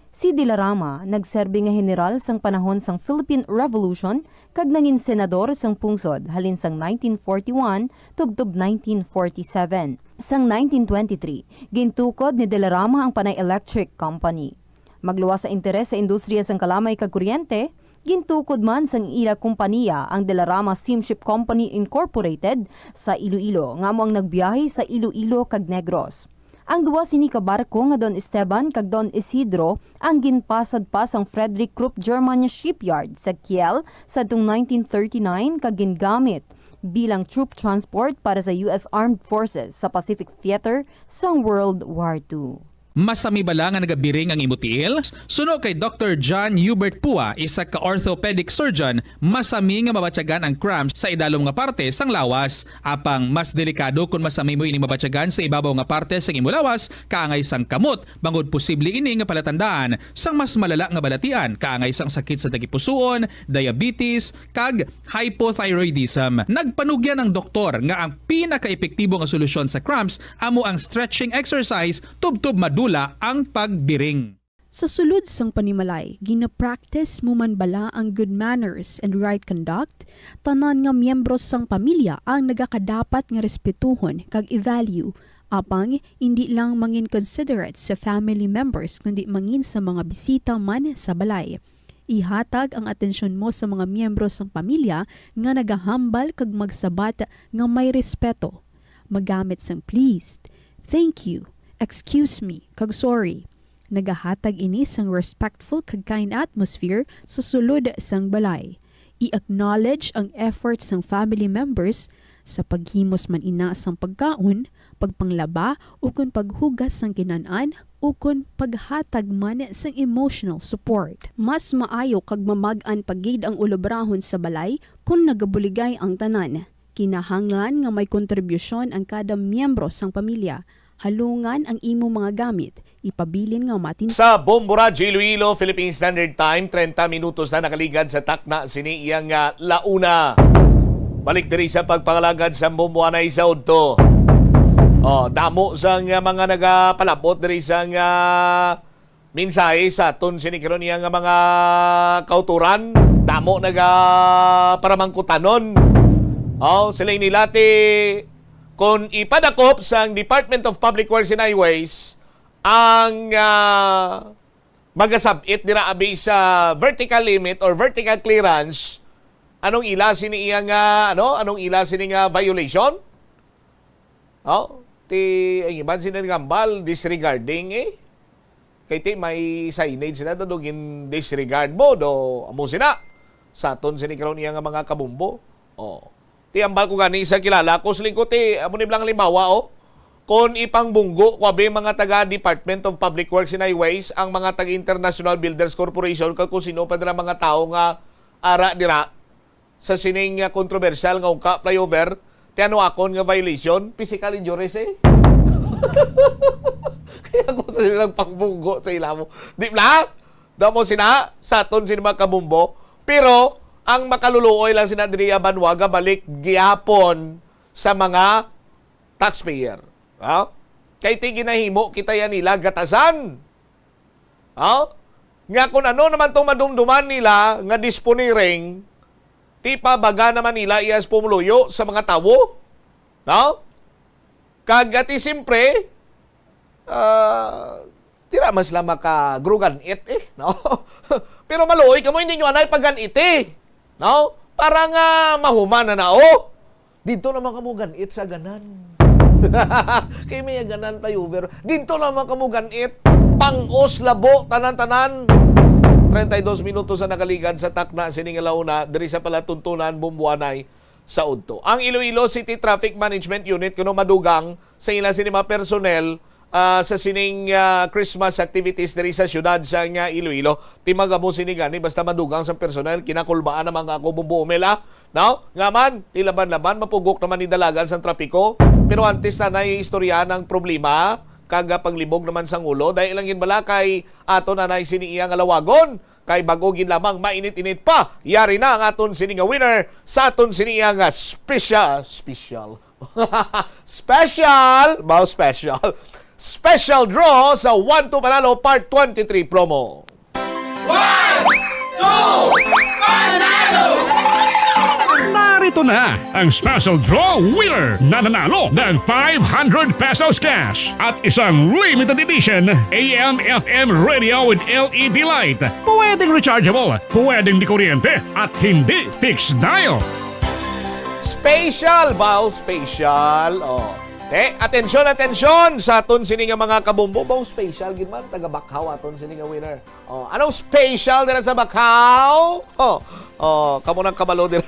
Si De la Rama nagserbi nga heneral sang panahon sang Philippine Revolution kag nangin senador sang pungsod halin sang nineteen forty-one tubtob nineteen forty-seven. Sang nineteen twenty-three, gintukod ni De la Rama ang Panay Electric Company. Magluwas sa interes sa industriya sang kalamay kag kuryente, gintukod man sang ila kompaniya ang De la Rama Steamship Company Incorporated sa Iloilo, nga amo ang nagbiyahe sa Iloilo kag Negros. Ang duha sini ka barko nga Don Esteban kag Don Isidro ang ginpasad pa sang Frederick Krupp Germania Shipyard sa Kiel sadtong nineteen thirty-nine kag gingamit bilang troop transport para sa U S Armed Forces sa Pacific Theater sang World War Two. Masami bala nga nagabiring ang imo tiil? Suno kay Doktor John Hubert Pua, isa ka orthopedic surgeon, masami nga mabatyagan ang cramps sa idalom nga parte sang lawas. Apang mas delikado kon masami mo ini mabatyagan sa ibabaw nga parte sang imo lawas, kaangay sang kamot, bangod posible ini nga palatandaan sang mas malala nga balatian, kaangay sang sakit sa tagipusoon, diabetes, kag hypothyroidism. Nagpanugyan ang doktor nga ang pinakaepektibo nga solusyon sa cramps amo ang stretching exercise tubtob madula ang pagbiring. Sa sulod sang panimalay, gina-practice mo man bala ang good manners and right conduct? Tanan nga miyembro sang pamilya ang nagakadapat nga respetuhon kag i-value. Apang, indi lang mangin considerate sa family members, kundi mangin sa mga bisita man sa balay. Ihatag ang atensyon mo sa mga miyembro sang pamilya nga nagahambal kag magsabat nga may respeto. Magamit sang please, thank you, excuse me, kag sorry. Nagahatag ini sang respectful kag kind atmosphere sa sulod sang balay. I-acknowledge ang effort sang family members sa paghimos man ina sang pagkaon, pagpanglaba, ukon paghugas sang kinan-an, ukon paghatag man sang emotional support. Mas maayo kag mamag-an pa gid ang ulobrahon sa balay kon nagabuligay ang tanan. Kinahanglan nga may kontribusyon ang kada miyembro sang pamilya. Halungan ang imo mga gamit, ipabilin nga matin- Sa Bombo Radyo Iloilo, Philippine Standard Time, treinta minutos na nakaligad sa takna sini iyang, ah, launa. Balik diri sa pagpangalagad sa Bombo anay sa udto. Oh, damo sang, ah, mga nagapalabot diri sang, ah, mensahe sa aton sini karon iya nga mga kauturan. Damo naga paramangkutanon. Oh, sila nila ti kon ipadakop sang Department of Public Works and Highways ang, ah, magasab-it dira abi sa vertical limit or vertical clearance, anong ila sini iya nga, ano, anong ila sini nga violation? Oh, ti ang iban sini nagambal, disregarding, eh. Kay ti may signage na do, do gin-disregard mo, do amo sina. Sa aton sini karon iya nga mga kabumbo. Oh. Ti ambal ko gani sa kilala ko, siling ko ti, amo ni blang halimbawa, oh. Kon ipangbunggo ko abi mga taga Department of Public Works and Highways, ang mga taga International Builders Corporation, kag kung sino pa dira mga tawo nga ara dira, sa sining, ah, kontrobersyal nga ungka flyover, ti ano akon nga violation? Physical injuries, eh. Kaya ko sa silang pangbunggo sa ila mo. Di ba? Damo sina, sa aton sini mga kabumbo. Pero, ang makaluluoy lang sina diri, ah, banwa, gabalik gihapon sa mga taxpayer. Ha? Kay ti ginahimo kita yan nila gatasan. Ha? Nga kung ano naman tong madumduman nila nga disponiring, ti pabaga naman nila iyas pumuluyo sa mga tawo. No? Kag ati siyempre, ah, tira mas lang makagrugan-it eh, no? Pero maluoy kamo, hindi nyo anay pag-ganiti, no? Para nga mahuman na na, oh. Didto naman kamo gan-it sa ganan. Kay may ganan flyover. Didto naman kamo gan-it. Pang-os, labo, tanan-tanan. Treinta y dos minutos ang nakaligad sa takna sining alauna diri sa palatuntunan Bumbuanay sa udto. Ang Iloilo City Traffic Management Unit kuno madugang sa ila sini mga personnel ah, sa sining, ah, Christmas activities diri sa siyudad sang, ah, Iloilo. Ti magamo sini gani, basta madugang sang personal, kinakulbaan naman nga ako bumbuumil, ah. No? Nga man, ti laban-laban, mapugok naman ni dalagan sang trapiko. Pero antes na nay istorya ng problema, kag, ah, paglibog naman sang ulo, dahil lang yun bala kay ato na nay sini iya nga lawagon. Kay bag-o gid lamang, mainit-init pa. Yari na ang aton sini nga winner sa aton sini nga special, special. Special, bao special. Special draw sa One Two Panalo Part twenty-three promo. One, two, panalo! Narito na ang special draw winner na nanalo ng five hundred pesos cash at isang limited edition A M F M radio with L E D light. Pwedeng rechargeable, pwedeng di kuryente, at hindi fixed dial. Special, bao special. Oh. Te, atensyon, atensyon sa aton sini nga mga kabombo. Bao special gid man, taga Bakhaw aton sini nga winner. Oh, anong special dira sa Bakhaw? Oh, oh, kamo nang kabalo dira.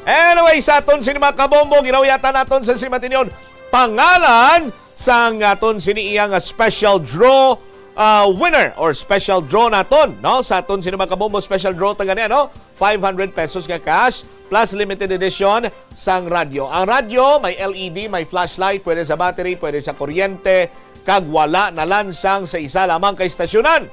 Anyway, sa aton sini mga kabombo, ginauyatan naton sa simatinyon pangalan sang aton sini iya nga special draw ah, winner or special draw naton, no? Sa aton sini mga kabombo, special draw ta gani, no? Five hundred pesos nga cash plus limited edition sang radyo. Ang radyo may L E D, may flashlight, pwede sa battery, pwede sa kuryente, kag wala nalansang sa isa lamang ka istasyonan.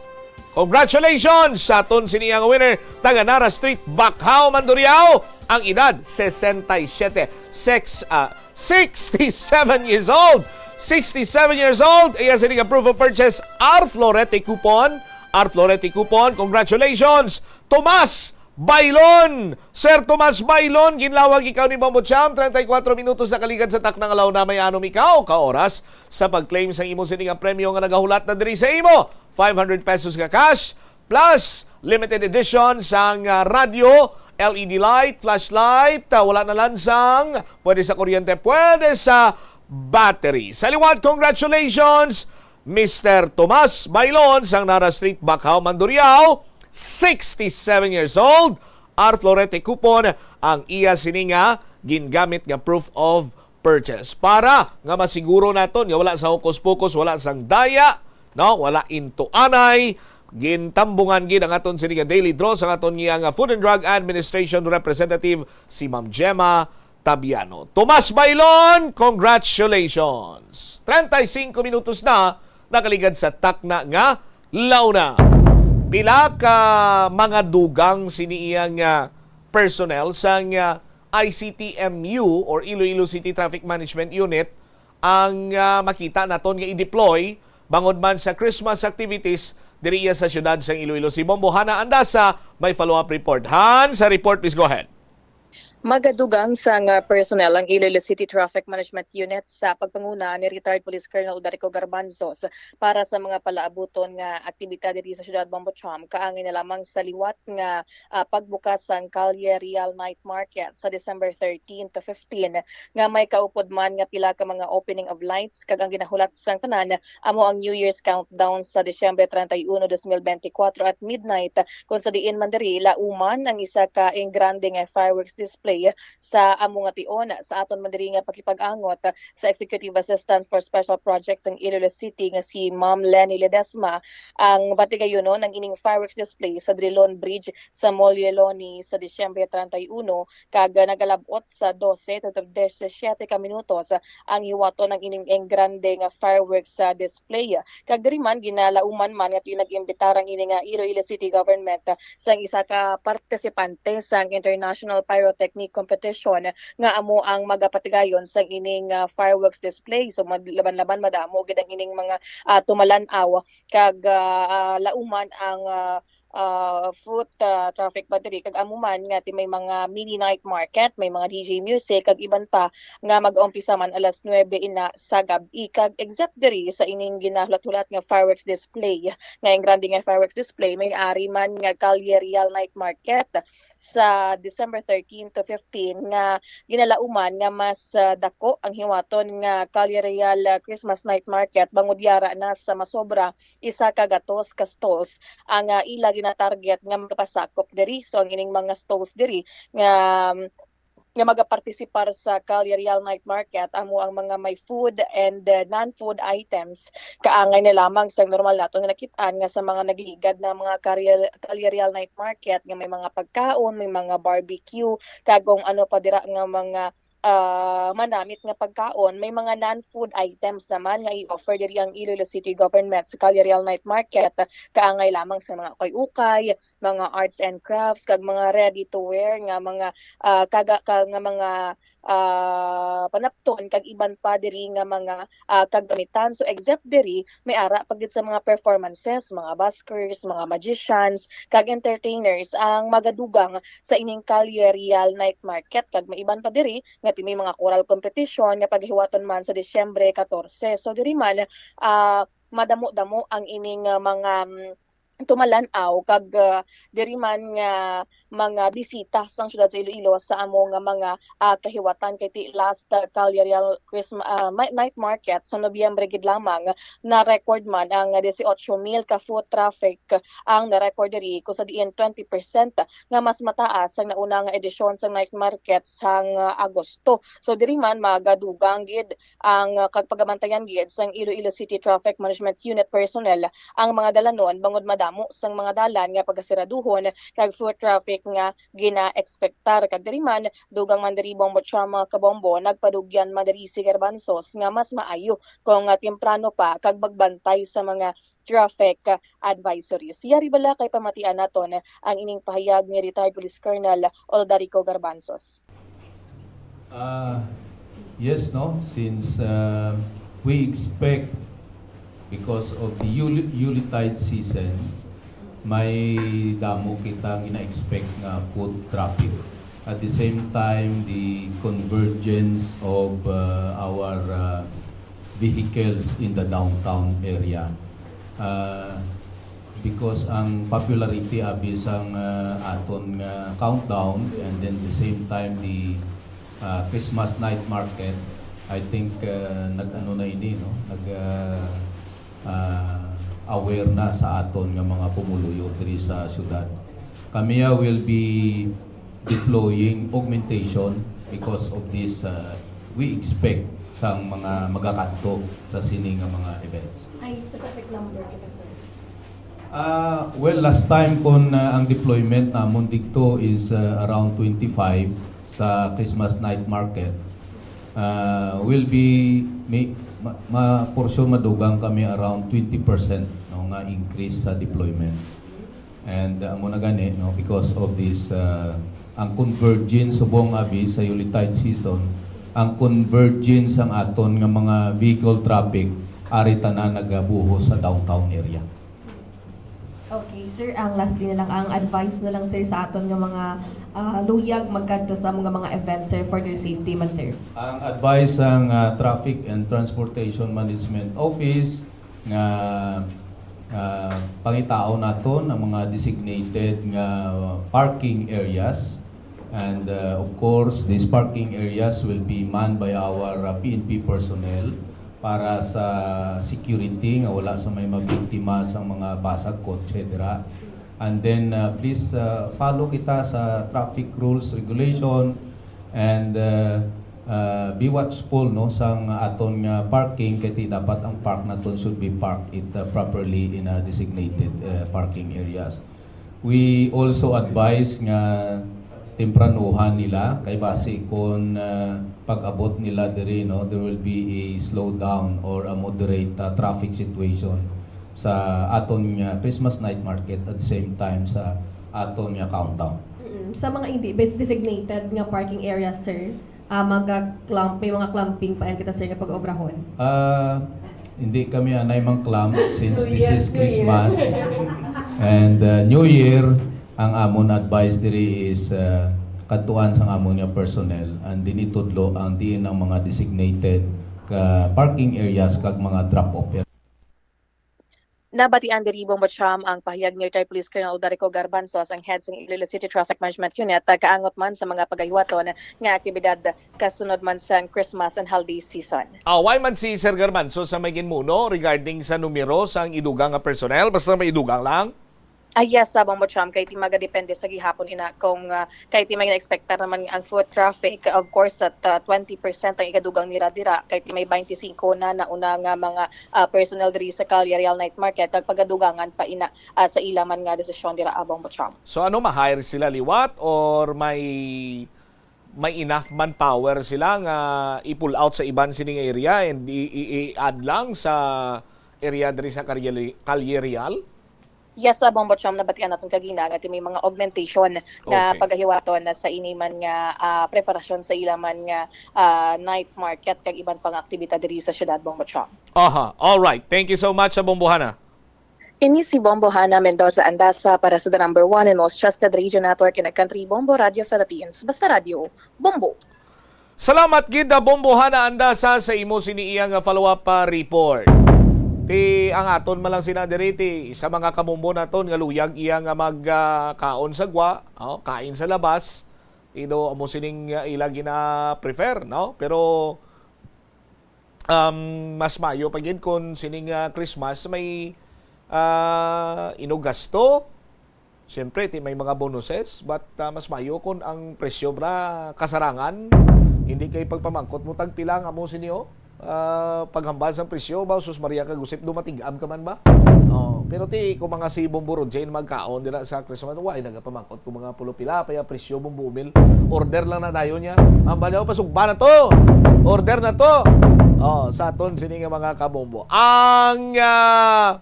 Congratulations sa aton sini nga winner, taga Nara Street, Bakhaw, Mandurriao. Ang edad, sesenta y siete. Sex, ah, sixty-seven years old. Sixty-seven years old. Iya sini nga proof of purchase, R Florete Coupon. R Florete Coupon. Congratulations, Tomas Bailon. Sir Tomas Bailon, ginlawag ikaw ni Bombo Cham. Treinta y cuatro minutos na kaligad sa takna nga launa. May anom ikaw ka oras sa pag-claim sa imo sini nga premyo nga nagahulat na diri sa imo. Five hundred pesos nga cash plus limited edition sang ah, radyo, L E D light, flashlight, ah, wala na lansang, pwede sa kuryente, pwede sa battery. Sa liwat, congratulations, Mister Tomas Bailon sang Nara Street, Bakhaw, Mandurriao, sixty-seven years old. R Florete Coupon ang iya sini nga gingamit nga proof of purchase. Para nga masiguro naton nga wala sa hokus-pokus, wala sang daya, no, wala intuanay, gintambungan gid ang aton sini nga daily draw sa aton niya nga Food and Drug Administration Representative, si Ma'am Gemma Tabiano. Tomas Bailon, congratulations! Treinta y cinco minutos na nakaligad sa takna nga launa. Pila ka mga dugang sini iya nga personnel sang ah, I C T M U or Iloilo City Traffic Management Unit ang ah, makita naton nga i-deploy bangod man sa Christmas activities diri iya sa siyudad sang Iloilo. Si Bombo Hana Andasa may follow-up report. Han, sa report, please go ahead. Magadugang sang ah, personnel ang Iloilo City Traffic Management Unit sa pagpanguna ni Retired Police Colonel Darico Garbanzos para sa mga palaabuton nga aktibidad diri sa siyudad Bombo Cham, kaangay na lamang sa liwat nga ah, pagbukas sang Calle Real Night Market sa December thirteen to fifteen, nga may kaupod man nga pila ka mga opening of lights, kag ang ginahulat sang tanan amo ang New Year's countdown sa Disyembre treinta y uno, dos mil benti kwatro at midnight, kung sa diin man diri lauman ang isa ka engrande nga fireworks display sa amo nga tion. Sa aton man diri nga pakipag-angot sa Executive Assistant for Special Projects sang Iloilo City nga si Ma'am Leni Ledesma, ang batigayonon ang ining fireworks display sa Drilon Bridge sa Molleloni sa Disyembre treinta y uno, kag nagalab-ot sa dose tubtob disisiete ka minutos ang hiwaton ang ining engrande nga fireworks sa display. Kag diri man, ginalauman man nga nag-imbitar ang ini nga Iloilo City Government sang isa ka partisipante sang International Pyrotechnic Competition nga amo ang magapatigayon sang ining ah, fireworks display. So mad- laban-laban madamo gid ang ining mga ah, tumalan-aw, kag ah, ah, lauman ang ah, ah, foot ah, traffic battery, kag amo man nga ti may mga mini night market, may mga D J music, kag iban pa nga mag-umpisa man alas nuebe ina sa gab-i. Kag exact diri sa ining ginahulat-hulat nga fireworks display, nga engrande nga fireworks display, may ari man nga Calle Real Night Market sa December thirteen to fifteen nga ginalauman nga mas ah, dako ang hiwaton nga Calle Real ah, Christmas Night Market, bangod yara na sa masobra isa ka gatos ka stalls ang ah, ila ginatarget nga magapasakop diri. So ang ining mga stalls diri nga nga magapartisipar sa Calle Real Night Market amo ang mga may food and uh, non-food items. Kaangay na lamang sa normal nato nga nakit-an nga sa mga nagligad na mga Calle, Calle Real Night Market nga may mga pagkaon, may mga barbecue, kag kung ano pa dira nga mga ah, manamit nga pagkaon, may mga non-food items naman nga i-offer diri ang Iloilo City Government sa Calle Real Night Market, kaangay lamang sa mga ukay-ukay, mga arts and crafts, kag mga ready-to-wear nga mga, ah, kaga-, ka, nga mga, ah, panapton, kag iban pa diri nga mga, ah, kagamitan. So, except diri, may ara pa gid sa mga performances, mga buskers, mga magicians, kag entertainers ang magadugang sa ining Calle Real Night Market, kag may iban pa diri nga ti-, may mga choral competition nga paghiwaton man sa Disyembre katorse. So, diri man, ah, madamo-damo ang ining, ah, mga, mm, tumalan-aw, kag, ah, diri man nga mga bisita sang siyudad sa Iloilo sa amo nga mga, ah, kahiwatan. Kay ti last, ah, Calle Real Christmas, ah, ma-, night market sa Nobyembre gid lamang, na-record man ang dieciocho mil ka foot traffic ang na-record diri, kung sa diin twenty percent nga mas mataas sang nauna nga edisyon sang night market sang, ah, Agosto. So, diri man magadugang gid ang, ah, kag pagabantayan gid sang Iloilo City Traffic Management Unit personnel ang mga dalanon bangod madamo sang mga dalan nga pagasiraduhon kag foot traffic nga gina-ekspektar. Kag diri man, dugang man diri, Bombo Cham, mga kabombo, nagpadugyan man diri si Garbanzos nga mas maayo kung, ah, temprano pa kag magbantay sa mga traffic advisories. Yari bala kay pamatian naton ang ining pahayag ni retired Police Colonel Oldarico Garbanzos. Ah, yes, no? Since, uh, we expect, because of the Yul-, Yuletide season, may damo kita gina-expect nga foot traffic. At the same time, the convergence of, uh, our, uh, vehicles in the downtown area. Uh, because ang popularity abi sang, uh, aton nga countdown, and then the same time the, uh, Christmas night market, I think, uh, nag-ano na ini, no? Nag, uh, uh, aware na sa aton nga mga pumuluyo diri sa syudad. Kami, uh, will be deploying augmentation because of this, uh, we expect sang mga magakadto sa sini nga mga events. Ay, specific number kita, sir. Ah, well, last time kon, ah, ang deployment namon didto is, ah, around twenty-five sa Christmas night market, ah, will be, may, ma, ma, for sure madugang kami around twenty percent, no, nga increase sa deployment. And, ah, amo na gani, no, because of this, ah, ang convergence subong abi sa Yuletide season, ang convergence ang aton nga mga vehicle traffic ari tanan nagabuhos sa downtown area. Okay, sir, ang lastly na lang, ang advice na lang, sir, sa aton nga mga, ah, luyag magkadto sa mga mga events, sir, for their safety man, sir. Ang advice sang, ah, Traffic and Transportation Management Office nga, ah, pangitaon naton ang mga designated nga parking areas. And, uh, of course, these parking areas will be manned by our, uh, P N P personnel para sa security nga wala sa may mabiktima sang mga basag kotse dira. And then, uh, please, uh, follow kita sa traffic rules, regulation, and, uh, uh, be watchful, no, sang aton nga parking, kay ti dapat ang park naton should be parked it, uh, properly in a designated, uh, parking areas. We also advise nga tempranuhan nila kay basi kon, ah, pag-abot nila diri, no, there will be a slowdown or a moderate, ah, traffic situation sa aton nga Christmas night market at the same time sa aton nga countdown. Mm, sa mga hindi bes-, designated nga parking area, sir, ah, maga-clump, may mga clumping pa kita, sir, nga pag-obrahon? Ah, hindi kami anay mang-clump since New this Year, is New Year. Christmas and, uh, New Year. Ang amon advice diri is, uh, kadtuan sang amon nga personnel and din itudlo ang diin ang mga designated ka parking areas kag mga drop-off areas. Nabatian diri, Bombo Cham, ang pahayag ni Retired Police Colonel Darico Garbanzos, ang head sang Iloilo City Traffic Management Unit, kaangot man sa mga pagahiwaton nga aktibidad kasunod man sang Christmas and holiday season. Away man si Sir Garbanzos sa may ginmuno regarding sa numero sang idugang nga personnel, basta may idugang lang. Ah, yes, sa Bombo Cham, kay ti magadepende sa gihapon ina kung, ah, kay ti may na-expectar naman ang foot traffic. Of course, at, ah, twenty percent ang ikadugang nira dira, kay ti may twenty-five na nauna nga mga, ah, personnel diri sa Calle Real Night Market, kag pagadugangan pa ina, ah, sa ila man nga desisyon dira, ah, Bombo Cham. So ano, ma-hire sila liwat or may may enough manpower sila nga i-pull out sa iban sini nga area and i- i- i-add lang sa area diri sa Calle, Calle Real? Yes, uh, Bombo Cham, nabatian naton kagina nga may mga augmentation nga Okay. pagahiwaton na sa ini man nga ah, preparasyon sa ila man nga ah, night market kag iban pang aktibidad diri sa syudad, Bombo Cham. Aha, all right. Thank you so much sa Bombohana. Ini si Bombo Hana Mendoza Andasa para sa the number one and most trusted radio network in the country, Bombo Radio Philippines. Basta radio, Bombo. Salamat gid na Bombohana Andasa sa imo sini iya nga follow-up pa report. Ti ang aton man lang sina diri ti sa mga kabombo naton nga luyag iya nga mag ah, kaon sa gwa, oh, kain sa labas. Ido amo sining ah, ila gina-prefer, no? Pero um, mas mayo pa gid kung sining ah, Christmas may ah, inugasto. Siyempre, ti may mga bonuses, but ah, mas mayo kung ang presyo bra kasarangan. Hindi kay pagpamangkot mo tagpila nga mo sinyo. Ah, paghambal sang presyo ba, sus Maria, kag usip dumatig-am ka man ba? Oh, pero ti kung mga si Bombo Rojen magkaon dira sa Christmas, why nagapamangkot kung mga pulo pila pa ya presyo, Bombo Umil? Order lang na dayon niya. Hambal niya, "O, pasugba na to. Order na to." Oh, sa aton sini nga mga kabombo. Ang ah,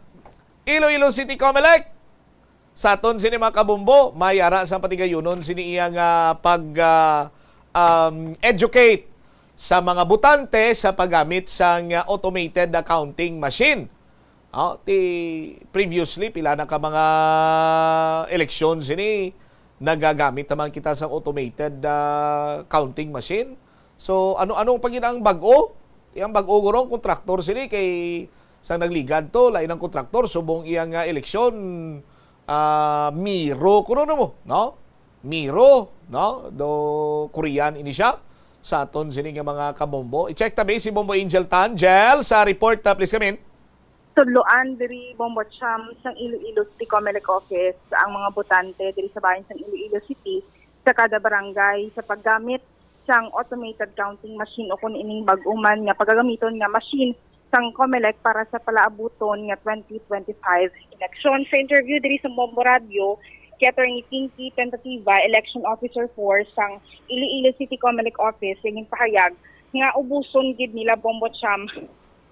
Iloilo City Comelec, sa aton sini mga kabombo, may ara sa patigayunon sini iya nga pag ah, um, educate sa mga botante sa paggamit sang ah, automated ah, counting machine. Ah, ti previously pila na ka mga eleksyon sini nagagamit naman kita sa automated ah, counting machine. So ano-ano pa gid ang bag-o? Ti ang bag-o guro ang kontraktor sini kay sa nagligad to, lain ang kontraktor subong iya nga eleksyon ah, Miro kuno mo, no? Miro, no? Do Korean ini siya sa aton sini nga mga kabombo. I-check tabi si Bombo Angel Tan. Jel, sa report, ah, please come in. Tudloan diri, Bombo Cham, sang Iloilo City Comelec Office ang mga botante diri sa bahin sang Iloilo City sa kada barangay sa paggamit sang automated counting machine o kung ining bag-o man nga pagagamiton nga machine sang Comelec para sa palaabuton nga twenty twenty-five election. Sa interview diri sa Bombo Radio kay Attorney Pinky Tentativa, Election Officer four sang Iloilo City Comelec Office, siya ginpahayag nga ubuson gid nila, Bombo Cham,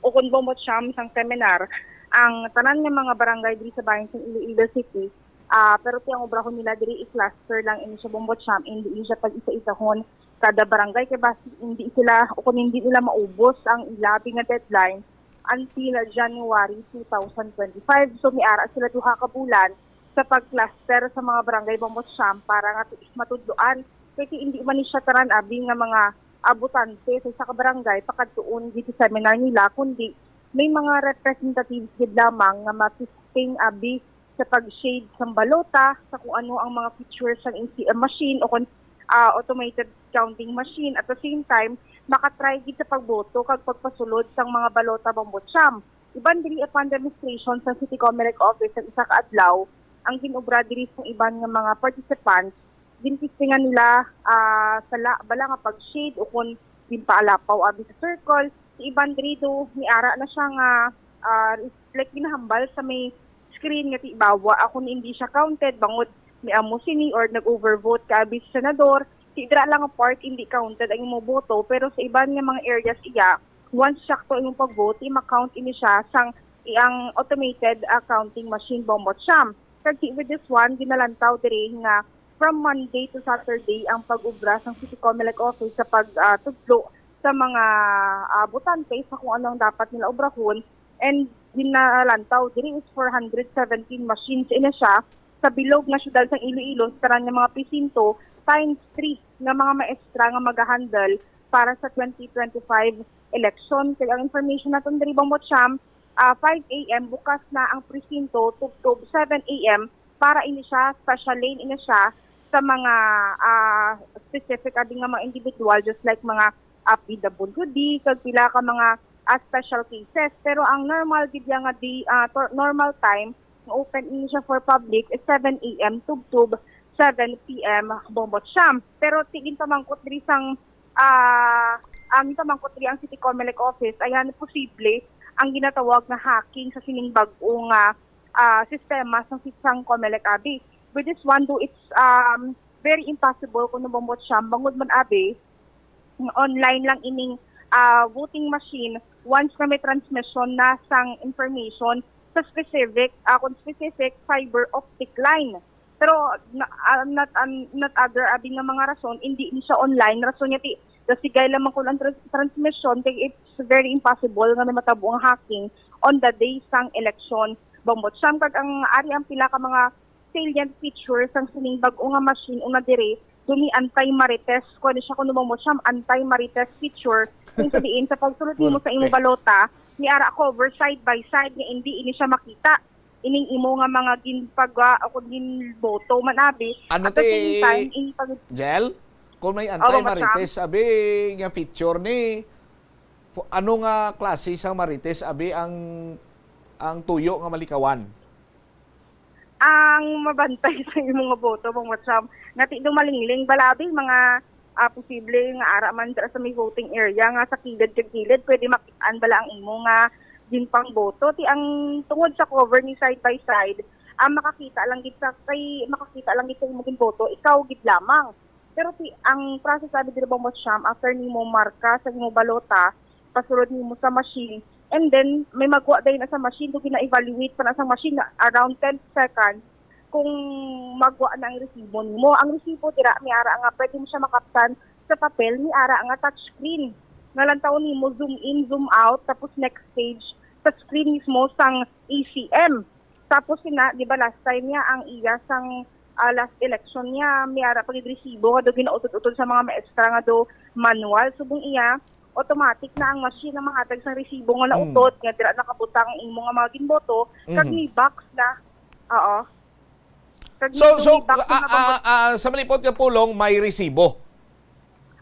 o kung Bombo Cham, sang seminar ang tanan nga mga barangay diri sa bahin sang Iloilo City. Ah, pero ti ang obrahon nila diri i-cluster lang ini siya, Bombo Cham, hindi ini siya pag-isa-isahon kada barangay kay basi hindi sila o kung hindi nila maubos ang ilabi nga deadline until January two thousand twenty-five. So, may ara sila duha ka bulan sa pag-cluster sa mga barangay, Bombo Cham, para nga ti-, matudloan. Kay ti hindi man ni siya tanan abi nga mga ah, botante sa isa ka barangay pakadtuon gid sa seminar nila, kundi may mga representatives gid lamang nga ma-testing abi sa pag-shade sang balota, sa kung ano ang mga features sang A C M machine o kon ah, automated counting machine. At the same time, makatry gid sa pagboto kag pagpasulod sang mga balota, Bombo Cham. Iban diri upon demonstration sa City Comelec Office sa isa ka adlaw, ang gin-obra diri sang iban nga mga participants, gintistingan nila ah, sala bala nga pag-shade o kon ginpaalapaw abi sa circle. Si iban diri do, niara na siya nga ah, like ginahambal sa may screen nga ti bawa ako ni hindi siya counted bangod may amo sini or nag-overvote ka abi sa senador. Ti dira lang nga part hindi counted ang imong boto, pero sa iban nga mga areas iya, once sakto imong pag-vote, ti ma-count ini siya sang iyang automated ah, counting machine, Bombo Cham. Kag ti with this one, ginalantaw diri nga from Monday to Saturday ang pag-obra sang City Comelec Office sa pag ah, tudlo sa mga ah, botante sa kung ano ang dapat nila obrahon. And ginalantaw diri is four hundred seventeen machines ini siya sa bilog nga syudad sang Iloilo, sa tanan nga mga presinto, times three nga mga maestra nga magahandle para sa twenty twenty-five election. Kay ang information naton diri, Bombo Cham, ah, five A M bukas na ang presinto, tubtob seven A M para ini siya, special lane ini siya sa mga ah, specific abi nga mga individual, just like mga ah, P W D, kag pila ka mga ah, special cases. Pero ang normal gid ya nga di ah, tor- normal time nga open ini siya for public is seven A M tubtob seven P M, Bombo Cham. Pero ti ginpamangkot diri sang ah, ang ginpamangkot diri ang City Comelec Office, ayan, posible ang ginatawag nga hacking sa sining bag-o nga ah, sistema sang sang Comelec abi. With this one, do it's um, very impossible kuno, Bong Bocham, bangod man abi, nga online lang ining, ah, voting machine once nga may transmission na sang information sa specific, ah, kung specific fiber optic line. Pero na, ah, not, um, not other abi nga mga rason, hindi ni siya online. Rason niya ti, dasigay lamang kun ang trans-, transmission, kay it's very impossible nga may matabo ang hacking on the day sang election, Bong Bocham. Kag ang ari ang pila ka mga salient features sang sining bag-o nga machine una diri, dumi anti-marites, kuwan siya kuno, Bong Bocham, anti-marites feature. Kung sa diin, sa pagsulod nimo sa imong Korte. balota, may ara cover side by side nga hindi ini siya makita. Ining imo nga mga ginpag-, ah, o kung ginboto man abi. Ano At the ti, same time, ini pag- Jel? Kung may Oh, Bong Bocham. anti-marites, abi nga feature ni, fu-, ano nga klase sang marites, abi ang, ang tuyo nga malikawan? Ang mabantay sa imo nga boto, Bong Bocham, nga ti dumalingling bala abi mga, ah, posible nga ara man dira sa may voting area nga sa kilid kag kilid, pwede makit-an bala ang imo nga ginpangboto. Ti ang tungod sa cover ni side by side, ang makakita lang gid sa, kay makakita lang gid sa imo ginboto, ikaw gid lamang. Pero ti ang process abi diri, Bong Bocham, after nimo marka sa imo balota, pasulod nimo sa machine, and then may magwa dayon na sa machine, do gina-evaluate pa na sa machine na around ten seconds kung magwa na ang resibo nimo. Ang resibo dira, may ara nga pwede mo siya makaptan sa papel, may ara nga touchscreen. Nga lang taon nimo zoom in, zoom out, tapos next page sa screen mismo sang A C M. Tapos sina, di ba, last time niya, ang iya sang, ah, last election niya, may ara pa gid resibo nga do ginautod-utod sa mga maestra nga do manual. Subong iya, automatic na ang machine na mahatag sang resibo nga Mm. nautod, nga dira nakabutang ang imo nga mga ginboto, kag Mhm. may box na. Oo. Kag So, may so, box na ah, ah, ah, sa malipot nga pulong, may resibo?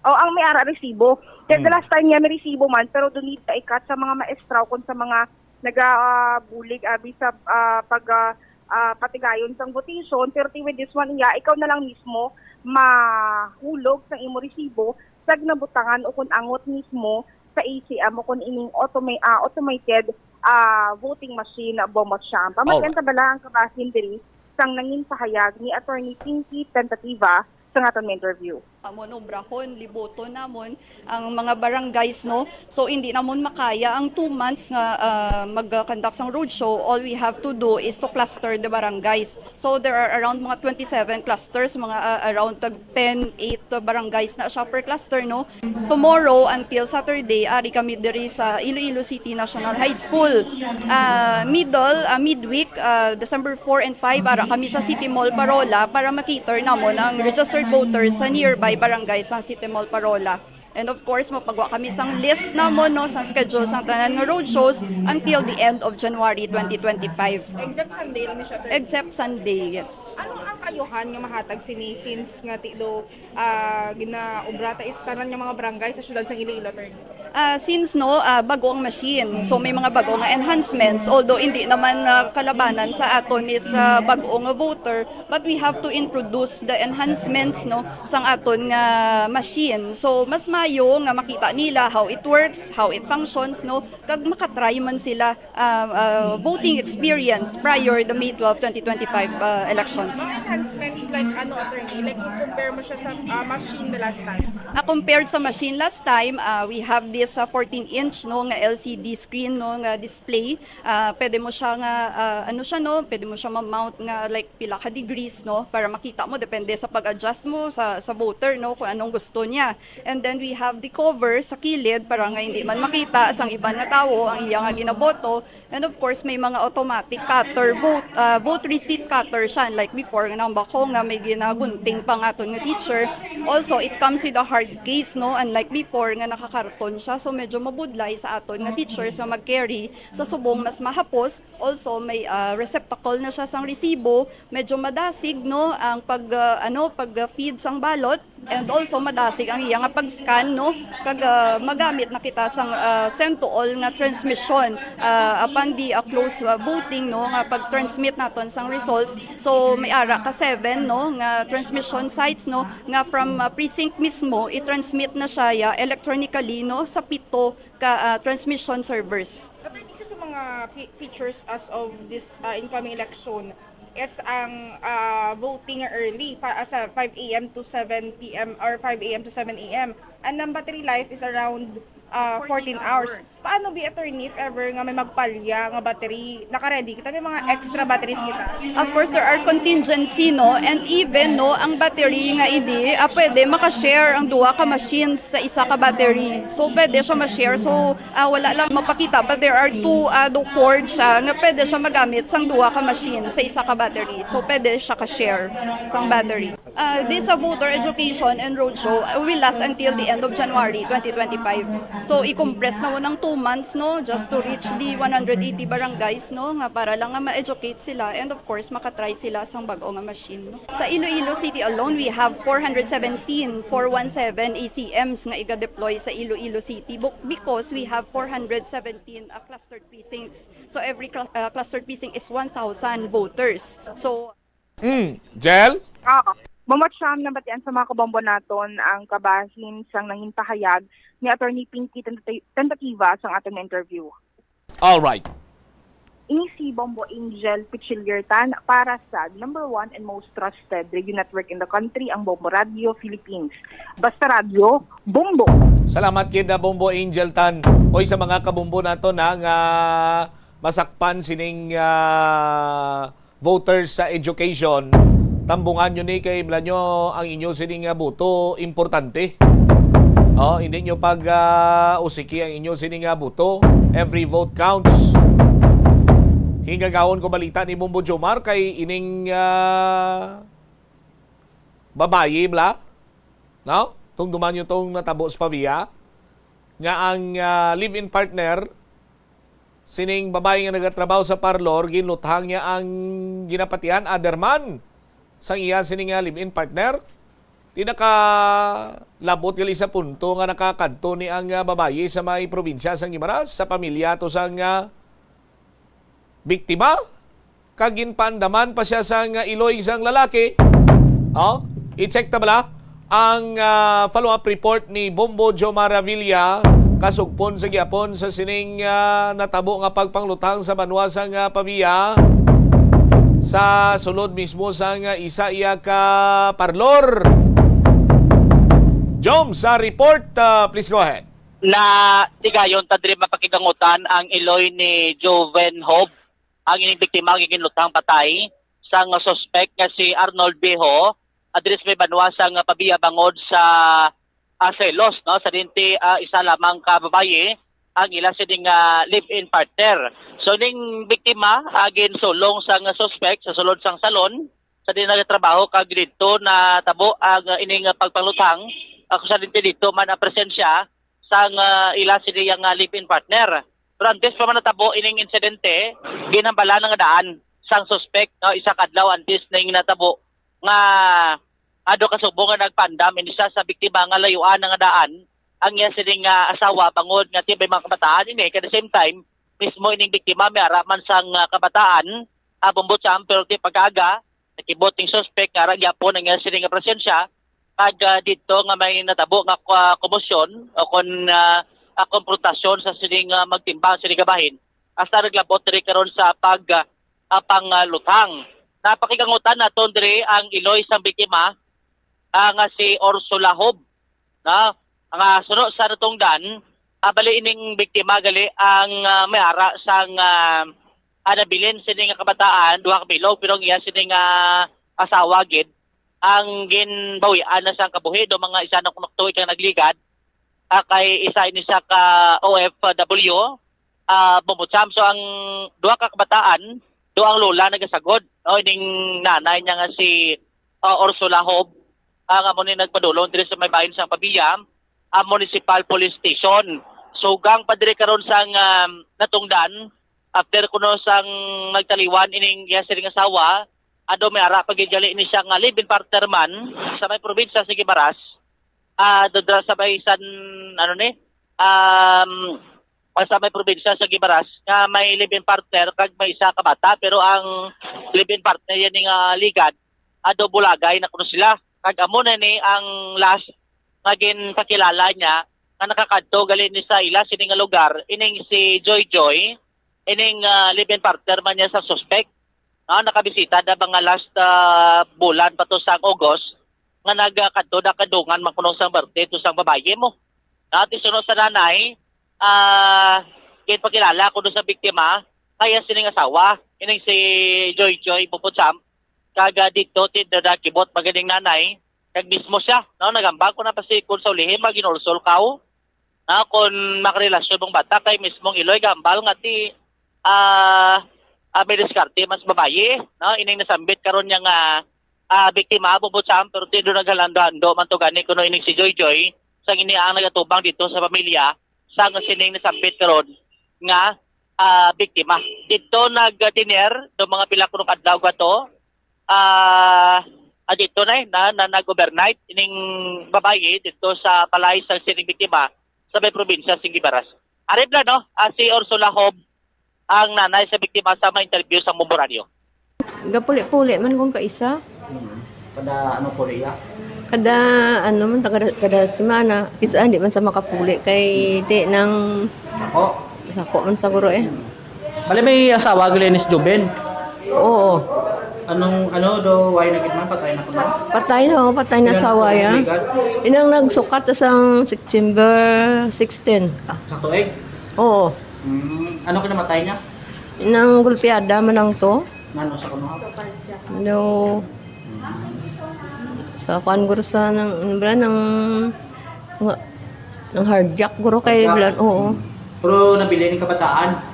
O, ang may ara resibo. Kaya the Hmm. last time niya may resibo man, pero doon need ka ikat sa mga maestra o kung sa mga nagabulig abi sa, ah, pag, ah, ah, patigayon sang votation, pero ti with this one, iya, ikaw na lang mismo mahulog sa imo resibo sa ginabutangan o kung angot mismo sa A C M o kung ining automa-, ah, automated, ah, voting machine, Bong Bocham. Pamatian Alright. ta bala ang kabahin diri sang nangin pahayag ni Attorney Pinky Tentativa sa aton interview. Amon obrahon, liboton namon ang mga barangays, no? So, hindi namon makaya ang two months nga, ah, mag-conduct sang roadshow. All we have to do is to cluster the barangays. So, there are around mga twenty-seven clusters, mga, ah, around tag ten, eight barangays na siya per cluster, no? Tomorrow until Saturday, ari kami diri sa Iloilo City National High School. Ah, middle, ah, midweek, ah, December four and five, ara kami sa City Mall Parola para ma-cater namon ang registered voters sa nearby barangay sang City Mall Parola. And of course, mapagwa kami sang list namon, no, sang schedule sang tanan nga road shows until the end of January twenty twenty-five. Except Sunday lang ni siya, attorney. Except Sunday, yes. Ano ang kaayuhan nga mahatag sini since nga ti do, ah, ginaobra ta is tanan nga mga barangay sa siyudad sang Iloilo, attorney? Ah, since, no, ah, bago ang machine, so may mga bago nga enhancements, although hindi naman, ah, kalabanan sa aton is, ah, bago nga voter, but we have to introduce the enhancements, no, sang aton nga machine. So, mas mayo nga makita nila how it works, how it functions, no, kag makatry man sila, ah, ah, voting experience prior the May twelve, twenty twenty-five, ah, elections. Mga enhancements like ano, attorney? Like, kung compare mo siya sa, ah, machine the last time? Ah, compared sa machine last time, ah, we have this, ah, fourteen inch, no, nga L C D screen, no, nga display. Ah, pwede mo siya nga, ah, ano siya, no, pwede mo siya ma-mount nga, like, pila ka degrees, no, para makita mo, depende sa pag-adjust mo sa, sa voter, no, kung anong gusto niya. And then we have the cover sa kilid para nga hindi man makita sang iban nga tawo ang iya nga ginaboto. And of course, may mga automatic cutter, vote, ah, vote receipt cutter siya. Unlike before, nga nang bako nga may ginagunting pa nga aton nga teacher. Also, it comes with a hard case, no? Unlike before, nga nakakarton siya. So, medyo mabudlay sa aton nga teachers nga mag-carry sa subong mas mahapos. Also, may, ah, receptacle na siya sang resibo. Medyo madasig, no, ang pag, ah, ano, pag-feed sang ballot. And also, madasig ang iya nga pag-scan, no? Kag, ah, magamit na kita sang, ah, send to all nga transmission, ah, upon the, ah, close, ah, voting, no, nga pag-transmit naton sang results. So, may ara ka seven, no, nga transmission sites, no, nga from, ah, precinct mismo, i-transmit na siya, ya, electronically, no, sa pito ka, ah, transmission servers. Attorney, isa sa mga fe-, features as of this, ah, incoming election, Yes, ang ah, voting early, fa- sa five a m to seven p m or five a m to seven a m. And ang battery life is around ah, fourteen hours. Paano bi, attorney, if ever nga may magpalya nga battery, naka-ready kita, may mga extra batteries kita? Of course, there are contingency, no? And even, no, ang battery nga ini, ah, pwede makashare ang duha ka machines sa isa ka battery. So, pwede siya ma-share. So, ah, wala lang mapakita, but there are two, ah, do cords siya nga pwede siya magamit sang duha ka machine sa isa ka battery. So, pwede siya ka-share sang battery. Ah, this sa voter education and roadshow, ah, will last until the end of January twenty twenty-five. So, i-compress na mo ng two months, no, just to reach the one hundred eighty barangays, no, nga para lang nga ma-educate sila and of course, makatry sila sang bag-o nga machine, no. Sa Iloilo City alone, we have four hundred seventeen, four one seven A C Ms nga iga-deploy sa Iloilo City bu- because we have four hundred seventeen uh, clustered precincts. So, every cl- uh, clustered precinct is one thousand voters. So, Mm, Jel? Ah, Mama Cham, nabatian sa mga kabombo naton ang kabahin sang nangin pahayag ni Attorney Pinky Tentati- Tentativa sang aton nga interview. All right. Ini si Bombo Angel Pichiliertan para sa number one and most trusted radio network in the country, ang Bombo Radio Philippines. Basta Radyo, Bombo! Salamat kid na Bombo Angel Tan. Oy, sa mga kabombo nato na nga masakpan sining ah, voters sa education, tambungan nyo ni kay bala nyo ang inyo sini nga buto importante. Oh, hindi nyo pag ah, usiki ang inyo sini nga buto. Every vote counts. Hingagawon ko balita ni Bombo Jomar kay ining ah, babayi bla, no? Tumduman nyo tong natabo sa Pavia nga ang ah, live-in partner sining babayi nga nagatrabaho sa parlor, ginluthang niya ang ginapatian, other man, sang iya sini nga live-in partner. Di nakalabot gali sa punto nga nakakadto ni ang ah, babayi sa may probinsya sang Guimaras, sa pamilya to sang ah, biktima, kag ginpaandaman pa siya sang ah, iloy sang lalaki. Oh, i-check ta bala ang ah, follow-up report ni Bombo Jomar Avilla kasugpon sa gihapon sa sining ah, natabo nga pagpanglutang sa banwa sang ah, Pavia sa sulod mismo sang ah, isa iya ka parlor. Jom, sa report, ah, please go ahead. Na tigayon ta diri mapakigangutan ang iloy ni Joven Hob, ang ining biktima nga ginlutang patay sang suspek nga si Arnold Beho, adiri sa may banwa sang Pavia bangod sa ah, selos, no, sa dinti ah, isa lamang ka babayi ang ila sini nga live-in partner. So ning biktima ah, ginsulong sang suspek sa sulod sang salon sa di nagatrabaho kag didto natabo ang ah, ining ah, pagpanglutang. Ako sa dinti didto man ang presensya sang ah, ila sini nga live-in partner. Pero antes pa man natabo ining insidente, ginhambala na nga daan sang suspek, no, isa ka adlaw antes ning natabo nga ado ka subong nga nagpaandam ini siya sa biktima nga layuan na nga daan ang iya sini nga asawa bangod nga tibay mga kabataan ini. Kay the same time, mismo ining biktima may ara man sang ah, kabataan, ah, Bombo Cham, pero ti pag-aga nakibot ning suspek nga ara gyapon ang iya sini nga presensya kag ah, didto nga may natabo nga ah, komosyon o kon ah, ah, komprontasyon sa sini nga magtimbang sini nga bahin, hasta naglabot diri karon sa pag ah, ah, panglutang. Napakigangutan naton diri ang iloy sang biktima ah, nga si Ursula Hob, no? Nga suno sa natungdan, ah, bali ining biktima gali ang ah, may ara sang ah, ah, nabilin sini nga kabataan, duha ka bilog, pero ang iya sini nga asawa gid ang ginbawian na sang kabuhi do mga isa na kuno ka tuig ang nagligad. Ah, kay isa ini siya ka O F W, ah, Bombo Cham. So ang duha ka kabataan, do ang lola nagasagod, no, ining nanay niya nga si ah, Ursula Hob, ang amo ni nagpadulong diri sa may bahin sang Pavia, ang Municipal Police Station. Sugang pa diri karon sang ah, natungdan, after kuno sang nagtaliwan ining iya sining asawa, ado may ara pa gid gali ni siya nga live-in partner man sa may probinsya sa Guimaras. Ah, dodra sa may san, ano ni, um, sa may probinsya sa Guimaras nga may live-in partner kag may isa ka bata, pero ang live-in partner yan nga ligad, ado bulagay na kuno sila. Kag amo na ni ang last nga ginpakilala niya nga nakakadto gali ni sa ila sini nga lugar, ining si Joy Joy, ining ah, live-in partner man niya sa suspect. no, nakabisita na mga last, ah, bulan pa to sa August, nga nagkadto na kadungan man kuno sang birthday to sang babayi mo. Na, ti suno sa nanay, ah, ginpakilala kuno sa biktima, kaya sining asawa, ining si Joy Joy Bubot Sam, kag, ah, dito, ti nakibot maganing nanay, kag mismo siya, no, nagambag ko na pa si, kung sa ulihi, maginulsol ka, oh. Na, kung makarelasyon mong bata, kay mismong Iloy gambal nga ti, ah, ah, may diskarte mas babayi, no, ining nasambit karon niya nga, ah, biktima, Bubot Sam, pero ti do naghalando-hando man to gani kuno ining si Joy Joy, sang ini ang nagatubang dito sa pamilya, sang sining nasambit karon nga, ah, biktima. Dito nagdiner do mga pila kuno ka adlaw ato, ah, ah, dito na, eh, na, na nag-overnight ining babayi dito sa balay sa sining biktima sa may probinsya sing Guimaras. Ari bala, no, ah, si Ursula Hob, ang nanay sa biktima, sa ma-interview sa Bombo Radio. Gapuli-puli man kung kaisa. Hmm. Kada ano po niya? Kada, ano man, kada, kada semana. Kis-a, di man sa makapuli kay ti nang Ako? Sako man siguro, eh. Bali, may asawa, Glenis Juben. Oo. Anong, ano, do, why na gid man? Patay na ko na? Patay na, oh, patay na. Ilan asawa po yan. Nagligad? Inang nagsukat sa sang September sixteen. Ah. Sa tuig? Oo. Hmm. Ano kinamatay niya? Inang gulpiada man lang to. Nano sa kuno? No. Sa kuan, guro, sa nang, ano ba, nang, nga, nang hard jack, guro, kay Hard jack? Blan, oo. Hmm. Pero nabilin ni kabataan?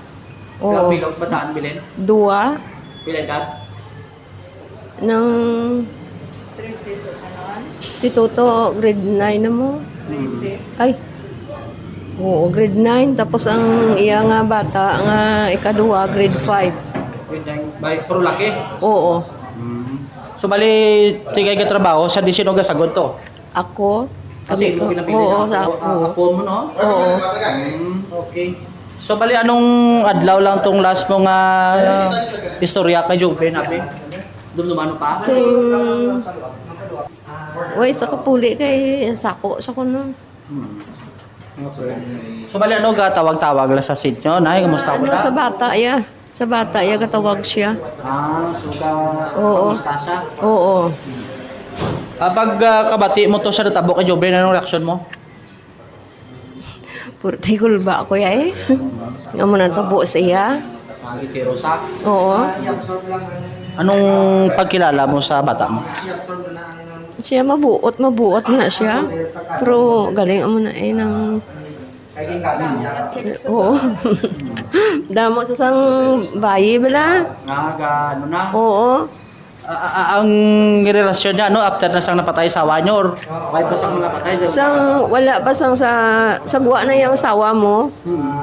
Oo. Ilang bilog bataan bilin? Dua. Pila edad? Nang si Toto, grade nine na mo. Hmm. Ay. Oo, grade nine. Tapos ang iya nga bata nga ikaduha, grade five. Grade nine. Bay, pero laki? Oo. Hmm. So, bali, tigay ka trabaho sa disin o gasagod to? Ako? Kasi Kami imo ko. Ginabilin Oo, na sa ako, ako. Ah, ako mo, no? Oo. Mm, okay. So, bali, anong adlaw lang tong last mo nga istorya kay Joven, abi? Dumduman mo pa? Sing, way, sa kapuli kay sako, sa kuno. Hmm. Okay. So, bali, ano, gatawag-tawag lang sa seat nyo? Nay, kumusta ko Ano, na? Sa bata, ya. Sa bata, ya, gatawag siya. Ah, so ka, Oo. Kamusta siya? Oo. Ah, pag, ah, kabati mo to sa natabo kay Joven, anong reaksyon mo? Purti kulba ko ya, eh. Nga mo natabo siya. Ah, itiro sa? Oo. Anong pagkilala mo sa bata mo? Siya mabuot, mabuot na siya. Pero galing amo na, eh, nang Oo. Damo sa sang bayi bala. Nga, ga, ano na? Oo. A-, a-, a-, ang relasyon niya, no, after na sang napatay asawa niyo, or wala pa sang napatay? Sang, wala pa sang sa, sa guwa na yung asawa mo. Hmm.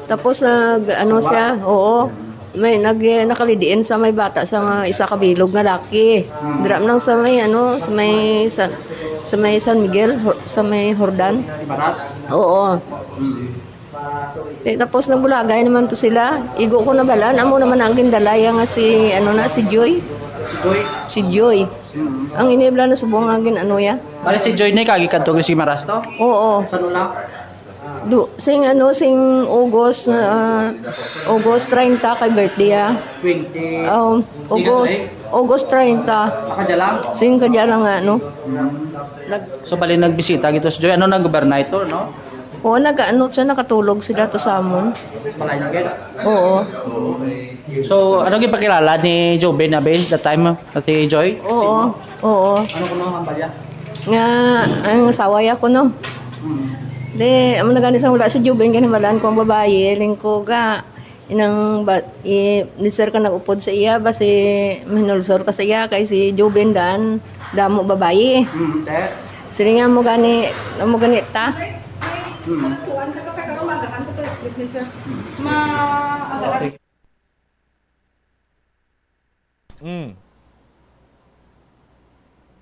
Tapos nag, ano siya, oo. May nag-, nakalidiin sa may bata sa mga isa ka bilog nga laki. Hmm. Dira man lang sa may, ano, sa may, sa, sa may San Miguel, Hor-, sa may Jordan. Baras? Oo. Hmm. Di, tapos nagbulagay naman to sila. Igo ko nabalaan, amo naman ang gindalaya nga si, ano na, si Joy. Si Joy? Si Joy. Hmm. Ang inibla na subong nga gin-, ano ya. Pare si Joy ni, kagi kadto si Maras to? Oo. Sa Lula? Do, sing ano, sing August, ah, August treinta kay birthday, ah. Twenty. Um, August, August treinta. Makadya lang? Sing kadya lang nga, no? Mm. Nag- So, bali nagbisita gito si Joy. Ano, nag-overnight to, no? Oo, nag-ano siya, nakatulog sila to sa amon. Malayo na kayo? Oo. So, ano gipakilala ni Joven, abi, that time, ah, si Joy? Oo, oo. Ano kuno ang balya? Nga, ang asawa ya ko, no? Mm. Di, amo na gani sa wala si Joven, ginabalaan ko ang babayi, lingkod ka, inang ba, i, ni sir ka nag-upod sa iya, ba si, mahinulsol ka sa iya, kay si Joven dan, damo babayi. Mm, te. Sini nga mo gani, mo gani ta. Mm. Kuan ka to, kay karon maagaan ko to, excuse me, sir. Mm. Ma-, agaan. Okay. Mm.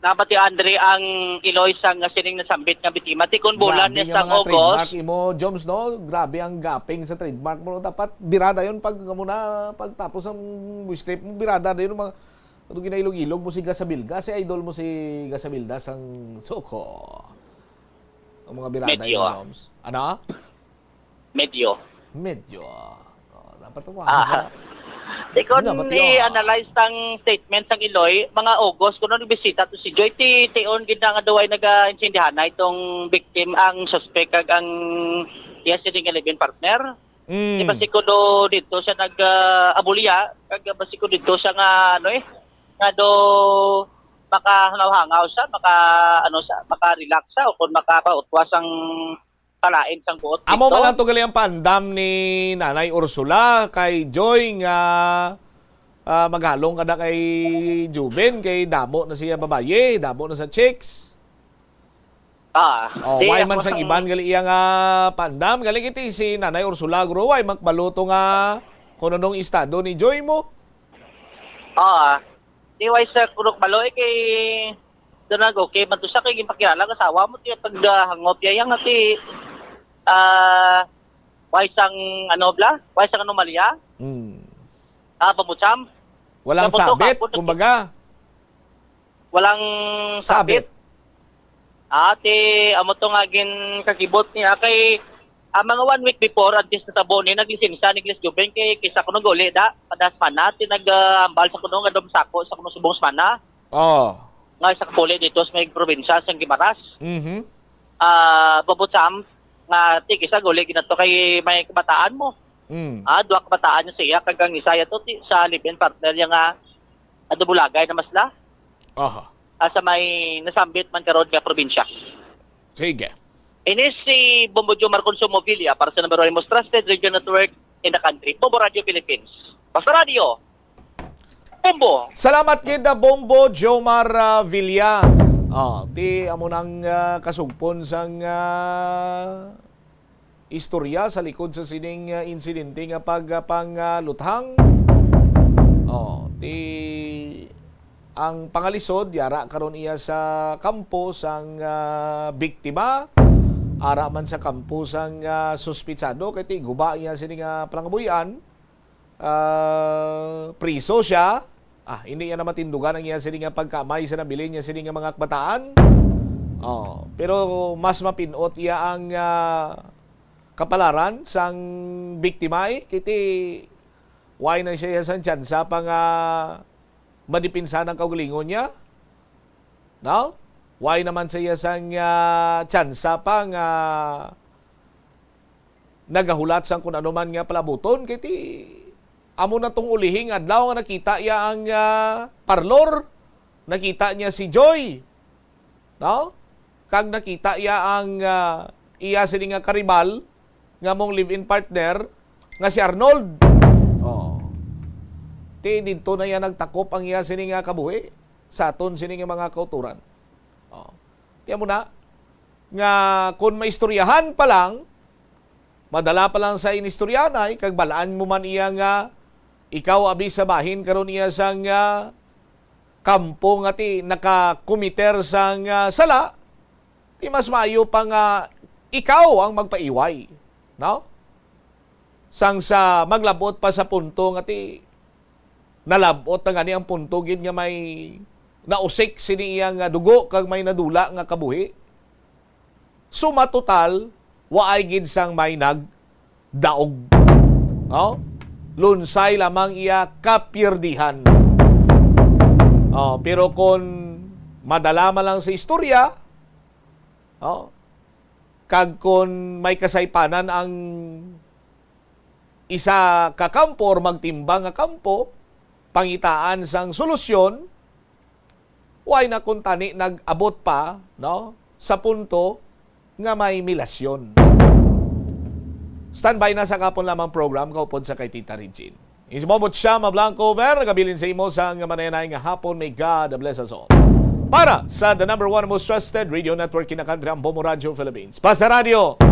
Nabati, Andre, ang iloy sang sining nasambit nga biktima. Ti kon bulan Grabe niya nga sang mga August. Trademark imo, Joms, no? Grabe ang gaping sa trademark mo. Dapat birada yun pag, amo na, pagtapos ang wish clip mo, birada na yun, mga, ano, ginailog-ilog mo si Gasabilga, si idol mo si Gasabilda sang Soko. Ang mga birada Medyo. Yun, Joms. Ano? Medyo. Medyo. Oh, dapat tumahan Ah. ka. Di kon Wala, mati, ah. I-analyze ang statement sang Iloy, mga August, kuno nagbisita to si Joy, ti tion gid na nga daw ay nag-intindihan na itong victim, ang suspect, kag ang iya sining live-in partner. Mm. Di ba si kuno dito siya nag, ah, abulya, kag ba si kuno dito siya nga, ano eh, nga do makahangaw-hangaw siya, maka, ano siya, maka-relax siya, o kung makapautwa sang palain sang buot Amo dito. Man lang to gali ang pandam ni Nanay Ursula kay Joy nga, ah, maghalong ka na kay Juben, kay damo na siya babayi, damo na sa chicks. Ah, Oh, di why ako man sang sang iban gali iya nga pandam? Gali kiti si Nanay Ursula, guro, why man kabalo to nga kung anong estado ni Joy mo? Ah, di why sa kunok balo, eh, kay doon nag okay man to siya, kay ginpakilala ang asawa mo, tiya pag, ah, hangop, iya yang ati, ah, why sang, ano, bla? Why sang anomalya? Hmm. Ah, pamutsam? Walang Sa puto, sabit, kapon, kumbaga. Walang Sabit. sabit. Ate, amo to nga ginkakibot niya kay, ah, mga one week before, antes natabo ni, naglisensya ni Glis Jubeng kay kisa kuno guli da, kada semana, ti nag, ah, ambal sa kuno nga dom sako sa kuno subong semana. Oh. Nga sa kapuli dito sa may probinsya sa Guimaras. Mhm. Ah, babutsam nga ti kisa guli ginato kay may kabataan mo. Mm. Ah, duha kabataan niya sa iya, kag ang isa ya to ti, sa live-in partner niya nga, ah, dubulagay na masla. Aha. Ah, sa may nasambit man karon nga probinsya. Sige. Ini si Bombo Jomar Consumo Villa para sa number one most trusted radio network in the country, Bombo Radio Philippines. Basta Radio, Bombo. Salamat gid na Bombo Jomar, ah, Villa. Ah, ti amo nang, ah, kasugpon sang, ah, istorya sa likod sa sining, ah, insidente nga pagpangaluthang. Oh, ti ang pangalisod, yara karon iya sa kampo sang, ah, biktima, ara man sa kampo sang, ah, suspitsado, kay ti guba iya sini nga panangabuhian, ah, priso siya. Ah, hindi niya na matindugan ang iya sini nga pagkamay sa nabilin niya sini nga mga kabataan. Oh, pero mas mapinot iya ang, ah, kapalaran sang biktima, eh. Kiti, why na siya sang tsansa pa nga madipinsa ang kaugalingon niya? No? Why naman sa iya sang, ah, tsansa pa nga nagahulat sang kun ano man nga palabuton? Kay ti, amo na tong ulihing adlaw nga nakita iya ang, ah, parlor, nakita niya si Joy, no? Kag nakita iya ang, ah, iya sini nga karibal nga mong live-in partner nga si Arnold. Oh. Ti didto na iya nagtakop ang iya sini nga kabuhi sa aton sini nga mga kauturan. Oh. Ti amo na nga kun maistoryahan pa lang, madala pa lang sa inistoryanay, kag balaan mo man iya nga ikaw abi sa bahin karon iya sang, ah, kampo nga ti nakakomiter sang, ah, sala, ti mas maayo pa nga ikaw ang magpaiway, no? Sang sa maglabot pa sa punto nga ti nalabot na gani ang punto gid nga may nausik sini iya nga dugo kag may nadula nga kabuhi. Suma total, waay gid sang may nagdaog. No? Lunsay lamang iya kapirdihan. Oh, pero kon madala man lang sa istorya, oh, kag kon may kasaypanan ang isa ka kampo or magtimbang nga kampo, pangitaan sang solusyon, way na kuntani nag-abot pa, no, sa punto nga may milasyon. Standby na sa kapon lamang program kaupod sa kay Tita Regine. Ismobot siya, Mablanco Over, nagabilin sa imo sa nga manayanay nga hapon. May God bless us all. Para sa the number one most trusted radio network in the country, ang Bombo Radio Philippines. Basta Radio,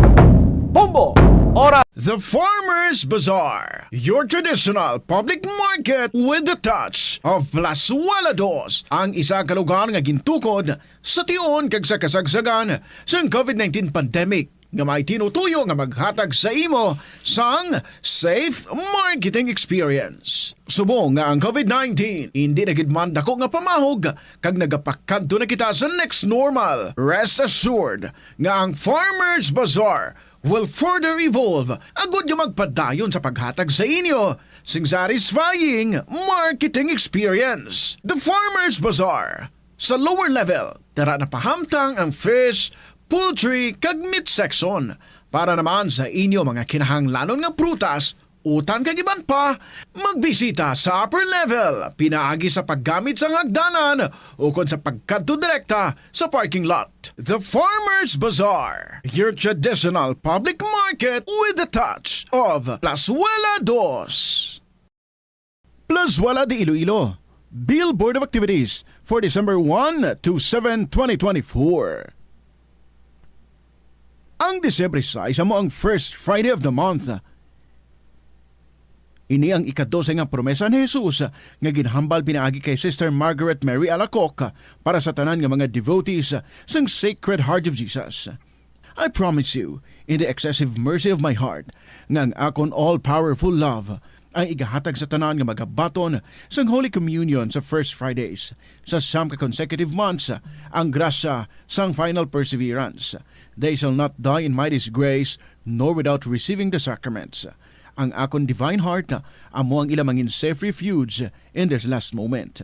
Bombo, Oras. The Farmers Bazaar, your traditional public market with the touch of Plazuela Dos, ang isa ka lugar nga gintukod sa tion kag sa kasagsagan sang covid nineteen pandemic, nga may tinutuyo nga maghatag sa imo sang safe marketing experience. Subong nga ang covid nineteen indi na gid man dako nga pamahog kag nagapakadto na kita sa next normal, rest assured nga ang Farmers Bazaar will further evolve agud nga magpadayon sa paghatag sa inyo sing satisfying marketing experience. The Farmers Bazaar, sa lower level, tara na pahamtang ang fish, poultry, kag meat section. Para naman sa inyo mga kinahanglanon nga prutas, utan kag iban pa, magbisita sa upper level pinaagi sa paggamit sang hagdanan ukon sa pagkadto direkta sa parking lot. The Farmers Bazaar, your traditional public market with the touch of Plazuela Dos. Plazuela de Iloilo, Billboard of Activities for December one to seven, twenty twenty-four. Ang Disyembre sais amo ang first Friday of the month. Ini ang ikadose nga promesa ni Jesus nga ginhambal pinaagi kay Sister Margaret Mary Alacoque para sa tanan nga mga devotees sang Sacred Heart of Jesus. I promise you, in the excessive mercy of my heart, nga ang akon all-powerful love ang igahatag sa tanan nga magabaton sang Holy Communion sa First Fridays sa siyam ka consecutive months, ang grasya sang final perseverance. They shall not die in my disgrace, nor without receiving the sacraments. Ang akon divine heart amo ang ila mangin safe refuge in this last moment.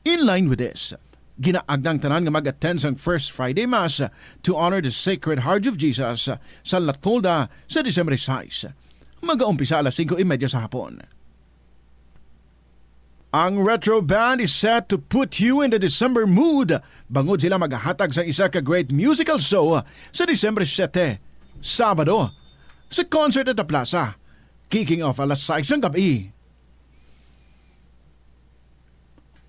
In line with this, ginaagnang tanan nga mag-attend sang First Friday Mass to honor the Sacred Heart of Jesus sa La Tolda sa Disyembre sais. Magaumpisa alas singko y media sa hapon. Ang Retro Band is set to put you in the December mood bangod sila magahatag sang isa ka great musical show sa Disyembre siyete, Sabado, sa Concert at the Plaza, kicking off alas sais sang gab-i.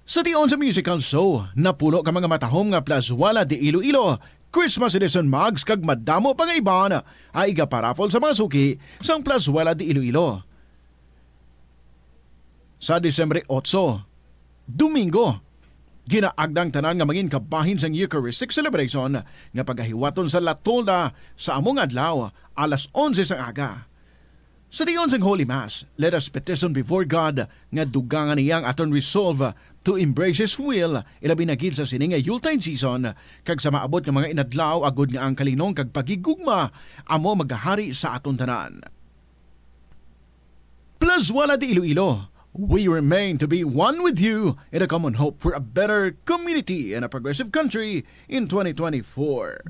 Sa tion sa musical show, napuno ka mga matahom nga Plazuela de Iloilo Christmas Edition mugs kag madamo pa nga iban ang igaparaffle sa mga suki sang Plazuela de Iloilo. Sa Disyembre otso, Domingo, ginaagda ang tanan nga mangin kabahin sang Eucharistic celebration nga pagahiwaton sa La Tolda sa among adlaw, alas onse sang aga. Sa tion sang Holy Mass, let us petition before God nga dugangan niya ang aton resolve to embrace His will, ilabi na gid sa sini nga Yuletide season, kag sa maabot nga mga inadlaw, agud nga ang kalinong kag paghigugma amo magahari sa aton tanan. Plazuela de Iloilo, we remain to be one with you in a common hope for a better community and a progressive country in twenty twenty-four.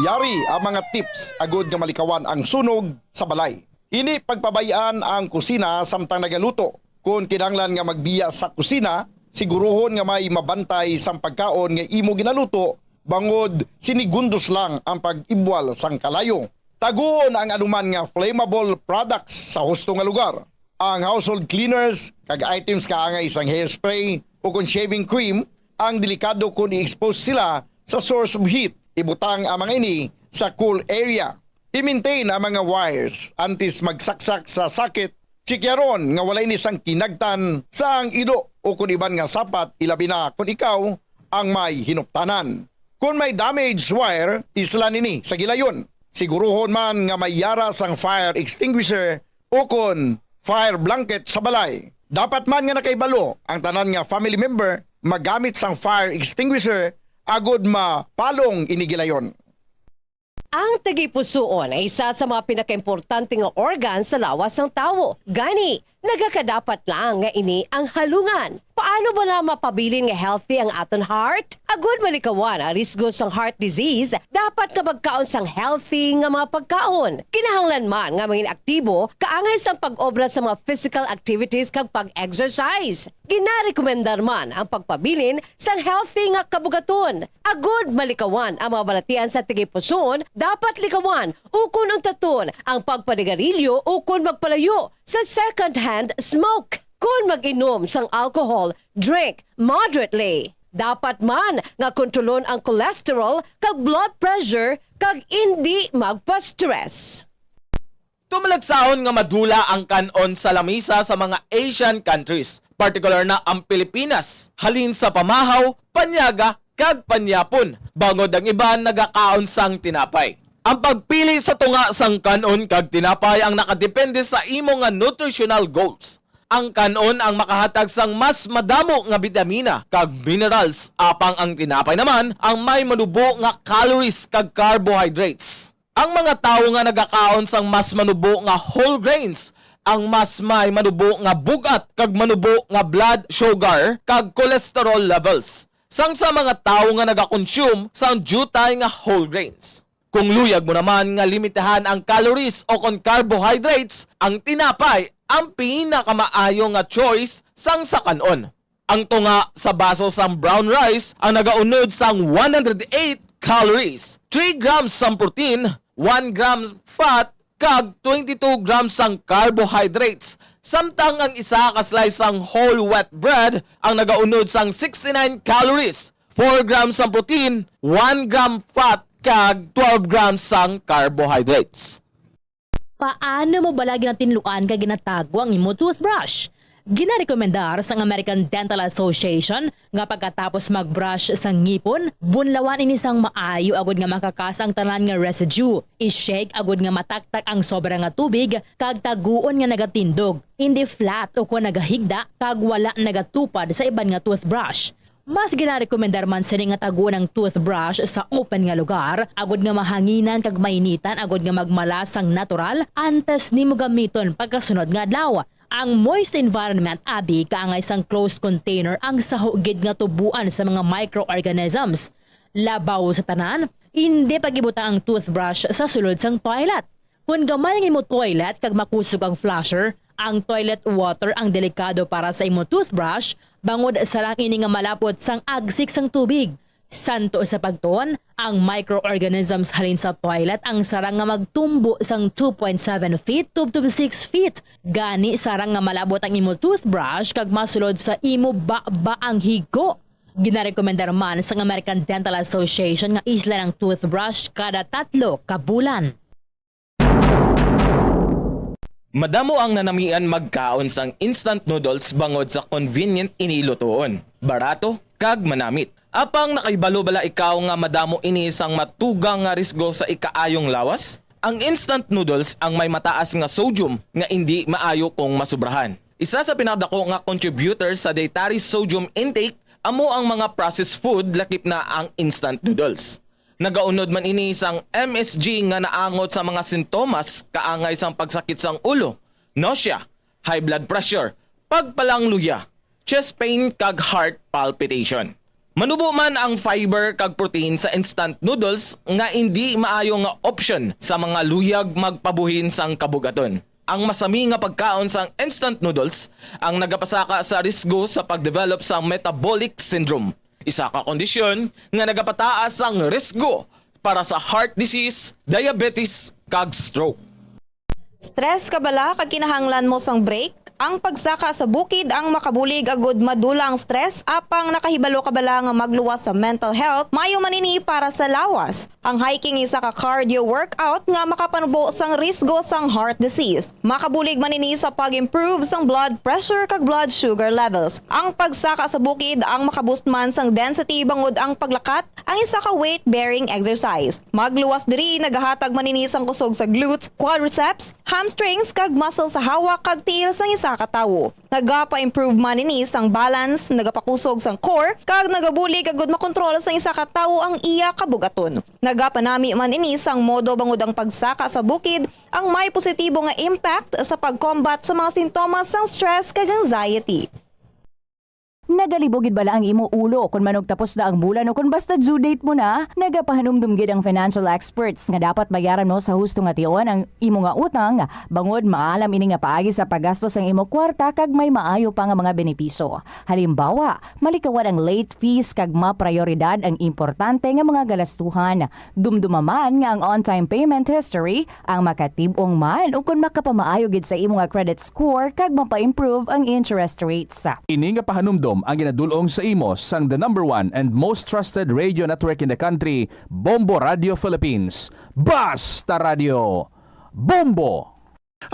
Yari ang mga tips agud nga malikawan ang sunog sa balay. Ini pagpabay-an ang kusina samtang nagaluto. Kon kinahanglan nga magbiya sa kusina, siguruhon nga may mabantay sang pagkaon nga imo ginaluto, bangod sinigundos lang ang pag-ibwal sang kalayo. Taguon ang anuman nga flammable products sa husto nga lugar. Ang household cleaners kag items kaangay sang hairspray o kon shaving cream ang delikado kon i-expose sila sa source of heat. Ibutang ang mga ini sa cool area. I-maintain ang mga wires antes magsaksak sa sakit. Tsikyaron nga wala ini sang kinagtan sa ang ido o kon iban nga sapat, ilabi na kon ikaw ang may hinuptanan. Kon may damaged wire, islan ini sa gilayon. Siguruhon man nga may yara sang fire extinguisher o kon fire blanket sa balay. Dapat man nga nakahibalo ang tanan nga family member magamit sang fire extinguisher agud mapalong ini gilayon. Ang tagipusoon ay isa sa mga pinakaimportante nga organ sa lawas sang tawo. Gani, nagakadapat lang nga ini ang halungan. Paano bala mapabilin nga healthy ang aton heart? Agud malikawan ang risgo sang heart disease, dapat nga magkaon sang healthy nga mga pagkaon. Kinahanglan man nga mangin aktibo, kaangay sang pag-obra sa mga physical activities kag pag-exercise. Ginarekomendar man ang pagpabilin sang healthy nga kabugaton. Agud malikawan ang mga balatian sa tagipusoon, dapat likawan ukon untaton ang pagpanigarilyo ukon magpalayo sa second-hand smoke. Kon mag-inom sang alcohol, drink moderately. Dapat man nga kontrolon ang cholesterol kag blood pressure kag indi magpa-stress. Tumalagsahon nga madula ang kan-on sa lamisa sa mga Asian countries, partikular na ang Pilipinas, halin sa pamahaw, panyaga, kag panyapon, bangod ang iban nagakaon sang tinapay. Ang pagpili sa tunga sang kan-on kag tinapay ang nakadepende sa imo nga nutritional goals. Ang kan-on ang makahatag sang mas madamo nga bitamina kag minerals, apang ang tinapay naman ang may manubo nga calories kag carbohydrates. Ang mga tawo nga nagakaon sang mas manubo nga whole grains ang mas may manubo nga bug-at kag manubo nga blood sugar kag cholesterol levels sang sa mga tawo nga nagakonsume sang diutay nga whole grains. Kung luyag mo naman nga limitahan ang calories o kon carbohydrates, ang tinapay ang pinakamaayo nga choice sang sa kan-on. Ang tunga sa baso sang brown rice ang nagaunod sang one hundred eight calories, three grams sang protein, one gram fat, kag twenty-two grams sang carbohydrates, samtang ang isa ka slice sang whole wheat bread ang nagaunod sang sixty-nine calories, four grams sang protein, one gram fat, kag twelve grams sang carbohydrates. Paano mo bala ginatinluan kag ginatago ang imo toothbrush? Ginarekomendar sang American Dental Association nga pagkatapos mag-brush sa ngipon, bunlawan ini sang maayo agud nga makakas ang tanan nga residue. I-shake agud nga mataktak ang sobra nga tubig kag taguon nga nagatindog, indi flat o kon nagahigda kag wala nagatupad sa iban nga toothbrush. Mas ginarekomendar man sini nga taguon ang toothbrush sa open nga lugar, agud nga mahanginan kag mainitan, agud nga magmala sang natural antes nimo gamiton pagkasunod nga adlaw. Ang moist environment abi kaangay sang closed container ang saho gid nga tubuan sa mga microorganisms. Labaw sa tanan, indi pag-ibutang ang toothbrush sa sulod sang toilet. Kon gamay ang imo toilet kag makusog ang flusher, ang toilet water ang delikado para sa imo toothbrush, bangod sarang ini nga malapot sang agsik sang tubig. Santo sa pagtuon, ang microorganisms halin sa toilet ang sarang nga magtumbo sang two point seven feet tubtob six feet. Gani, sarang nga malabot ang imo toothbrush kag masulod sa imo baba ang higo. Ginarekomendar man sang American Dental Association nga islan ang toothbrush kada tatlo ka bulan. Madamo ang nanamian magkaon sang instant noodles bangod sa convenient ini lutuon, barato, kag manamit. Apang nakahibalo bala ikaw nga madamo ini sang matugang nga risgo sa ikaayong lawas? Ang instant noodles ang may mataas nga sodium nga indi maayo kung masubrahan. Isa sa pinakadako nga contributor sa dietary sodium intake amo ang mga processed food, lakip na ang instant noodles. Nagaunod man ini sang M S G nga naangot sa mga sintomas kaangay sang pagsakit sang ulo, nausea, high blood pressure, pagpalangluya, chest pain, kag heart palpitation. Manubo man ang fiber kag protein sa instant noodles nga indi maayo nga option sa mga luyag magpabuhin sang kabugaton. Ang masami nga pagkaon sang instant noodles ang nagapasaka sa risgo sa pag-develop sang metabolic syndrome, isa ka kondisyon nga nagapataas sang risgo para sa heart disease, diabetes, kag stroke. Stress ka bala kag kinahanglan mo sang break? Ang pagsaka sa bukid ang makabulig agud madula ang stress, apang nakahibalo ka bala nga magluwas sa mental health? Maayo man ini para sa lawas. Ang hiking isa ka cardio workout nga makapanubo sang risgo sang heart disease. Makabulig man ini sa pag-improve sang blood pressure kag blood sugar levels. Ang pagsaka sa bukid ang makaboost man sang density, bangod ang paglakat ang isa ka weight-bearing exercise. Magluwas diri nagahatag man ini sang kusog sa glutes, quadriceps, hamstrings, kag muscle sa hawak kag tiil sang isa ka tawo. Nagapa-improve man ini sang balance, nagapakusog sang core, kag nagabulig agud makontrol sang isa ka tawo ang iya kabugaton. Nagapanami man ini sang modo bangod ang pagsaka sa bukid ang may positibo nga impact sa pag-combat sa mga sintomas sang stress kag anxiety. Nagalibog gid bala ang imo ulo kon manugtapos na ang bulan o kon basta due date mo na? Nagapahanumdom gid ang financial experts nga dapat bayaran mo sa husto nga tion ang imo nga utang, bangod maalam ini nga paagi sa paggasto sang imo kwarta kag may maayo pa nga mga benepisyo. Halimbawa, malikawan ang late fees kag maprayoridad ang importante nga mga galastuhan. Dumduma man nga ang on-time payment history ang makatib-ong man ukon makapamaayo gid sa imo nga credit score kag mapa-improve ang interest rates. Ini nga pahanumdom ang ginadul-ong sa imo sang the number one and most trusted radio network in the country, Bombo Radio Philippines. Basta Radio, Bombo!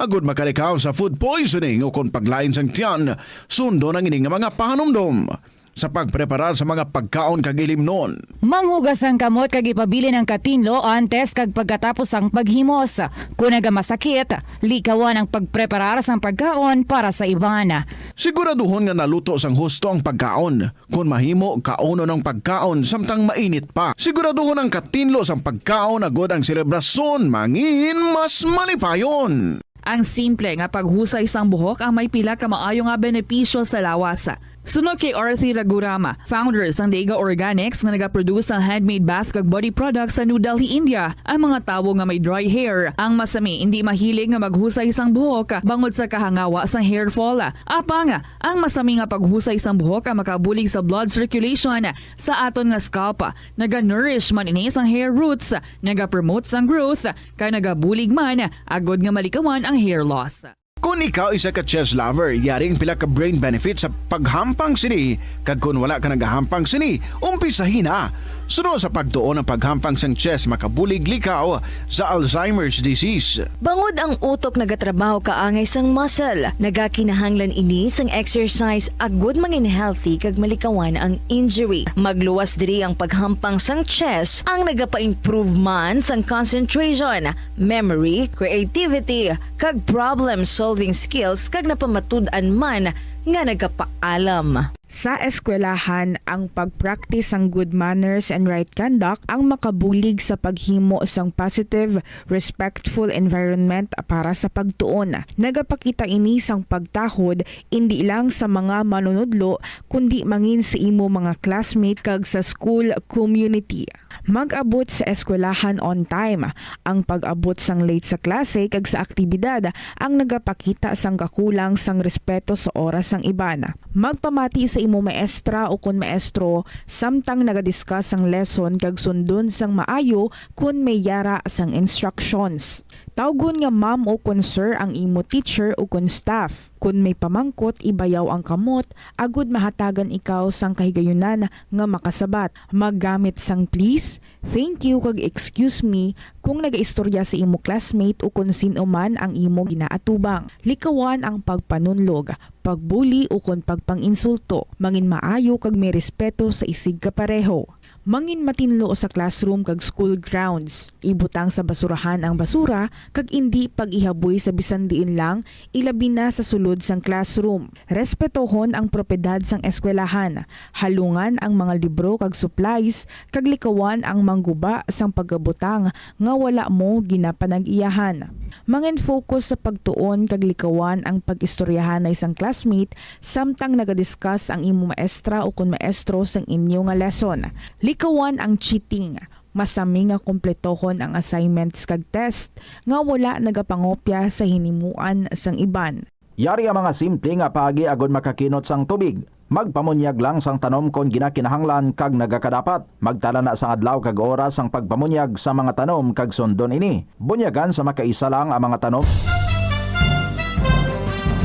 Agud makalikaw sa food poisoning o kon paglain sang tiyan, sundon ang ini nga mga pahanumdom. sa pagpreparar sa mga pagkaon kag ilimnon. Manghugas ang kamot kag ipabilin ang katinlo antes kag pagkatapos sang paghimos. Kon nagamasakit, likawan ang pagpreparar sang pagkaon para sa iban. Siguraduhon nga naluto sang husto ang pagkaon. Kon mahimo, kaunon ang pagkaon samtang mainit pa. Siguraduhon ang katinlo sang pagkaon agod ang selebrasyon mangin mas malipayon. Ang simple nga paghusay sang buhok ang may pila ka maayo nga benepisyo sa lawas. Suno kay Arthi Ragurama, founder sang Dega Organics nga nagaproduce sang handmade bath kag body products sa New Delhi, India, ang mga tawo nga may dry hair, ang masami, indi mahilig nga maghusay sang buhok bangod sa kahangawa sang hair fall. Apang, ang masami nga paghusay sang buhok ang makabulig sa blood circulation sa aton nga scalp. Naga-nourish man ini sang hair roots, naga-promote sang growth, kag nagabulig man agod nga malikawan ang hair loss. Kon ikaw isa ka chess lover, yari ang pila ka brain benefits sa paghampang sini, kag kon wala ka nagahampang sini, umpisahi na. Suno sa pagtuon ang paghampang sang chess makabulig likaw sa Alzheimer's disease. Bangod ang utok nagatrabaho kaangay sang muscle, nagakinahanglan ini sang exercise agud mangin healthy kag malikawan ang injury. Magluwas diri ang paghampang sang chess, ang nagapa-improve man sang concentration, memory, creativity, kag problem-solving skills kag napamatud-an man nga nagapaalam. Sa eskwelahan, ang pag-practice sang good manners and right conduct ang makabulig sa paghimo sang positive, respectful environment para sa pagtuon. Nagapakita ini sang pagtahod indi lang sa mga manunudlo kundi mangin sa imo mga classmate kag sa school community. Mag-abot sa eskwelahan on time. Ang pag-abot sang late sa klase kag sa aktibidad ang nagapakita sang kakulang sang respeto sa oras sang iban. Magpamati sa imo maestra ukon maestro samtang naga-discuss sang lesson kag sundon sang maayo kon may yara sang instructions. Tawgon nga ma'am ukon sir ang imo teacher ukon staff. Kon may pamangkot, ibayaw ang kamot agud mahatagan ikaw sang kahigayunan nga makasabat. Maggamit sang please, thank you, kag excuse me kon nagaistorya sa imo classmate ukon sin-o man ang imo ginaatubang. Likawan ang pagpanunlog, pagbuli, ukon pagpang-insulto. Mangin maayo kag may respeto sa isigkapareho. Mangin matinlo sa classroom kag school grounds. Ibutang sa basurahan ang basura kag indi pag-ihaboy sa bisan diin lang, ilabi na sa sulod sang classroom. Respetohon ang propiedad sang eskwelahan. Halungan ang mga libro kag supplies, kag likawan ang mangguba sang pagabutang nga wala mo ginapanag-iyahan. Mangin-focus sa pagtuon kag likawan ang pag-istoryahanay sang classmate samtang naga-discuss ang imo maestra ukon maestro sang inyo nga lesson. Likawan ang cheating. Masami nga kompletohon ang assignments kag test nga wala nagapangopya sa hinimuan sang iban. Yari ang mga simple nga paagi agod makakinot sang tubig. Magpamunyag lang sang tanom kon ginakinahanglan kag nagakadapat. Magtala na sang adlaw kag oras sang pagpamunyag sa mga tanom kag sundon ini. Bunyagan sa makaisa lang ang mga tanom.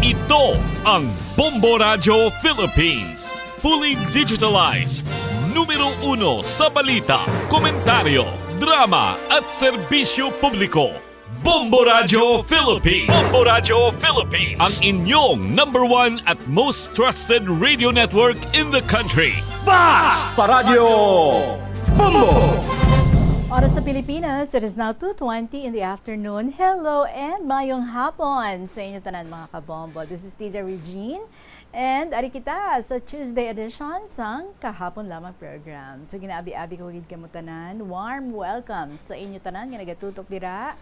Ito ang Bombo Radyo Philippines. Fully digitalized. Numero uno sa balita, komentaryo, drama at serbisyo publiko. Bombo Radyo Philippines. Bombo Radyo Philippines. Ang inyong number one at most trusted radio network in the country. Basta Radyo Bombo! Oras sa Pilipinas, it is now two twenty in the afternoon. Hello and mayong hapon sa inyo tanan, mga kabombo. This is Tita Regine, and ari kita sa Tuesday edition sang Kahapon Lamang program. So, ginaabi-abi ko gid kamo tanan. Warm welcome sa inyo tanan nga nagatutok dira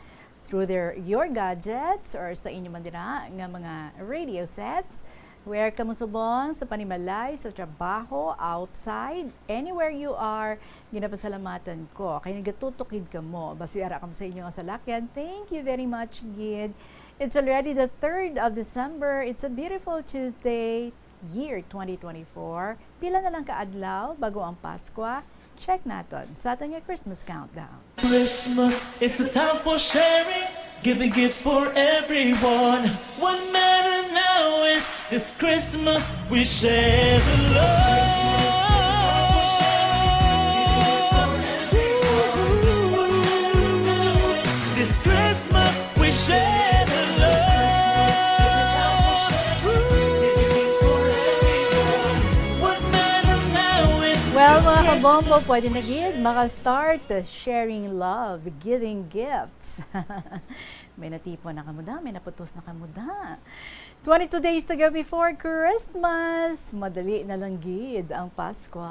through their, your gadgets or sa inyo man dira nga mga radio sets. Where kamo subong, sa panimalay, sa trabaho, outside, anywhere you are, ginapasalamatan ko kay nagatutok gid kamo. Basi ara kamo sa inyo nga salakyan. Thank you very much gid. It's already the third of December. It's a beautiful Tuesday, year twenty twenty-four. Pila na lang ka adlaw bago ang Paskwa? Check naton sa aton nga Christmas countdown. Christmas is a time for sharing, giving gifts for everyone. What matter now is this Christmas we share the love. This Christmas we share the love. What matter Mga kabombo, pwede na gid maka-start sharing love, giving gifts. May natipon na kamo da, may naputos na kamo da. Twenty-two days to go before Christmas. Madali na lang gid ang Pasko.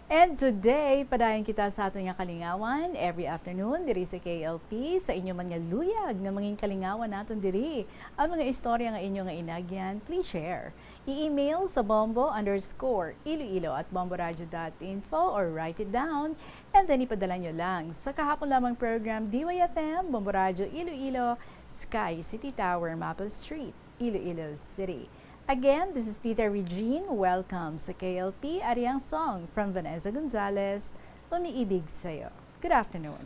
And today, padayon kita sa aton nga kalingawan every afternoon diri sa K L P. Sa inyo man nga luyag nga mangin kalingawan naton diri, ang mga istorya nga inyo nga inagyan, please share. I-email sa bombo underscore iloilo at bomboradio dot info or write it down and then ipadala nyo lang sa kahapon lamang program, D Y F M, Bombo Radyo Iloilo, Sky City Tower, Maple Street, Iloilo City. Again, this is Tita Regine. Welcome sa K L P. Ari ang song from Vanessa Gonzalez, Umiibig Sa'yo. Good afternoon.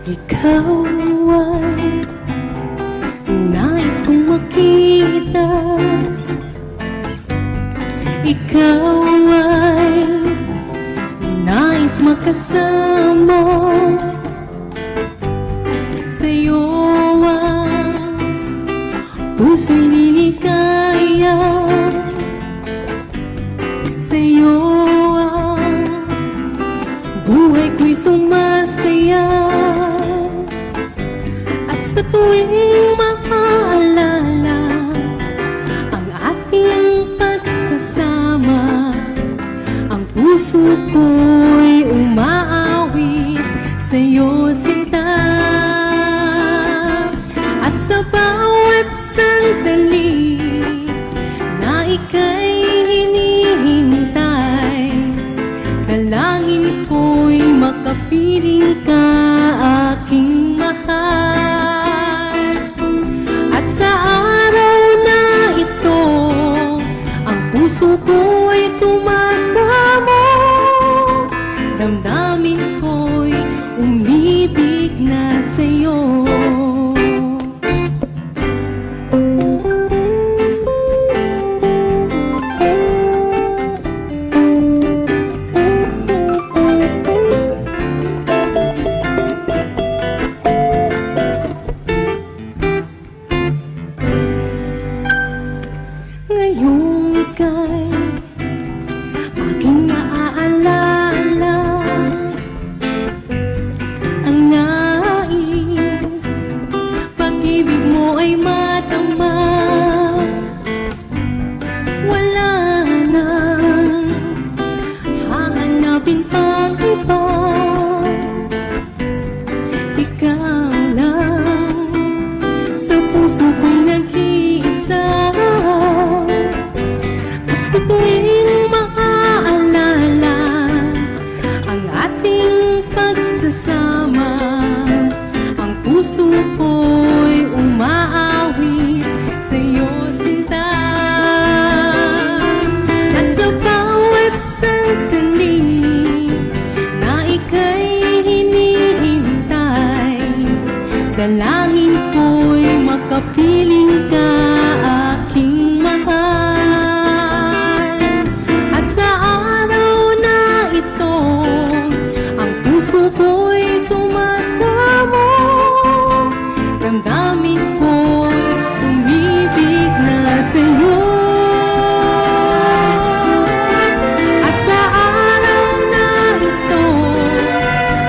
Ikaw ay nais kong makita. Ikaw ay nais makasama. Sa'yo ang puso'y liligaya. Sa'yo ang buhay ko'y sumasaya. At sa tuwing maaalala ang ating pagsasama, ang puso ko'y umaawit sa'yo, sinta. At sa bawat sandali na ika'y hinihintay, dalangin ko'y makapiling ka, aking mahal. At sa araw na ito, ang puso ko'y sumasamo, damdamin ko'y umibig na sa'yo. Ngayong ika'y aking naaalala, ang nais pag-ibig mo ay madama. Wala nang hahanapin pang iba. Ikaw lang sa puso ko'y nag-iisa. At sa tuwing maaalala ang ating pagsasama, ang puso ko'y umaawit sa'yo, sinta. At sa bawat sandali na ika'y hinihintay, dalangin ko'y makapiling ka, aking mahal. At sa araw na ito, ang puso ko'y sumasamo, damdamin ko'y umibig na sa'yo. At sa araw na ito,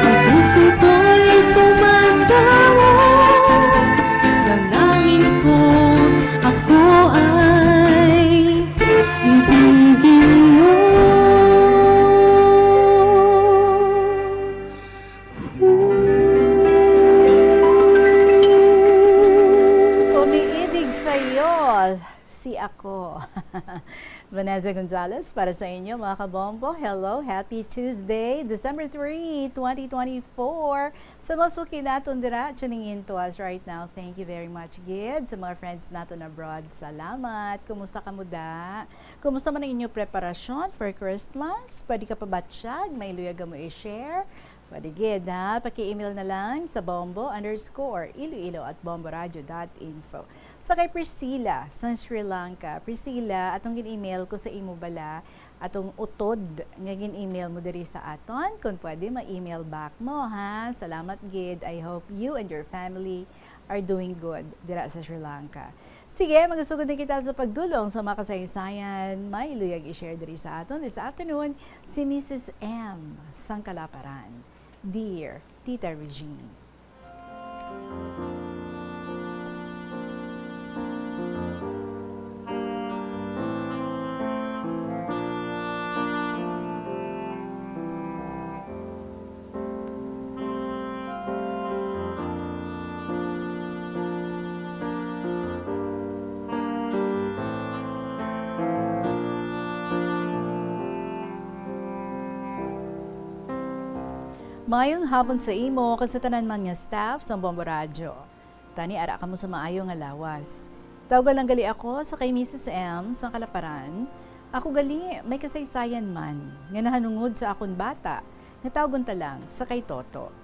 ang puso ko'y sumasamo, dalangin ko ako ay ibigin mo. Umiibig sa'yo si ako. Vanessa Gonzalez para sa inyo, mga kabombo. Hello, happy Tuesday, December three, twenty twenty-four. Sa mga suki naton dira, tuning in to us right now, thank you very much gid. Sa mga friends naton abroad, salamat. Kumusta kamo da? Kumusta man ang inyo preparasyon for Christmas? Pwede ka pa ba tiyag? May luyag ka mo i-share? Pwede gid, ha? Paki-email na lang sa bombo underscore iloilo at bomboradio dot info. Sa kay Priscilla, sa Sri Lanka. Priscilla, atong gin-email ko sa imo bala, atong utod nga gin-email mo diri sa aton. Kung pwede, ma-email back mo, ha? Salamat gid. I hope you and your family are doing good dira sa Sri Lanka. Sige, magasugod na kita sa pagdulong sa mga kasaysayan. May luyag i-share diri sa aton this afternoon si Missus M sang Kalaparan. Dear Tita Regine. Maayong hapon sa imo kag sa tanan man nga staff sang Bombo Radyo. Tani ara kamo sa maayo nga lawas. Tawga lang gali ako sa kay Missus M sang Kalaparan. Ako gali may kasaysayan man nga nahanungod sa akon bata nga tawgon ta lang sa kay Toto.